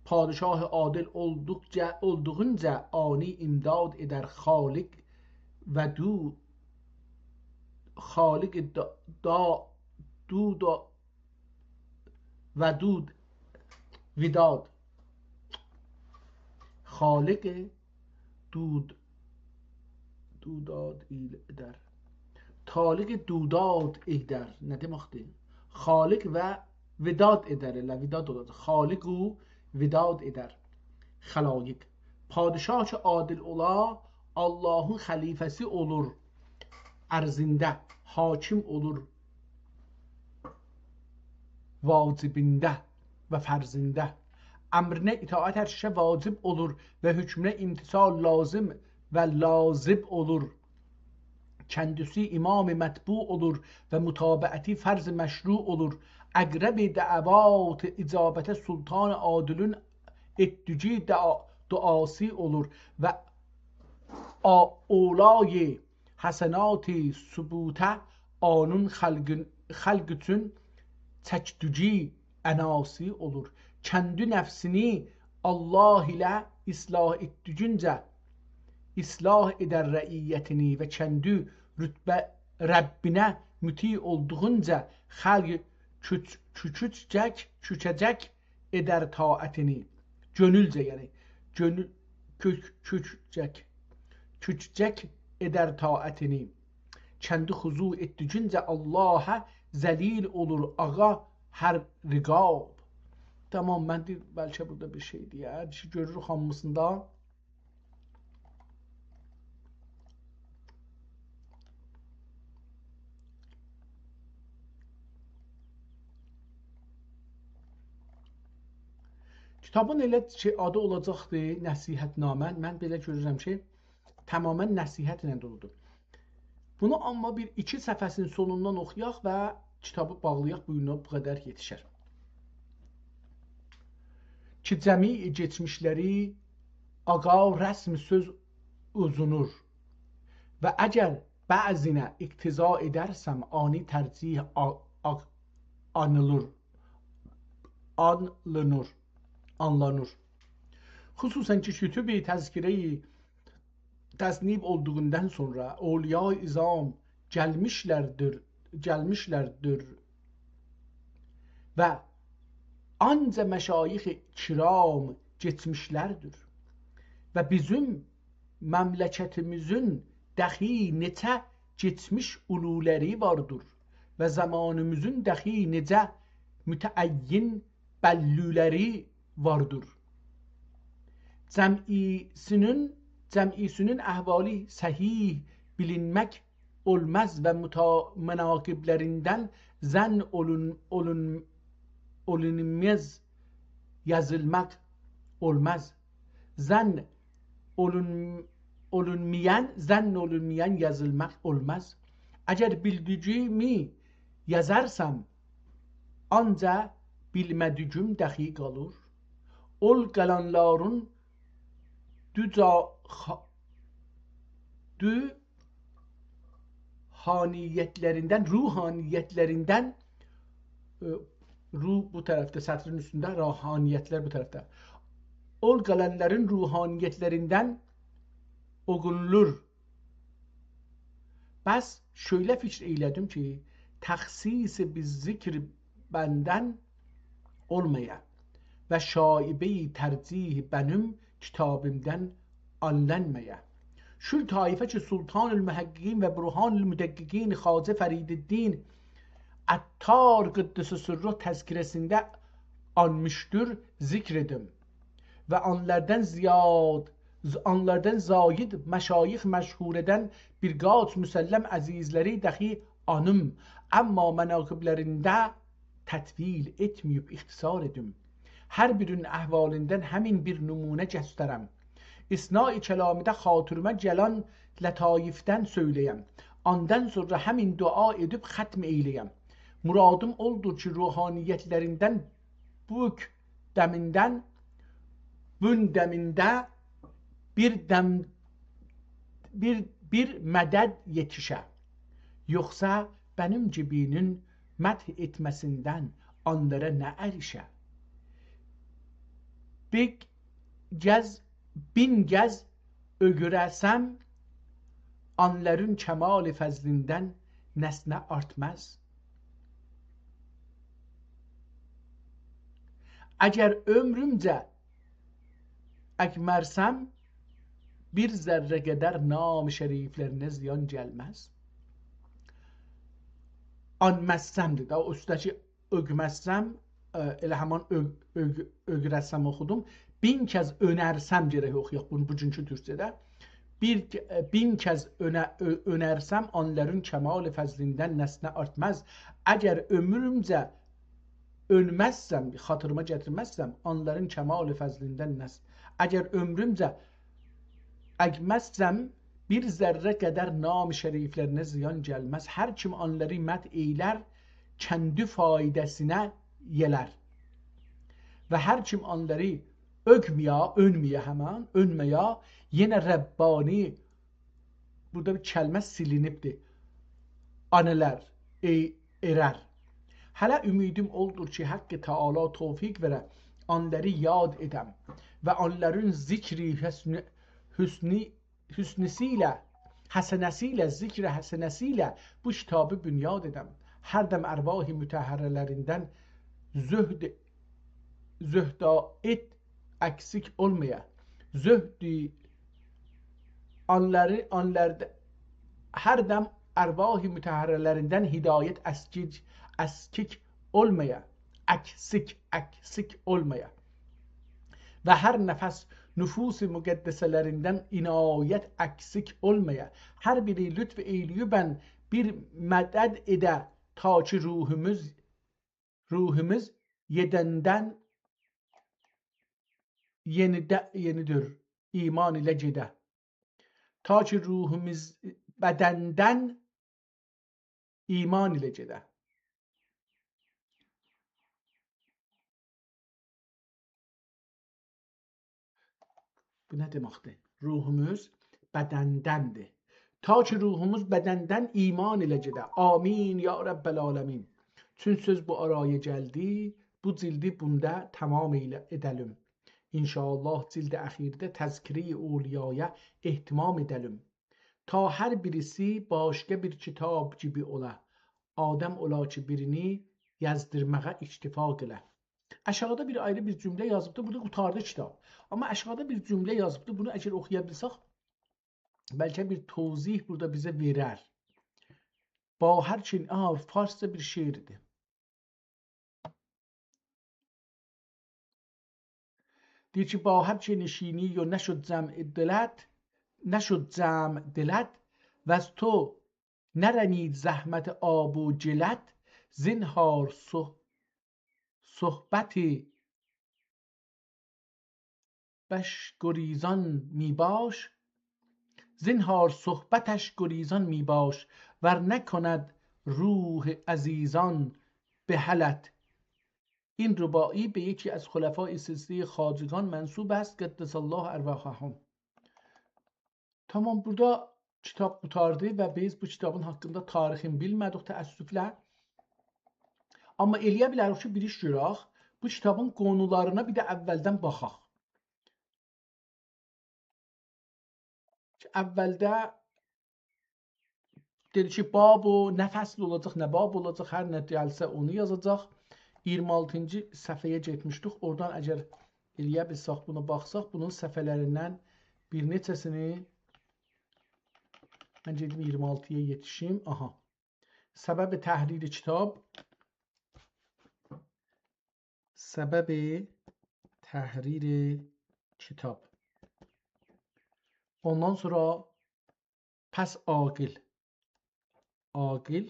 پادشاه عادل اولدوقجا، اولدوغونجا آنی امداد ائدر خالق و دو-، خالق دا-، دا-، دو-، دا-، ودود، وداد. خالق دود، دوداد ائدر. خالق دوداد ائدر. نه دئمکدیر؟ خالق و وداد ائدر، ائله وداد اولاجاق. خالق و وداد ائدر خلایق. پادشاه کی عادل اولا، آللاهین خلیفه‌سی اولور ارضینده، حاکم اولور واجبینده و فرضینده. امرینه اطاعت هر کسه واجب اولور و حکمونه امتثال لازم و لازب اولور. کندیسی امام مطبوع اولور و متابعتی فرض مشروع اولور. اقرب دعوات اجابته سلطان عادلین ائتدیگی دعا-، دعاسی اولور و آ-، اولای حسنات ثبوته آنین خلقین-، خلق اوچون چکدیگی عناسی اولور. کندی نفسینی آللاه ایله اصلاح ائتدیگینجه، اصلاح ائدر رعیتینی و کندی رتبه ربّینه مطیع اولدوغونجا خلق کوچ-، کوچوکجک، کوچه‌جک ائدر طاعتینی. گؤنولجه، یعنی، گؤنول-، کوک-، کوکجک، کوکجک ائدر طاعتینی. کندی خضوع ائتدیگینجه آللاها، ذلیل اولور آغا هر رقاب. تامام، من دئییر، بلکه بورادا بیر شئی دئیر. کی، گؤروروک هامیسیندا. کیتابین ائله کی، آدی اولاجاقدی نصیحت‌نامه. من بئله گؤرورم کی، تمامیله نصیحت ایله دولودور. بونو آمما بیر ایکی صفحه‌سینین سونوندان اوخویاق و کیتابی باغلایاق، بو گون بو قدر یئتیشر. کی جمیع کئچمیشلری آغا رسم سؤز اوزونور و اگر بعضینه اقتضا ائدرسم، آنی ترجیح آ-، آ-، آنیلیر، آنلینیر، آنلانیر. خصوصاً کی کتب تذکره‌ی تذنیب اولدوغوندان سونرا اولیای عظام گلمیشلردیر، گلمیشلردیر و آنجا مشایخ کرام کئچمیشلردیر و بیزیم مملکتیمیزین دخی نئچه کئچمیش علولری واردیر و زامانیمیزین دخی نئچه متعین بللولری واردیر. جمعی‌سینین، جمعی‌سینین احوالی صحیح بیلینمک اولماز و متا-، مناقبلریندن ظن اولون-، اولون-، اولونماز، یازیلماق اولماز. ظن اولون-، اولونمایان، ظن اولونمایان یازیلماق اولماز. اگر بیلدیگیمی یازارسام، آنجا بیلمه‌دیگیم دخی قالیر. اول قالانلارین دوجا خا-، دو حانیتلریندن، روحانیتلریندن، ائ، روح بو طرفده، سطرین اوستونده، روحانیتلر بو طرفده. اول قالانلارین روحانیتلریندن اوغونلور. بس شؤیله فیکر ائیله‌دیم کی، تخصیص بیر ذکر بندن اولمایا و شایبه‌ی ترجیح بنیم کتابیمدن آنلانمایا. شول طایفه کی، سلطان المحققین و برهان المدققین خواجه فریدالدین عطار قدس سره تذکره‌سینده آنمیشدیر، ذکر ائدیم. و آنلاردان زیاد، ز-، آنلاردان زاید مشایخ مشهوردن بیر قاچ مسلم عزیزلری دخی آنیم، اما مناقبلرینده تطویل ائتمه‌ییب اختصار ائدیم. هر بیرینین احوالیندن همین بیر نمونه گؤسترم. اثنای کلامیده خاطیریمه گلن لطایفدن سؤیله‌یم. آندان سونرا همین دعا ائدیب ختم ائیله‌یم. مرادیم اولدور کی، روحانیتلریندن بوک دمیندن، بون دمینده بیر دم، بیر، بیر مدد یئتیشه. یوخسا بنیم گیبینین مدح ائتمه‌سیندن آنلارا نه اریشه؟ بیر گز، بین گز اؤگره‌سم، آنلارین کمال فضلیندن نسنه آرتماز. اگر عؤمرومجه اگمرسم، بیر ذره قدر نام شریفلرینه زیان گلمز. آنمزسم‌دیر دا، او اوستده‌کی اؤگمزسم، ائ، ائله همان اؤگ-، اؤگ-، اؤگره‌سم اوخودوم. بین کز اؤنرسم گرک اوخویاق بونو بوگونکو تورکجه‌ده. بیر ک-، ائ، بین کز اؤنه-، اؤ-، اؤنرسم، آنلارین کمال فضلیندن نسنه آرتماز. اگر عؤمرومجه اؤنمزسم، خاطیریما گتیرمزسم، آنلارین کمال فضلیندن نس-، اگر عؤمرومجه اگمزسم، بیر ذره قدر نام شریفلرینه زیان گلمز. هر کیم آنلاری مدح ائیلر، کندی فایده‌سینه یئلر. و هر کیم آنلاری اؤگمه‌یه، اؤنمه‌یه همان، اؤنمه‌یه، یئنه ربانی، بورادا بیر کلمه سیلینیبدیر. آنیلر، ائ-، ائرر. هله امیدیم اولدور کی، حق تعالی توفیق وئره، آنلاری یاد ائدم و آنلارین ذکری حسن-، حسنی حسنی‌سی ایله، حسنه‌سی ایله، ذکر حسنه‌سی ایله بو کیتابی بنیاد ائدم. هر دم ارواح مطهره‌لریندن زهد، زهدایت اکسیک اولمایا. زهدی آنلاری، آنلاردا هر دم ارواح مطهره‌لریندن هدایت اسکیک، اسکیک اولمایا. اکسیک، اکسیک اولمایا. و هر نفس نفوس مقدسه‌لریندن عنایت اکسیک اولمایا. هر بیری لطف ائیلییبن بیر مدد ائده، تا کی روحوموز، روحوموز یئدندن یئنیده-، یئنیدیر، ایمان ایله گئده. تا کی روحوموز بدندن ایمان ایله گئده. بو نه دئمکدیر؟ روحوموز بدندندیر. تا کی روحوموز بدندن ایمان ایله گئده. آمین یا رب العالمین. چون سؤز بو آرایا گلدی، بو جلدی بوندا تمام ائیله-، ائده‌لیم. ان‌شاءالله جلد اخیرده تذکره‌ی اولیایا اهتمام ائده‌لیم. تا هر بیریسی باشقا بیر کیتاب کیمی اولا. آدم اولا کی بیرینی یازدیرماغا اکتفا ائله. آشاغیدا بیر آیری بیر جمله یازیبدی. بورادا قوتاردی کیتاب. آمما آشاغیدا بیر جمله یازیبدی. بونو اگر اوخویا بیلسک، بلکه بیر توضیح بورادا بیزه وئرر. با هر چین، آها، فارسجا بیر شعردیر. دئییر کی، با هر چه نشینی و نشد جمع دلت، نشد جمع دلت، وز تو نرمید زحمت آب و گلت، زنهار صح-، صحبت بش گریزان می‌باش، زنهار صحبتش گریزان می‌باش، ور نکند روح عزیزان به حلت. این رباعی به یکی از خلفای سلسلهٔ خواجگان منسوب است، قدس الله ارواحهم. تامام، بورادا کیتاب قوتاردی و بیز بو کیتابین حاقیندا تاریخینی بیلمه‌دیک، تأسفله. آمما ائلیه بیلریک کی، بیر ایش گؤرک. بو کیتابین قونولارینا بیر ده اولدن باخاق. کی، اولده دئدی کی، باب و نه فصل اولاجاق، نه باب اولاجاق، هر نه گلسه اونو یازاجاق. اییرمی آلتینجی صفحه‌یه گئتمیشدیک. اورادان اگر ائلیه بیلسک، بونا باخساق، بونون صفحه‌لریندن بیر نئچه‌سینی، من گئدیم اییرمی آلتی‌یا یئتیشیم. آها. سبب تحریر کیتاب. سبب تحریر کیتاب. اوندان سونرا پس عاقل. عاقل.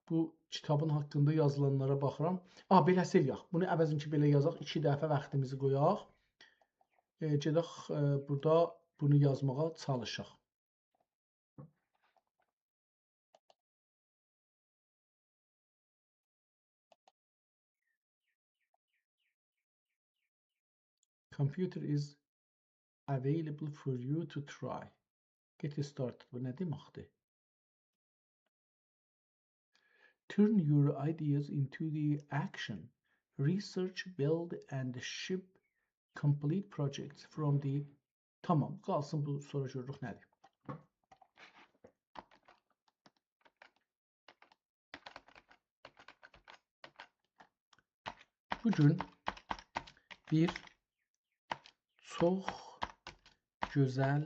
بو کیتابین حاقیندا یازیلانلارا باخیرام. آ، بئله‌سی ائلیک. بونو عوضین کی، بئله یازاق، ایکی دفعه واختیمیزی قویاق. ائ، گئدک، ائ، بورادا بونو یازماغا چالیشاق. Computer is available for you to try. Get started. بو نه دئمکدیر؟ Turn your ideas into the action. Research, build and ship complete projects from the تامام، قالسین، بو سونرا گؤروروک نه‌دیر. بو گون بیر چوخ گؤزل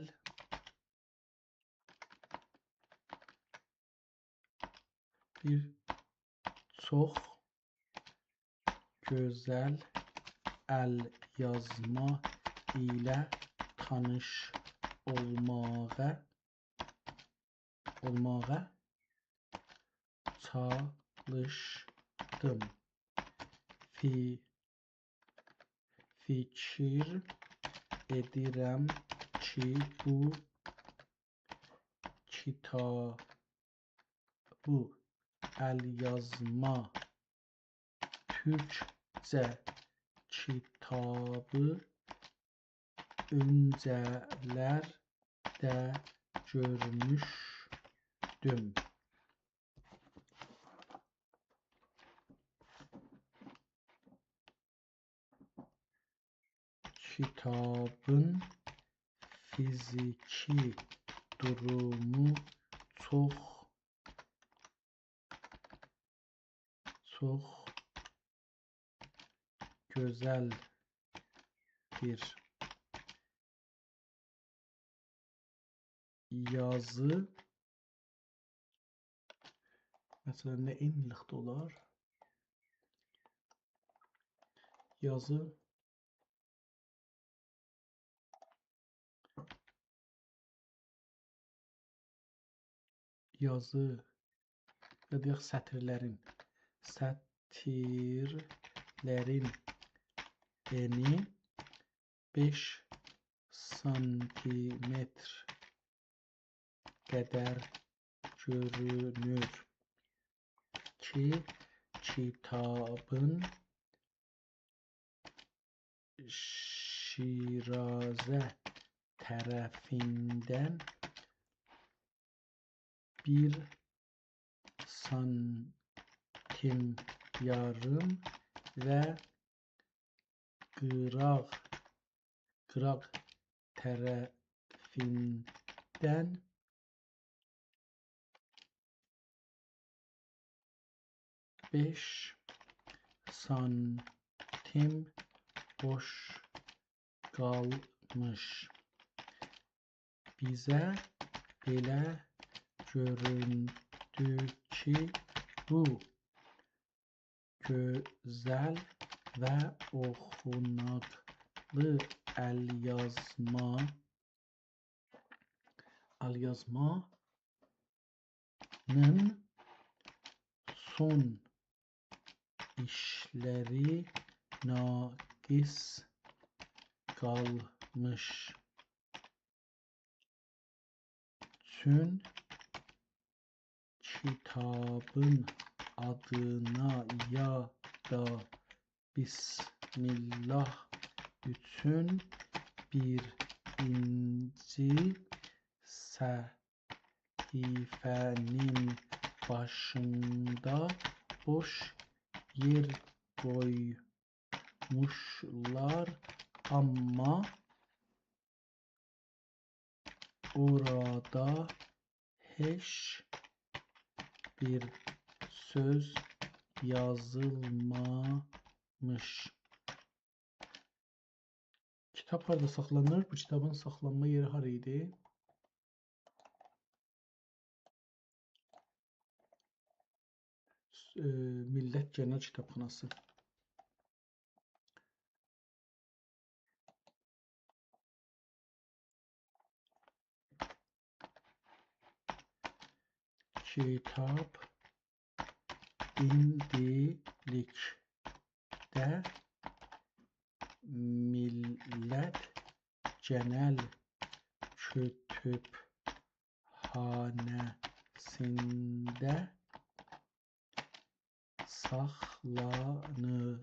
بیر چوخ گؤزل ال‌یازما ایله تانیش اولماغا، اولماغا چالیشدیم. فی-، فیکیر ائدیرم کی، بو کیتاب، بو ال‌یازما تورکجه کیتابی اؤنجه‌لرده گؤرموشدوم. کیتابین فیزیکی دورومو چوخ چوخ گؤزل بیر یازی. مثلا، نه انلیکده اولار؟ یازی. یازی، یا دئیک، سطرلرین، سطرلرین انی بئش سانتیمتر قدر گؤرونور کی، کیتابین شیرازه طرفیندن بیر سانتیم یاریم و قیراق، قیراق طرفیندن بئش سانتیم بوش قالمیش. بیزه بئله گؤروندو کی، بو گؤزل و اوخوناقلی ال‌یازما، ال‌یازمانین سون ایشلری ناقص قالمیش. چون کیتابین آدینا یا دا بسم‌الله اوچون بیرینجی صفحه‌نین باشیندا بوش یئر قویموشلار، آمما اورادا هئچ بیر سؤز یازیلمامیش. کیتاب هاردا ساخلانیر؟ بو کیتابین ساخلانما یئری هارا ایدی؟ ائ، میللت گئنل کیتابخاناسی. کیتاب ایندیلیکده میللت گئنل کتب‌خاناسیندا ساخلانیلیر.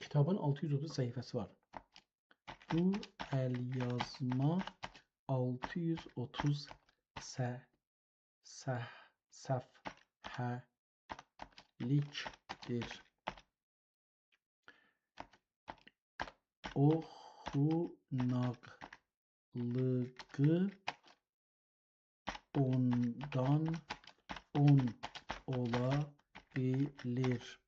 کیتابین آلتی یوز اوتوز صفحه‌سی وار. بو ال‌یازما آلتی یوز اوتوز ص-، ص-، صفحه‌لیکدیر. اوخوناقلیغی اوندان اون اولا بیلیر.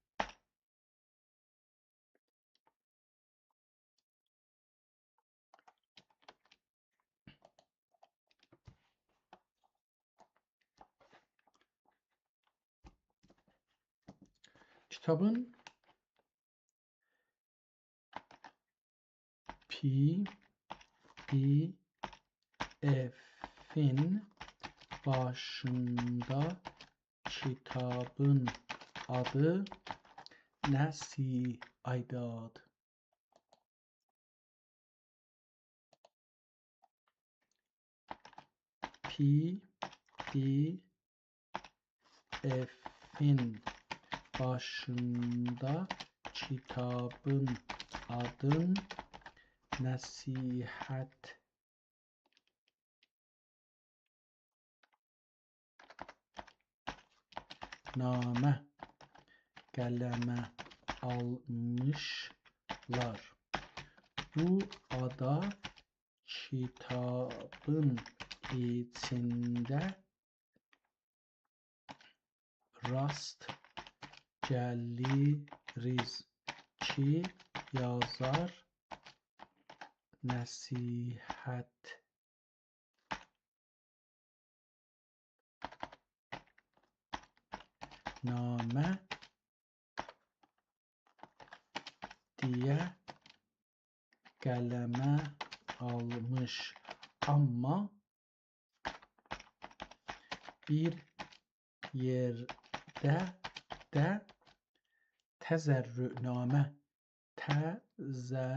کیتابین پی‌دی‌افین باشیندا کیتابین آدی نصیحتدیر. پی‌دی‌افین باشیندا کیتابین آدین نصیحت نامه قلمه آلمیشلار. بو آدا کیتابین ایچینده راست گلیریز کی، یازار نصیحت‌نامه دئیه قلمه آلمیش، آمما بیر یئرده ده تضرع‌نامه، تضرع‌نامه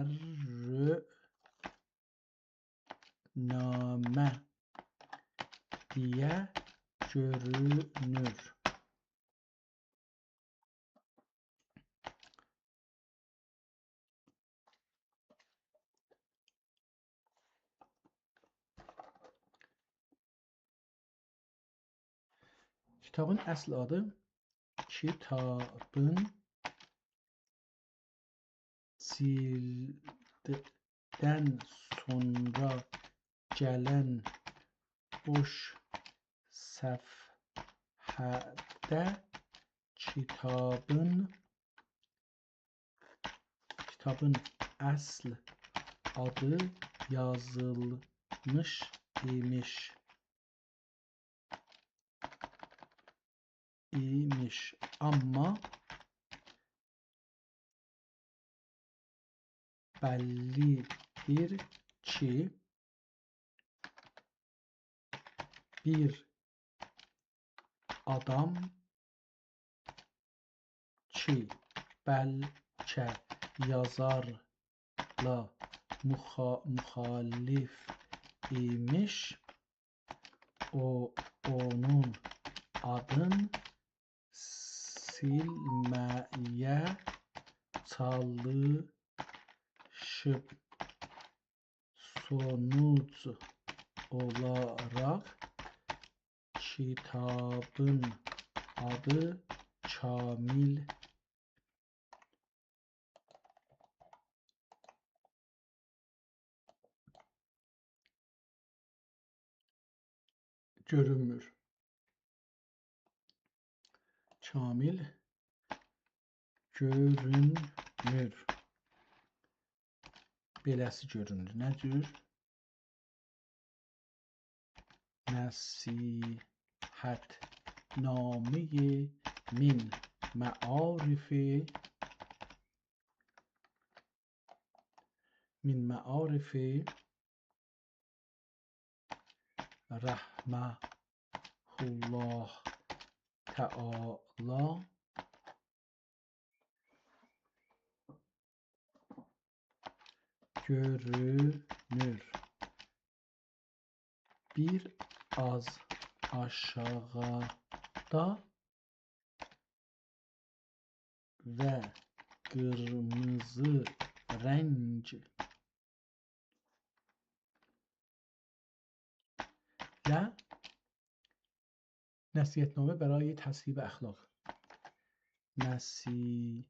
دئیه گؤرونور. کیتابین اصل آدی کیتابین جیلددن سونرا گلن بوش صفحه‌ده کیتابین، کیتابین اصل آدی یازیلمیش ایمیش. ایمیش. آمما بللی‌دیر کی، بیر آدام کی، بلکه یازارلا مخا-، مخالف ایمیش، او، اونون آدین سیلمه‌یه چالیشیب. سونوج اولاراق کیتابین آدی کامیل گؤرونمور. کامیل گؤرونمور. بئله‌سی گؤرونور. نه جور؟ نصیحت‌نامهٔ من معارف، من معارف رحمه الله تعالی گؤرونور. بیر آز آشاغیدا و قیرمیزی رنگله نصیحت‌نامه برای تصویب اخلاق. نصیحت‌نامه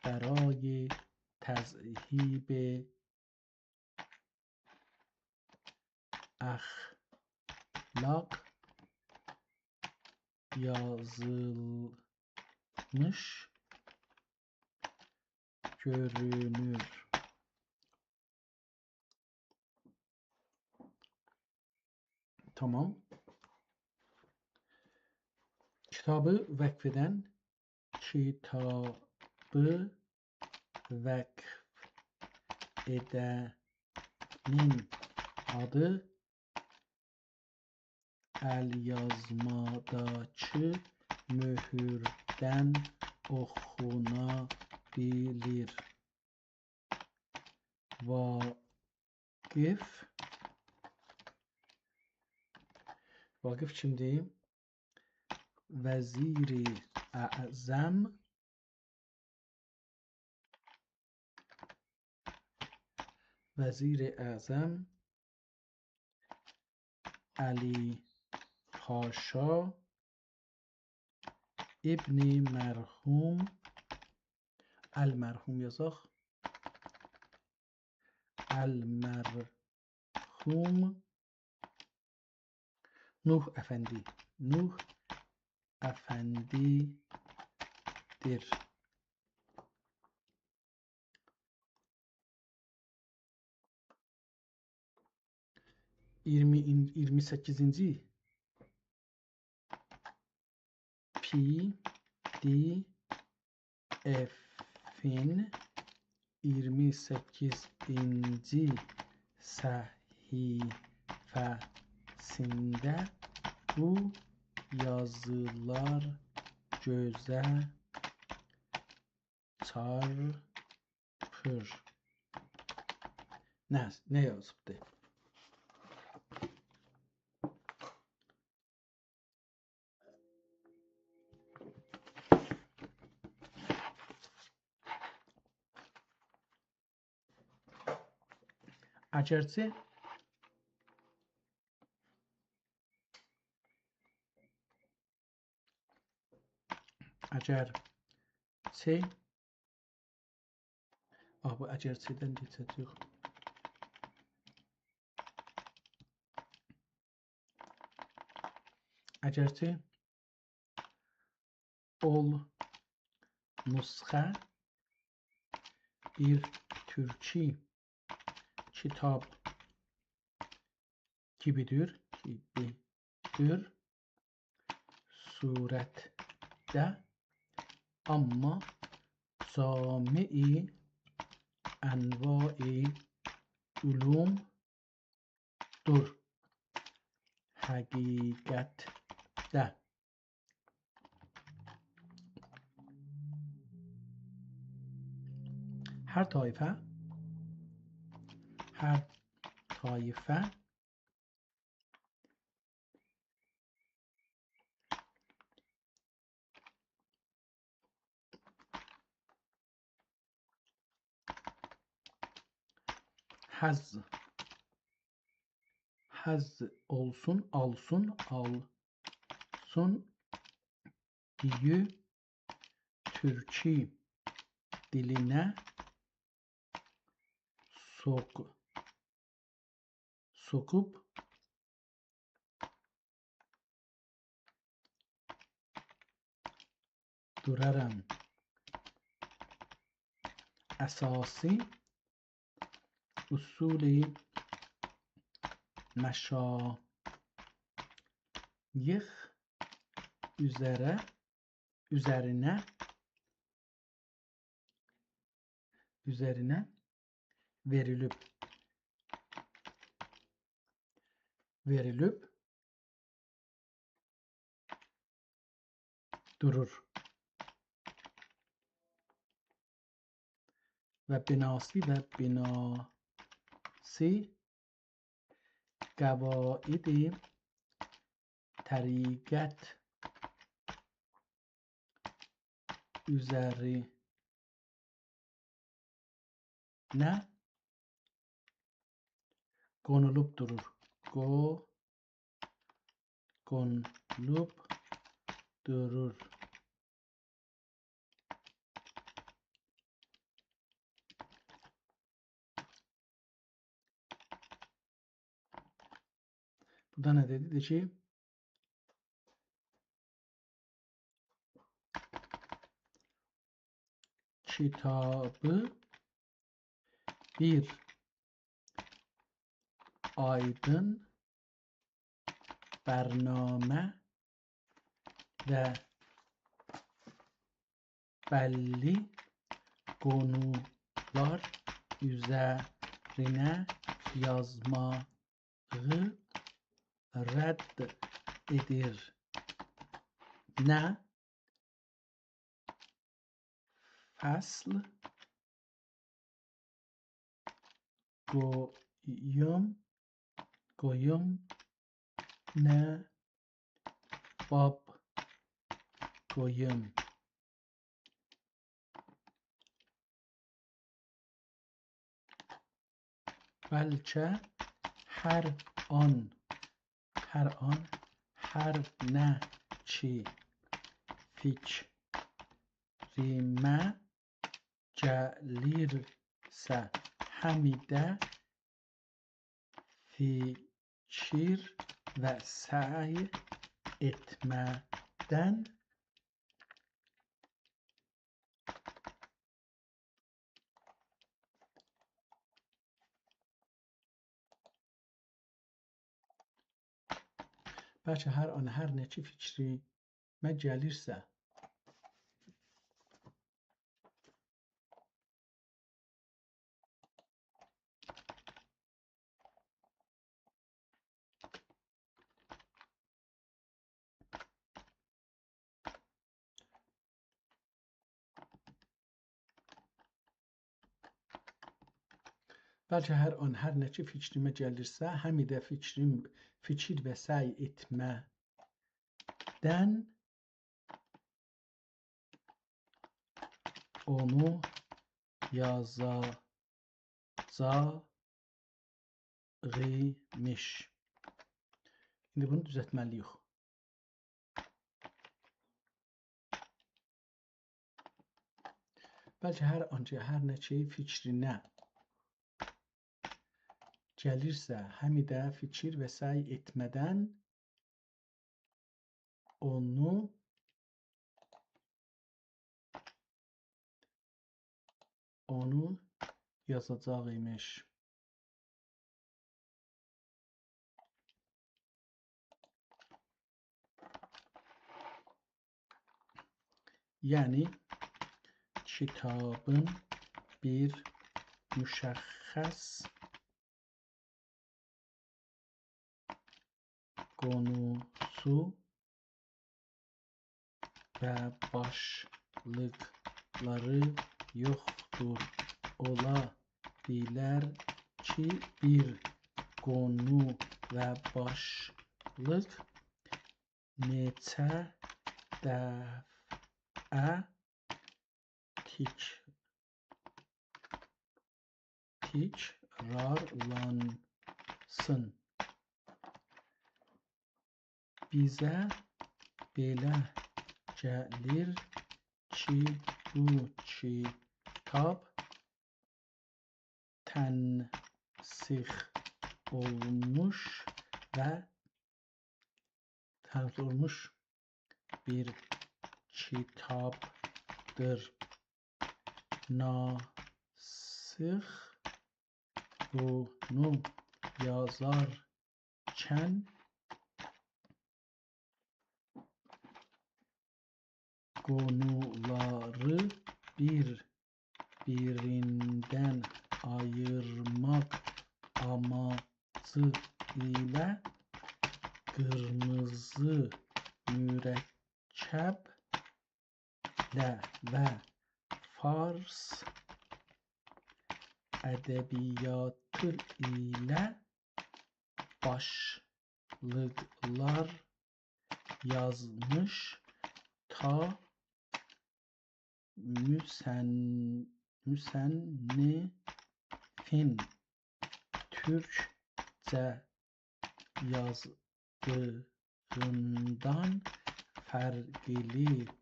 برای تذهیب اخلاق یازیلمیش گؤرونور. تامام. کیتابی وقف ائدن، کیتابی وقف ائدنین آدی ال‌یازماداکی مؤهوردن اوخونا بیلیر. واقف. واقف کیمدیر؟ وزیر اعظم، وزیر اعظم علی پاشا ابن مرحوم، المرحوم یازاق، المرحوم نوح افندی. نوح افندی‌دیر. اییرمی، اییرمی سککیزینجی پی‌دی‌ایفین اییرمی سککیزینجی صفحه‌سینده بو یازیلار گؤزه چارپیر. نه، نه یازیبدی؟ اگرچه، اگرچه، آه، بو اگرچه‌دن کئچه‌جه‌ییک. اگرچه اول نسخه بیر تورکی کیتاب کیبی‌دیر، کیبی‌دیر صورتده، آمما جامع انواع علوم‌دور حقیقتده. هر طایفه، هر طایفه حظ، حظ اولسون، آلسین، آلسین دئییب تورکی دیلینه سوق-، سوقوب دورارام. اساسی اصول مشایخ اوزره، اوزرینه، اوزرینه وئریلیب، وئریلیب دورور. و بناسی، و بناسی قواعد طریقت اوزرینه قونولوب دورور. قو-، قونولوب دورور. بورادا نه دئدی؟ دئدی کی، کیتابی بیر آیدین برنامه و بللی قونولار اوزرینه یازماغی رد ائدیر. نه فصل قویوم، قویوم، نه باب قویوم. بلکه هر آن، هر آن، هر نه کی فیکریمه گلیرسه، همی ده فیکیر و سعی ائتمه‌دن بلکه هر آن هر نه کی فیکریمه گلیرسه. بلکه هر آن هر نه کی فیکریمه گلیرسه، همی ده فیکریم، فیکیر و سعی ائتمه‌دن اونو یازاجاغیمیش. ایندی بونو دوزلتمه‌لی‌ییک. بلکه هر آن کی، هر نه کی فیکرینه گلیرسه، همی ده فیکیر و سعی ائتمه‌دن اونو، اونو یازاجاغیمیش. یعنی، کیتابین بیر مشخص قونوسو و باشلیقلاری یوخدور. اولا بیلر کی، بیر قونو و باشلیق نئچه دفعه تک-، تکرارلانسین. بیزه بئله گلیر کی، بو کیتاب تنسیخ اولموش و تنسیخ اولموش بیر کیتابدیر. ناسیخ بونو یازارکن قونولاری بیر-بیریندن آییرماق آماجی ایله قیرمیزی مرکبله و فارس ادبیاتی ایله باشلیقلار یازمیش تا مصن-، مصنفین تورکجه یازدیغیندان فرقلی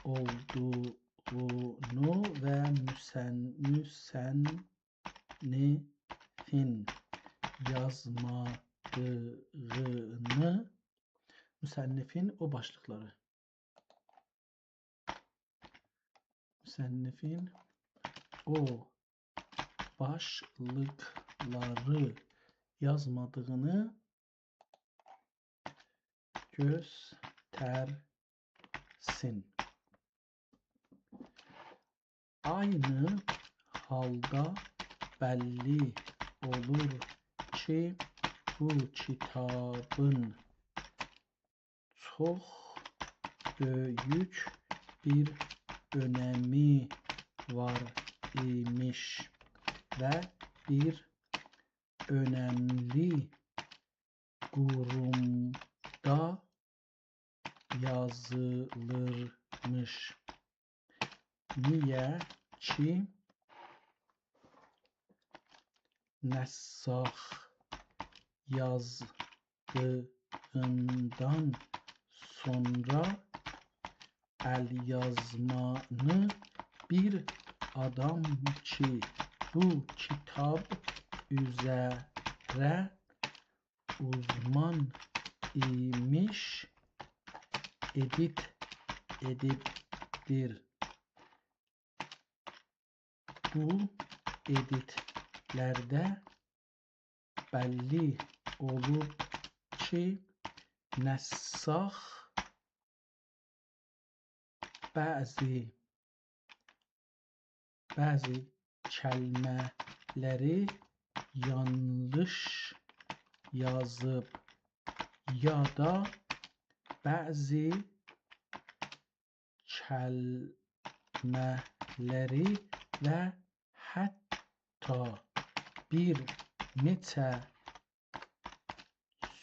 اولدوغونو و مصن-، مصنفین یازمادیغینی، مصنفین او باشلیقلاری، مصنفین او باشلیقلاری یازمادیغینی گؤسترسین. عینی حالدا بللی اولور کی، بو کیتابین چوخ بؤیوک بیر اؤنمی وار ایمیش و بیر اؤنملی قورومدا یازیلیرمیش. نییه کی، نساخ یازدیغیندان سونرا ال‌یازمانی بیر آدام کی، بو کیتاب اوزره اوزمان ایمیش، ادیت ائدیبدیر. بو ادیتلرده بللی اولوب کی، نساخ بعضی، بعضی کلمه‌لری یانلیش یازیب، یا دا بعضی کلمه‌لری و حتی بیر نئچه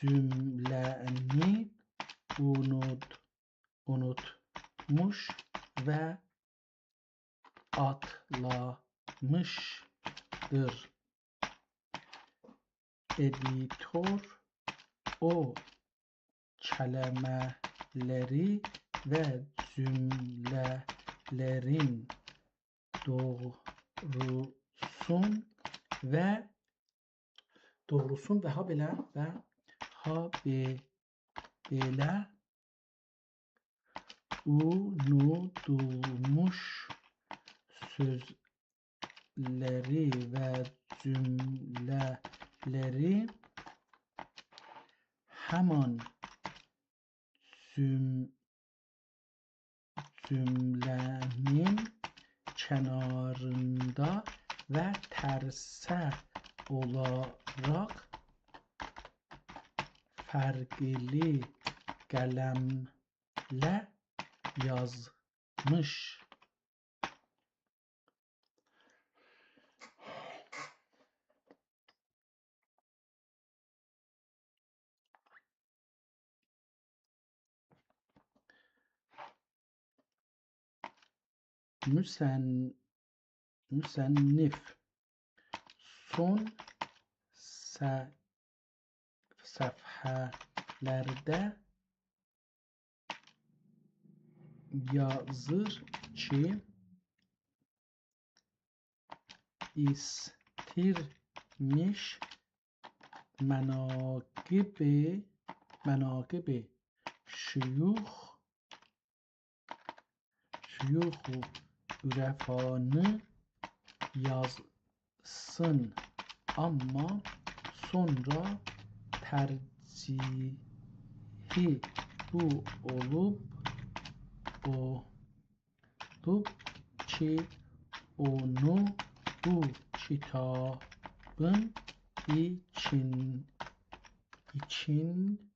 جمله‌نی اونوت-، اونوتموش و آتلامیشدیر. ادیتور او کلمه‌لری و جمله‌لرین دوغروسون و، دوغروسون و هابئله، و هابئله اونودولموش سؤزلری و جمله‌لری همان جم-، جمله‌نین کناریندا و ترسه اولاراق فرقلی قلمله یازمیش. مصن-، مصنف سون ص-، صفحه‌لرده یازیر کی، ایستیرمیش مناقب، مناقب شیوخ، شیوخ عرفانی یازسین، آمما سونرا ترجیحی بو اولوب، او دوب کی، اونو بو کیتابین ایکین-، ایکینجی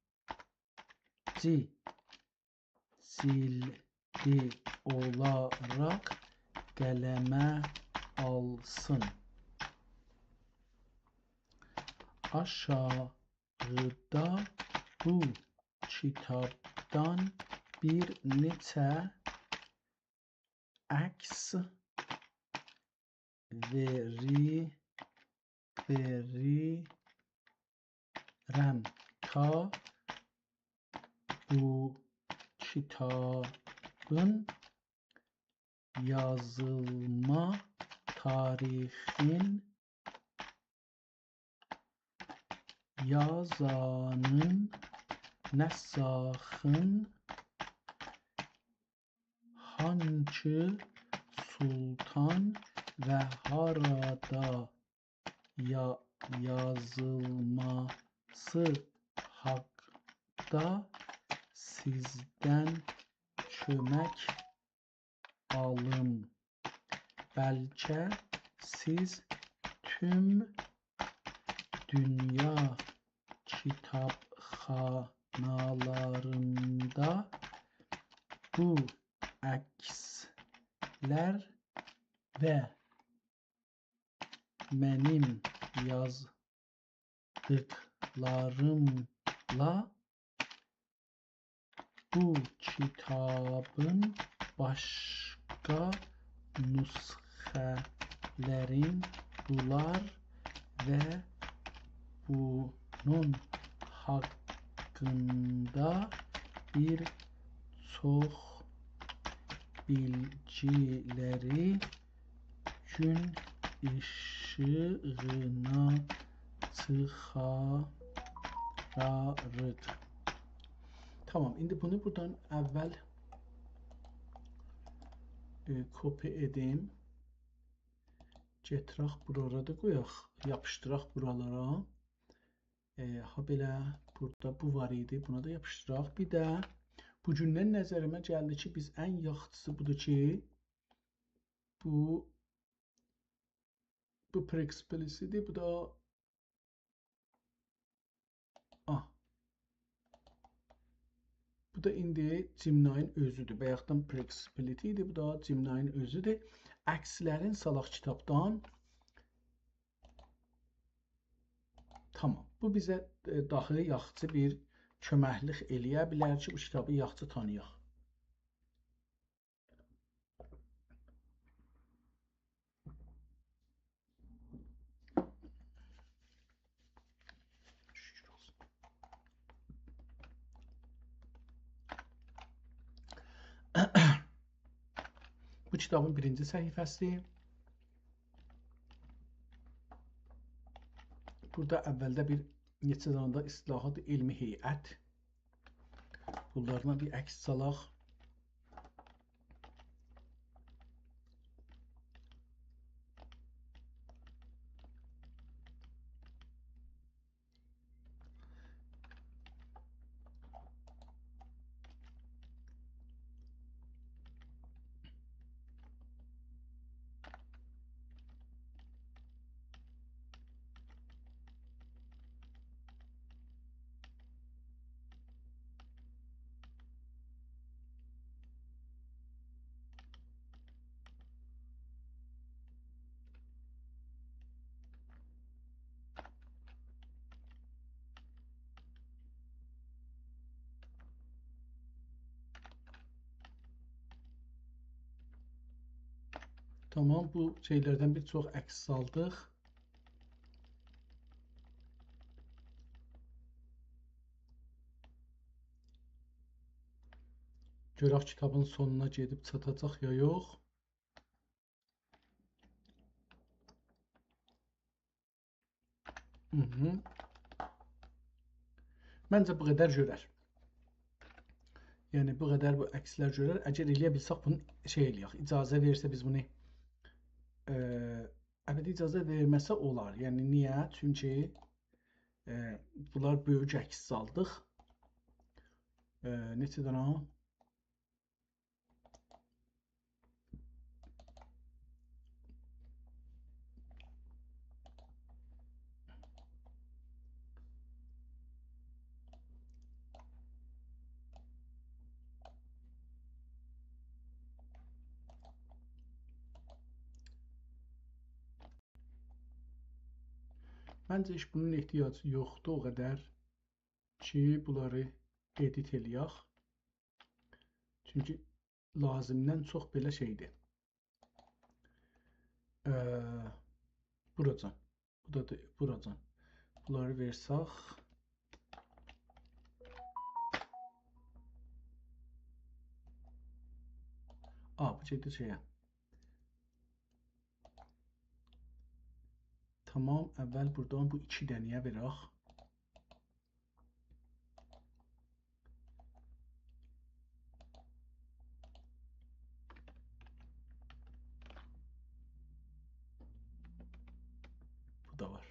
جلدی اولاراق قلمه آلسین. آشاغیدا بو کیتابدان بیر نئچه عکس وئری-، وئریرم. تا بو کیتابین یازیلما تاریخین، یازانین، نساخین، هانکی سلطان و هارادا یا-، یازیلماسی حاقدا سیزدن کؤمک آلیم. بلکه سیز توم دونیا کیتابخانالاریندا بو عکسلر و منیم یازدیقلاریملا بو کیتابین باشقا نسخه‌لرین بولار و بونون حاقیندا بیر چوخ بیلگیلری گون ایشیغینا چیخاراریق. تامام، ایندی بونو بورادان اول، ائ، کپی ائدیم. گتیرک بورالارا دا قویاق، یاپیشدیراق بورالارا. ائ، هابئله بورادا بو وار ایدی، بونا دا یاپیشدیراق. بیر ده بو گوندن نظریمه گلدی کی، بیز ان یاخشیسی بودور کی، بو، بو Prexplicity ایدی، بو دا، آه. بو دا ایندی Gemini-ین اؤزودور. بایاقدان Prexplicity ایدی، بو دا Gemini-ین اؤزودور. عکسلرین سالاق کیتابدان. تامام. بو بیزه، ائ، داها یاخشی بیر کؤمکلیک ائله‌یه بیلر کی، بو کیتابی یاخشی تانییاق. شوکور اولسون. بو کیتابین بیرینجی صفحه‌سی. بورادا اولده بیر نئچه دنه ده اصطلاحات، علمی هیئت. بونلارلا بیر عکس سالاق. تامام، بو شئیلردن بیر چوخ عکس سالدیق. گؤرک کیتابین سونونا گئدیب چاتاجاق یا یوخ. هی هی. منجه بو قدر گؤرر. یعنی بو قدر بو عکسلر گؤرر. اگر ائلیه بیلسک بونو شئی ائلیک، اجازه وئرسه بیز بونو، ائ، البته اجازه وئرمه‌سه اولار. یعنی نییه؟ چونکی، ائ، بونلار بؤیوک عکس سالدیق. ائ، نئچه دنه؟ منجه هئچ بونون احتیاجی یوخدور او قدر کی، بونلاری ادیت ائلیک. چونکی لازیمدن چوخ بئله شئیدیر. ائ، بوراجان. بو دا دئ-، بوراجان. بونلاری وئرسک. آ، بو گئدیر شئیه. تامام، اول بورادان بو ایکی دنه‌یه وئرک. بو دا وار.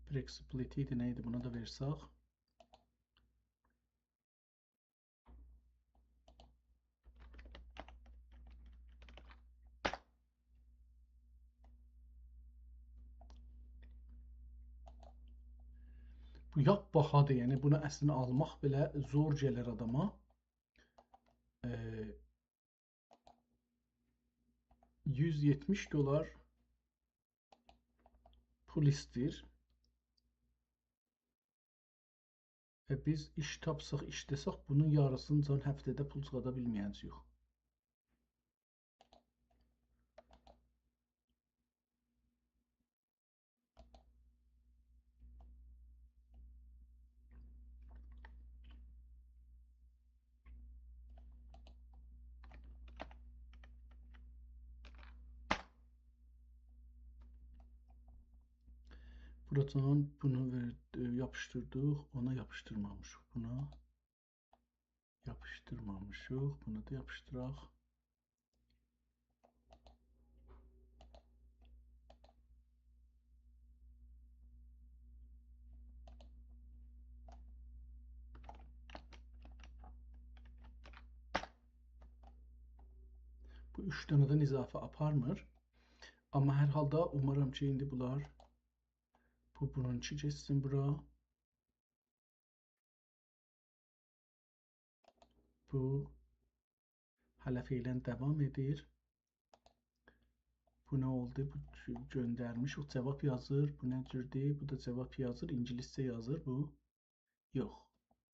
Prexplicity ایدی، نه ایدی؟ بونا دا وئرسک. بو لاپ باهادیر، یعنی بونو اصلینده آلماق بئله زور گلیر آداما. ائ، یوز یئتمیش دلار پول ایسته‌ییر. و بیز ایش تاپساق، ایشله‌سک، بونون یاریسینی جان هفته‌ده پول چیخاردا بیلمه‌یه‌جه‌ییک. بوراجان بونو وئر-، ائ، یاپیشدیردیق، اونا یاپیشدیرمامیشیق. بونا یاپیشدیرمامیشیق، بونو دا یاپیشدیراق. بو اوچ دنه‌دن اضافه آپارمیر. آمما هر حالدا اومارام کی، ایندی بونلار، بو بونونکی گئتسین بورا. بو هله فعلاً داوام ائدیر. بو نه اولدو؟ بو گؤندرمیش، او جاواب یازیر. بو نه جوردور؟ بو دا جاواب یازیر. اینگیلیسجه یازیر بو. یوخ.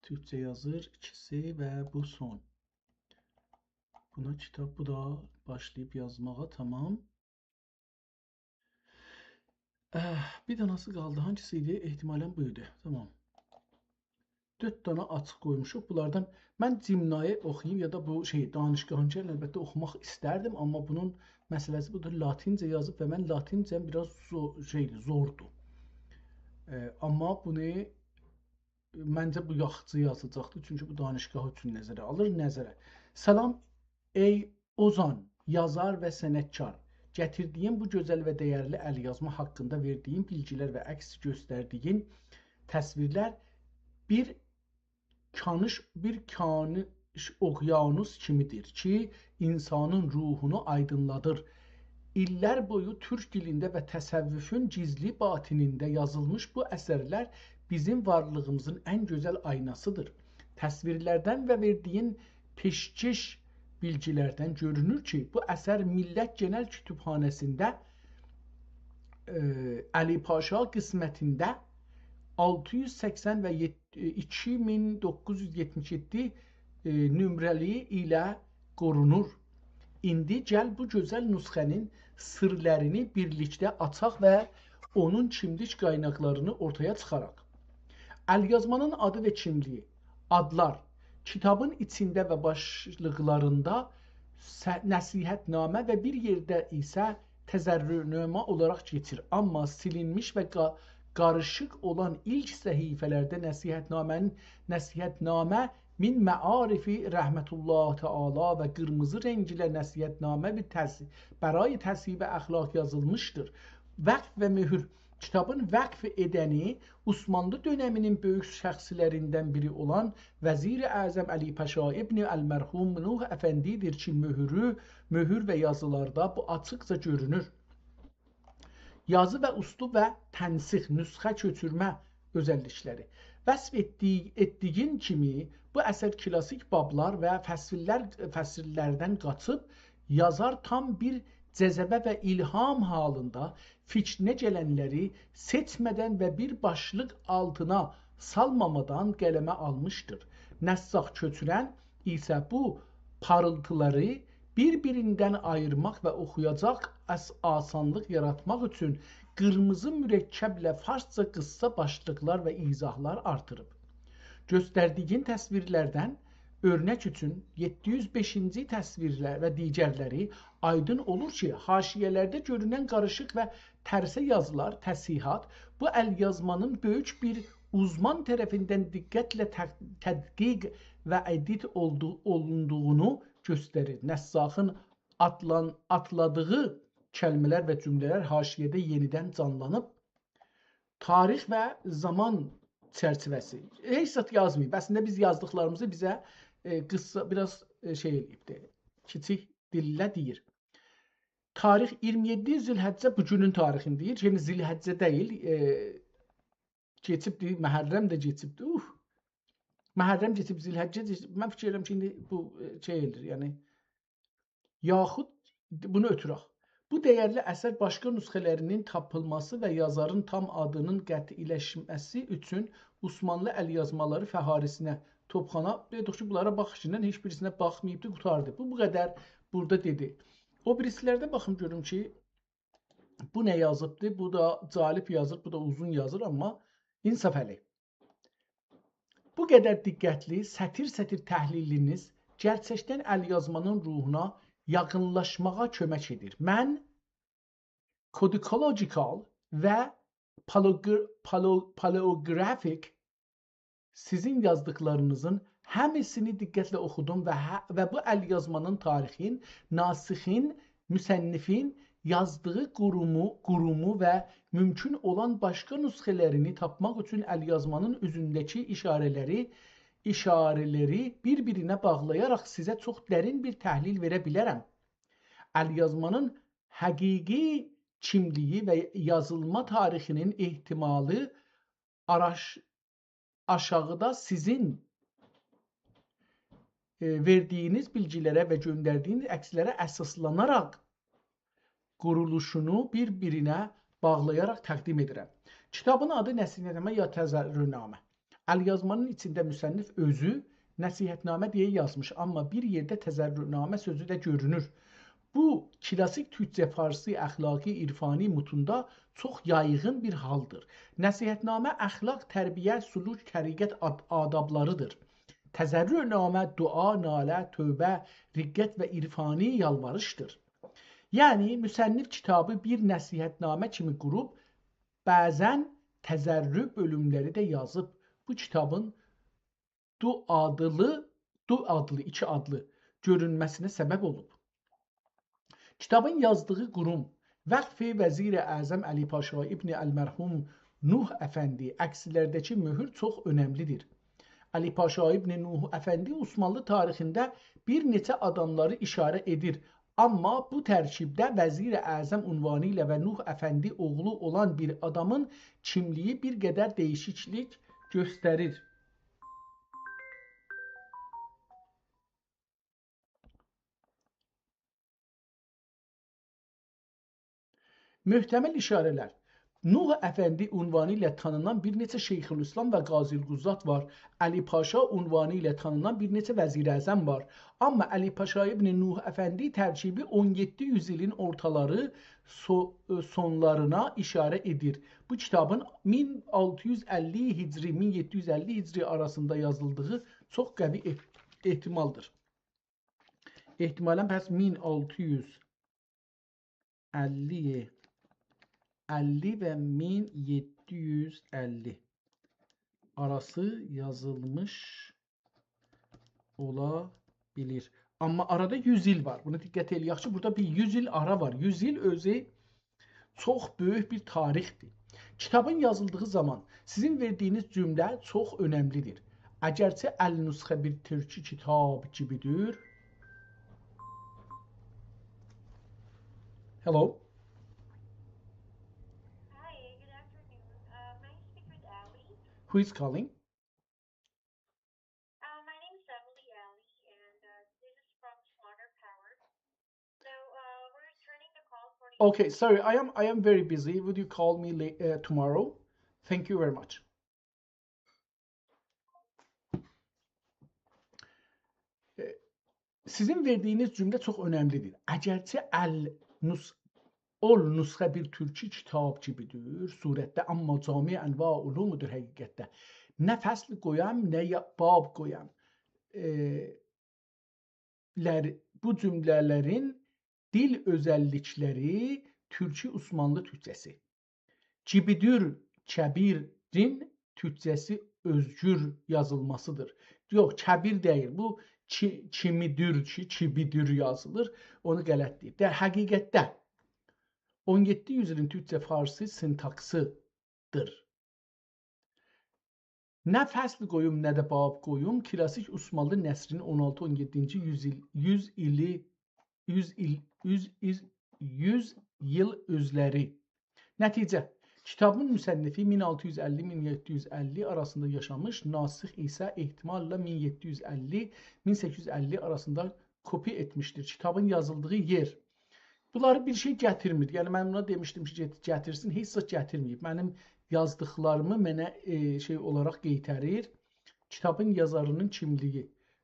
تورکجه یازیر. ایکیسی و بو سون. بونا کیتاب، بو دا باشلاییب یازماغا، تامام. اه، بیر دنه‌سی قالدی. هانگیسی ایدی؟ احتمالاً بو ایدی. تامام. دؤرد دنه آچیق قویموشوق. بونلاردان من جمنایی اوخویوم یا دا بو شئی، دانشگاهین کی، البته اوخوماق ایستردیم، آمما بونون مسئله‌سی بودور، لاتینجه یازیب و من لاتینجه‌م بیر آز زو-، شئیدیر، زوردور. اه، آمما بونو، منجه، بو یاخشی یازیلاجاقدیر، چونکی بو دانشگاه اوچون نظره آلیر، نظره. سلام، ای اوزان، یازار و صنعتکار. گتیردیگین بو گؤزل و دَیرلی ال‌یازما حاقیندا وئردیگین بیلگیلر و عکس گؤستردیگین تصویرلر بیر کانیش، بیر کانیش اقیانوس کیمیدیر کی، اینسانین روحونو آیدینلادیر. ایللر بویو تورک دیلینده و تصوفون گیزلی باطنینده یازیلمیش بو اثرلر بیزیم وارلیغیمیزین ان گؤزل آیناسیدیر. تصویرلردن و وئردیگین پیشکش بیلگیلردن گؤرونور کی، بو اثر میللت گئنل کوتوبخانه‌سینده، ائ، علی پاشا قسمتینده آلتی یوز سکسن و ایکی مین دوققوز یوز یئتمیش یئددی، ائ، نمره‌لی ایله قورونور. ایندی گل بو گؤزل نسخه‌نین سرلرینی بیرلیکده آچاق و اونون کیملیک قایناقلارینی اورتایا چیخاراق. ال‌یازمانین آدی و کیملیگی، آدلار، کیتابین ایچینده و باشلیقلاریندا سه-، نصیحت‌نامه و بیر یئرده ایسه تضرع‌نامه اولاراق کئچیر. آمما سیلینمیش و قا-، قاریشیق اولان ایلک صفحه‌لرده نصیحت‌نامه‌نین، نصیحت‌نامه من معارف رحمة الله تعالی و قیرمیزی رنگلی نصیحت‌نامه و تص-، برای تصحیح اخلاق یازیلمیشدیر. وقف و مهر. کیتابین وقف ائدنی عثمانلی دؤنمینین بؤیوک شخصلریندن بیری اولان وزیر اعظم علی پاشا ابن المرحوم نوح افندی‌دیر کی، مهرو، مهر و یازیلاردا بو آچیقجا گؤرونور. یازی و اسلوب و تنسیخ، نسخه کؤچورمه اؤزللیکلری. وصف ائتدیگی، ائتدیگین کیمی، بو اثر کلاسیک بابلار و فصللر، فصللردن قاچیب، یازار تام بیر جذبه و الهام حالیندا فیکرینه گلنلری سئچمه‌دن و بیر باشلیق آلتینا سالمامادان قلمه آلمیشدیر. نساخ کؤچورن ایسه بو پاریلتیلاری بیر-بیریندن آییرماق و اوخویاجاق آس-، آسانلیق یاراتماق اوچون قیرمیزی مرکبله فارسجا قیسا باشلیقلار و ایضاحلار آرتیریب. گؤستردیگین تصویرلردن، اؤرنک اوچون، یئددی یوز بئشینجی تصویرلر و دیگرلری آیدین اولور کی، حاشیه‌لرده گؤرونن قاریشیق و ترسه یازیلار، تصحیحات، بو ال‌یازمانین بؤیوک بیر اوزمان طرفیندن دقتله تح-، تدقیق و ادیت اولدو-، اولوندوغونو گؤستریر. نساخین آتلان-، آتلادیغی کلمه‌لر و جمله‌لر حاشیه‌ده یئنیدن جانلانیب. تاریخ و زامان چرچیوه‌سی. هئچ زاد یازماییب. اصلینده بیز یازدیقلاریمیزی بیزه، ائ، قیسا، بیر آز، ائ، شئی ائله‌ییبدی. کیچیک دیلله دئییر. تاریخ اییرمی یئددی ذوالحجه، بو گونون تاریخینی دئییر. یعنی ذوالحجه دئییل، ائ، کئچیبدی، محرم ده کئچیبدی. اوف. محرم کئچیب، ذوالحجه کئچیب. من فیکیر ائدیرم کی، ایندی بو، ائ، شئی ائله‌ییر، یعنی یاخود بونو اؤتورک. بو دَیرلی اثر باشقا نسخه‌لرینین تاپیلماسی و یازارین تام آدینین قطعی‌لشمه‌سی اوچون عثمانلی ال‌یازمالاری فهارسینه، توپخانا، دئدیک کی، بونلارا باخیشینان هئچ بیریسینه باخماییبدی، قوتاردی. بو، بو قدر بورادا دئدی. او بیریسی‌لرده باخیم گؤروم کی، بو نه یازیبدی؟ بو دا جالب یازیر، بو دا اوزون یازیر، آمما انصافعلی. بو قدر دقتلی، سطیر-سطیر تحلیلینیز گئرچکدن ال‌یازمانین روحونا یاخینلاشماغا کؤمک ائدیر. من codicologicalو و پالوگر-، پالو-، پالئوگرافیک سیزین یازدیقلارینیزین هامیسینی دقتله اوخودوم و هه-، و بو ال‌یازمانین تاریخین، ناسخین، مصنفین یازدیغی قورومو، قورومو و مومکون اولان باشقا نسخه‌لرینی تاپماق اوچون ال‌یازمانین اوزونده‌کی ایشاره‌لری، ایشاره‌لری بیر-بیرینه باغلایاراق سیزه چوخ درین بیر تحلیل وئره بیلرم. ال‌یازمانین حقیقی کیملیگی و یازیلما تاریخینین احتمالی آراش-، آشاغیدا سیزین، ائ، وئردیگینیز بیلگیلره و گؤندردیگینیز عکسلره اساسلاناراق قورولوشونو بیر-بیرینه باغلایاراق تقدیم ائدیرم. کیتابین آدی نصیحت‌نامه یا تذرع‌نامه. ال‌یازمانین ایچینده مصنف اؤزو نصیحت‌نامه دئیه یازمیش، آمما بیر یئرده تذرع‌نامه سؤزو ده گؤرونور. بو، کلاسیک تورکجه، فارسی، اخلاقی، عرفانی متوندا چوخ یایغین بیر حالدیر. نصیحت‌نامه اخلاق، تربیه، سلوک، طریقت آد-، آدابلاریدیر. تذرع‌نامه دعا، ناله، توبه، رقت و عرفانی یالواریشدیر. یعنی، مصنف کیتابی بیر نصیحت‌نامه کیمی قوروب، بعضاً تذرع بؤلوملری ده یازیب. بو کیتابین دو آدلی، دو آدلی، ایکی آدلی گؤرونمه‌سینه سبب اولوب. کیتابین یازدیغی قوروم وقف وزیر اعظم علی پاشا ابن المرحوم نوح افندی، عکسلرده‌کی مؤهور چوخ اؤنملی‌دیر. علی پاشا ابن نوح افندی عثمانلی تاریخینده بیر نئچه آداملاری ایشاره ائدیر. آمما بو ترکیبده وزیر اعظم عنوانی ایله و نوح افندی اوغلو اولان بیر آدامین کیملیگی بیر قدر دییشیکلیک گؤستریر. محتمل ایشاره‌لر. نوح افندی عنوانی ایله تانینان بیر نئچه شیخ‌الاسلام و قاضی‌القضات وار. علی پاشا عنوانی ایله تانینان بیر نئچه وزیر اعظم وار. آمما علی پاشا ابن نوح افندی ترکیبی اون یئددی یوز ایلین اورتالاری سو-، سونلارینا ایشاره ائدیر. بو کیتابین مین آلتی یوز اللی هجری، مین یئددی یوز اللی هجری آراسیندا یازیلدیغی چوخ قوی اح-، احتمالدیر. احتمالاً پس مین آلتی یوز اللی، اللی و مین یئددی یوز اللی آراسی یازیلمیش اولا بیلیر. آمما آرادا یوز ایل وار. بونو دقت ائله‌یک کی، بورادا بیر یوز ایل آرا وار. یوز ایل اؤزو چوخ بؤیوک بیر تاریخدیر. کیتابین یازیلدیغی زامان سیزین وئردیگینیز جمله چوخ اؤنملی‌دیر. اگرچه ال‌نسخه بیر تورکجه کیتاب کیمی‌دیر. Hello. Hi, good afternoon. Uh, may I speak with Ali? Who is calling? Uh, my name is Emily Ali, and, uh, this is from Smarter Power. So, uh, we're returning the call for the Okay, sorry, I am, I am very busy. Would you call me la-, uh, tomorrow? Thank you very much. ائ، سیزین وئردیگینیز جمله چوخ اؤنملی‌دیر. اگرچه ال نس-، اول نسخه بیر تورکجه کیتاب کیمی‌دیر صورتده، آمما جامع انواع علومودور حقیقتده. نه فصل قویام، نه یا-، باب قویام. ائ، لر-، بو جمله‌لرین دیل اؤزللیکلری تورکجه عثمانلی تورکجه‌سی. کیمی‌دیر، کبیرین تورکجه‌سی اؤزگور یازیلماسیدیر. یوخ، کبیر دئییل. بو کی-، کیمی‌دیر کی، کیمی‌دیر یازیلیر. اونو غلط دئییب. ده، حقیقتده، اون یئددی یوز ایلین تورکجه فارسی سینتاکسیدیر. نه فصل قویوم، نه ده باب قویوم، کلاسیک عثمانلی نثرینین اون آلتی اون یئددینجی یوز ایل، یوز ایلی، یوز ایل، یوز، یوز، یوز ایل اؤزلری. نتیجه، کیتابین مصنفی مین آلتی یوز اللی، مین یئددی یوز اللی آراسیندا یاشامیش، ناسخ ایسه احتمالله مین یئددی یوز اللی، مین سککیز یوز اللی آراسیندا کپی ائتمیشدیر. کیتابین یازیلدیغی یئر. بونلاری بیر شئی گتیرمیر. یعنی، من بونا دئمیشدیم کی، گت-، گتیرسین، هئچ زاد گتیرمه‌ییب. منیم یازدیقلاریمی منه، ائ، شئی اولاراق قئیتریر. کیتابین یازاری‌نین کیملیگی،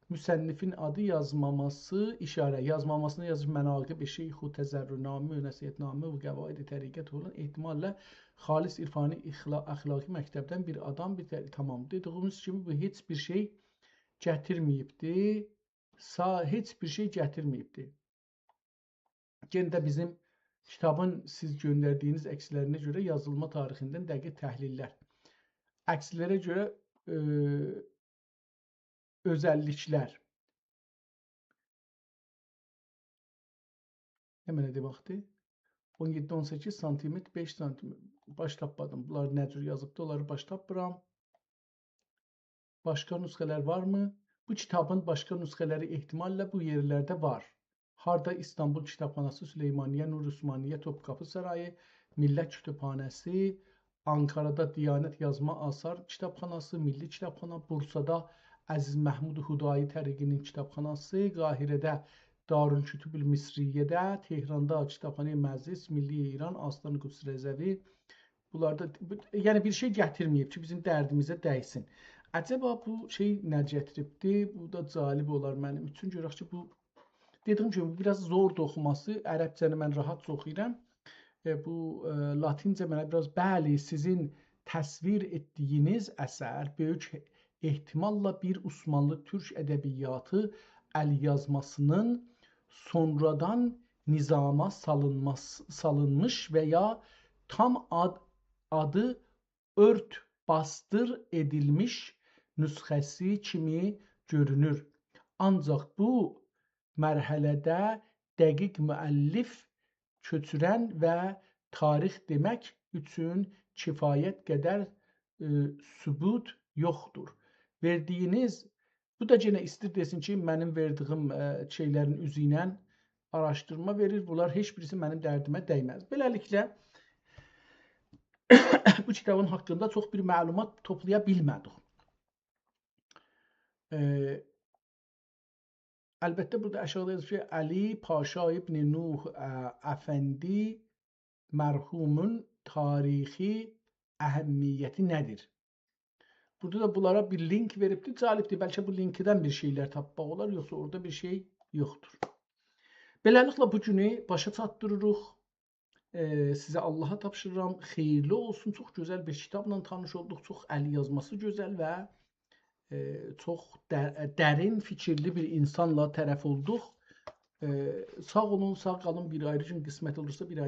مصنفین آدی، یازماماسی، ایشاره، یازماماسیندا یازیر مناقب شیخ و تذرع‌نامه و نصیحت‌نامه و قواعد طریقت اولان احتمالله خالص عرفانی اخلا-، اخلاقی مکتبدن بیر آدام، بیر تر-، تامام. دئدیگیمیز کیمی، بو هئچ بیر شئی گتیرمه‌ییبدی. سا-، هئچ بیر شئی گتیرمه‌ییبدی. یئنه ده بیزیم کیتابین سیز گؤندردیگینیز عکسلرینه گؤره یازیلما تاریخیندن دقیق تحلیل‌لر. عکسلره گؤره، ائ، اؤزللیک‌لر. نمنه دئمکدیر؟ اون یئددی، اون سککیز سانتیمتر، بئش سانتیمتر. باش تاپمادیم. بونلار نه جور یازیبدی، اونلاری باش تاپمیرام. باشقا نسخه‌لر وارمی؟ بو کیتابین باشقا نسخه‌لری احتمالله بو یئرلرده وار. هاردا؟ ایستانبول کیتابخاناسی، سلیمانیه، نور عثمانیه، توپقاپی سارایی، میللت کتابخاناسی، آنکارادا دیانت یازما آثار کیتابخاناسی، میللی کیتابخانا، بورسادا عزیز محمود هدایی طریقی‌نین کیتابخاناسی، قاهره‌ده دارالکتب المصریه‌ده، تهراندا کیتابخانه‌ی مجلس، میللی ایران، آستان قدس رضوی. بونلاردا، بو، یعنی بیر شئی گتیرمه‌ییب کی، بیزیم دردیمیزه دَیسین. عجبا بو شئی نه گتیریبدی؟ بو دا جالب اولار منیم اوچون. گؤرک کی، بو، دئدیگیم کیمی، بیر آز زوردور اوخوماسی. عربجه‌نی من راحتجا اوخویورام. ائ، بو، ائ، لاتینجه منه بیر آز، بلی، سیزین تصویر ائتدیگینیز اثر بؤیوک احتماللا بیر عثمانلی تورک ادبیاتی الیازماسی‌نین سونرادان نظاما سالینماس-، سالینمیش و یا تام آد-، آدی اؤرت باسدیر ائدیلمیش نسخه‌سی کیمی گؤرونور. آنجاق بو مرحله‌ده دقیق مؤلف کؤچورن و تاریخ دئمک اوچون کفایت قدر، ائ، ثبوت یوخدور. وئردیگینیز، بو دا یئنه ایستیر دئسین کی، منیم وئردیگیم، ائ، شئیلرین اوزو ایله آراشدیرما وئریر. بونلار هئچ بیریسی منیم دردیمه دَیمز. بئله‌لیکله، بو کیتابین حاقیندا چوخ بیر معلومات توپلایا بیلمه‌دیک. ائ، البته، بورادا آشاغیدا یازیب کی، علی پاشا ابن نوح، ا، افندی مرحومون تاریخی اهمیتی نه‌دیر؟ بورادا دا بونلارا بیر لینک وئریبدیر. جالبدیر، بلکه بو لینکدن بیر شئیلر تاپماق اولار، یوخسا اورادا بیر شئی یوخدور. بئله‌لیکله، بو گونو باشا چاتدیریریق. ائ، سیزی آللاها تاپشیریرام. خئییرلی اولسون. چوخ گؤزل بیر کیتابلا تانیش اولدوق. چوخ الیازماسی گؤزل و، ائ، چوخ در-، درین فیکیرلی بیر اینسانلا طرف اولدوق. ائ، ساغ اولون، ساغ قالین. بیر آیری گون قسمت اولورسا، بیر آیری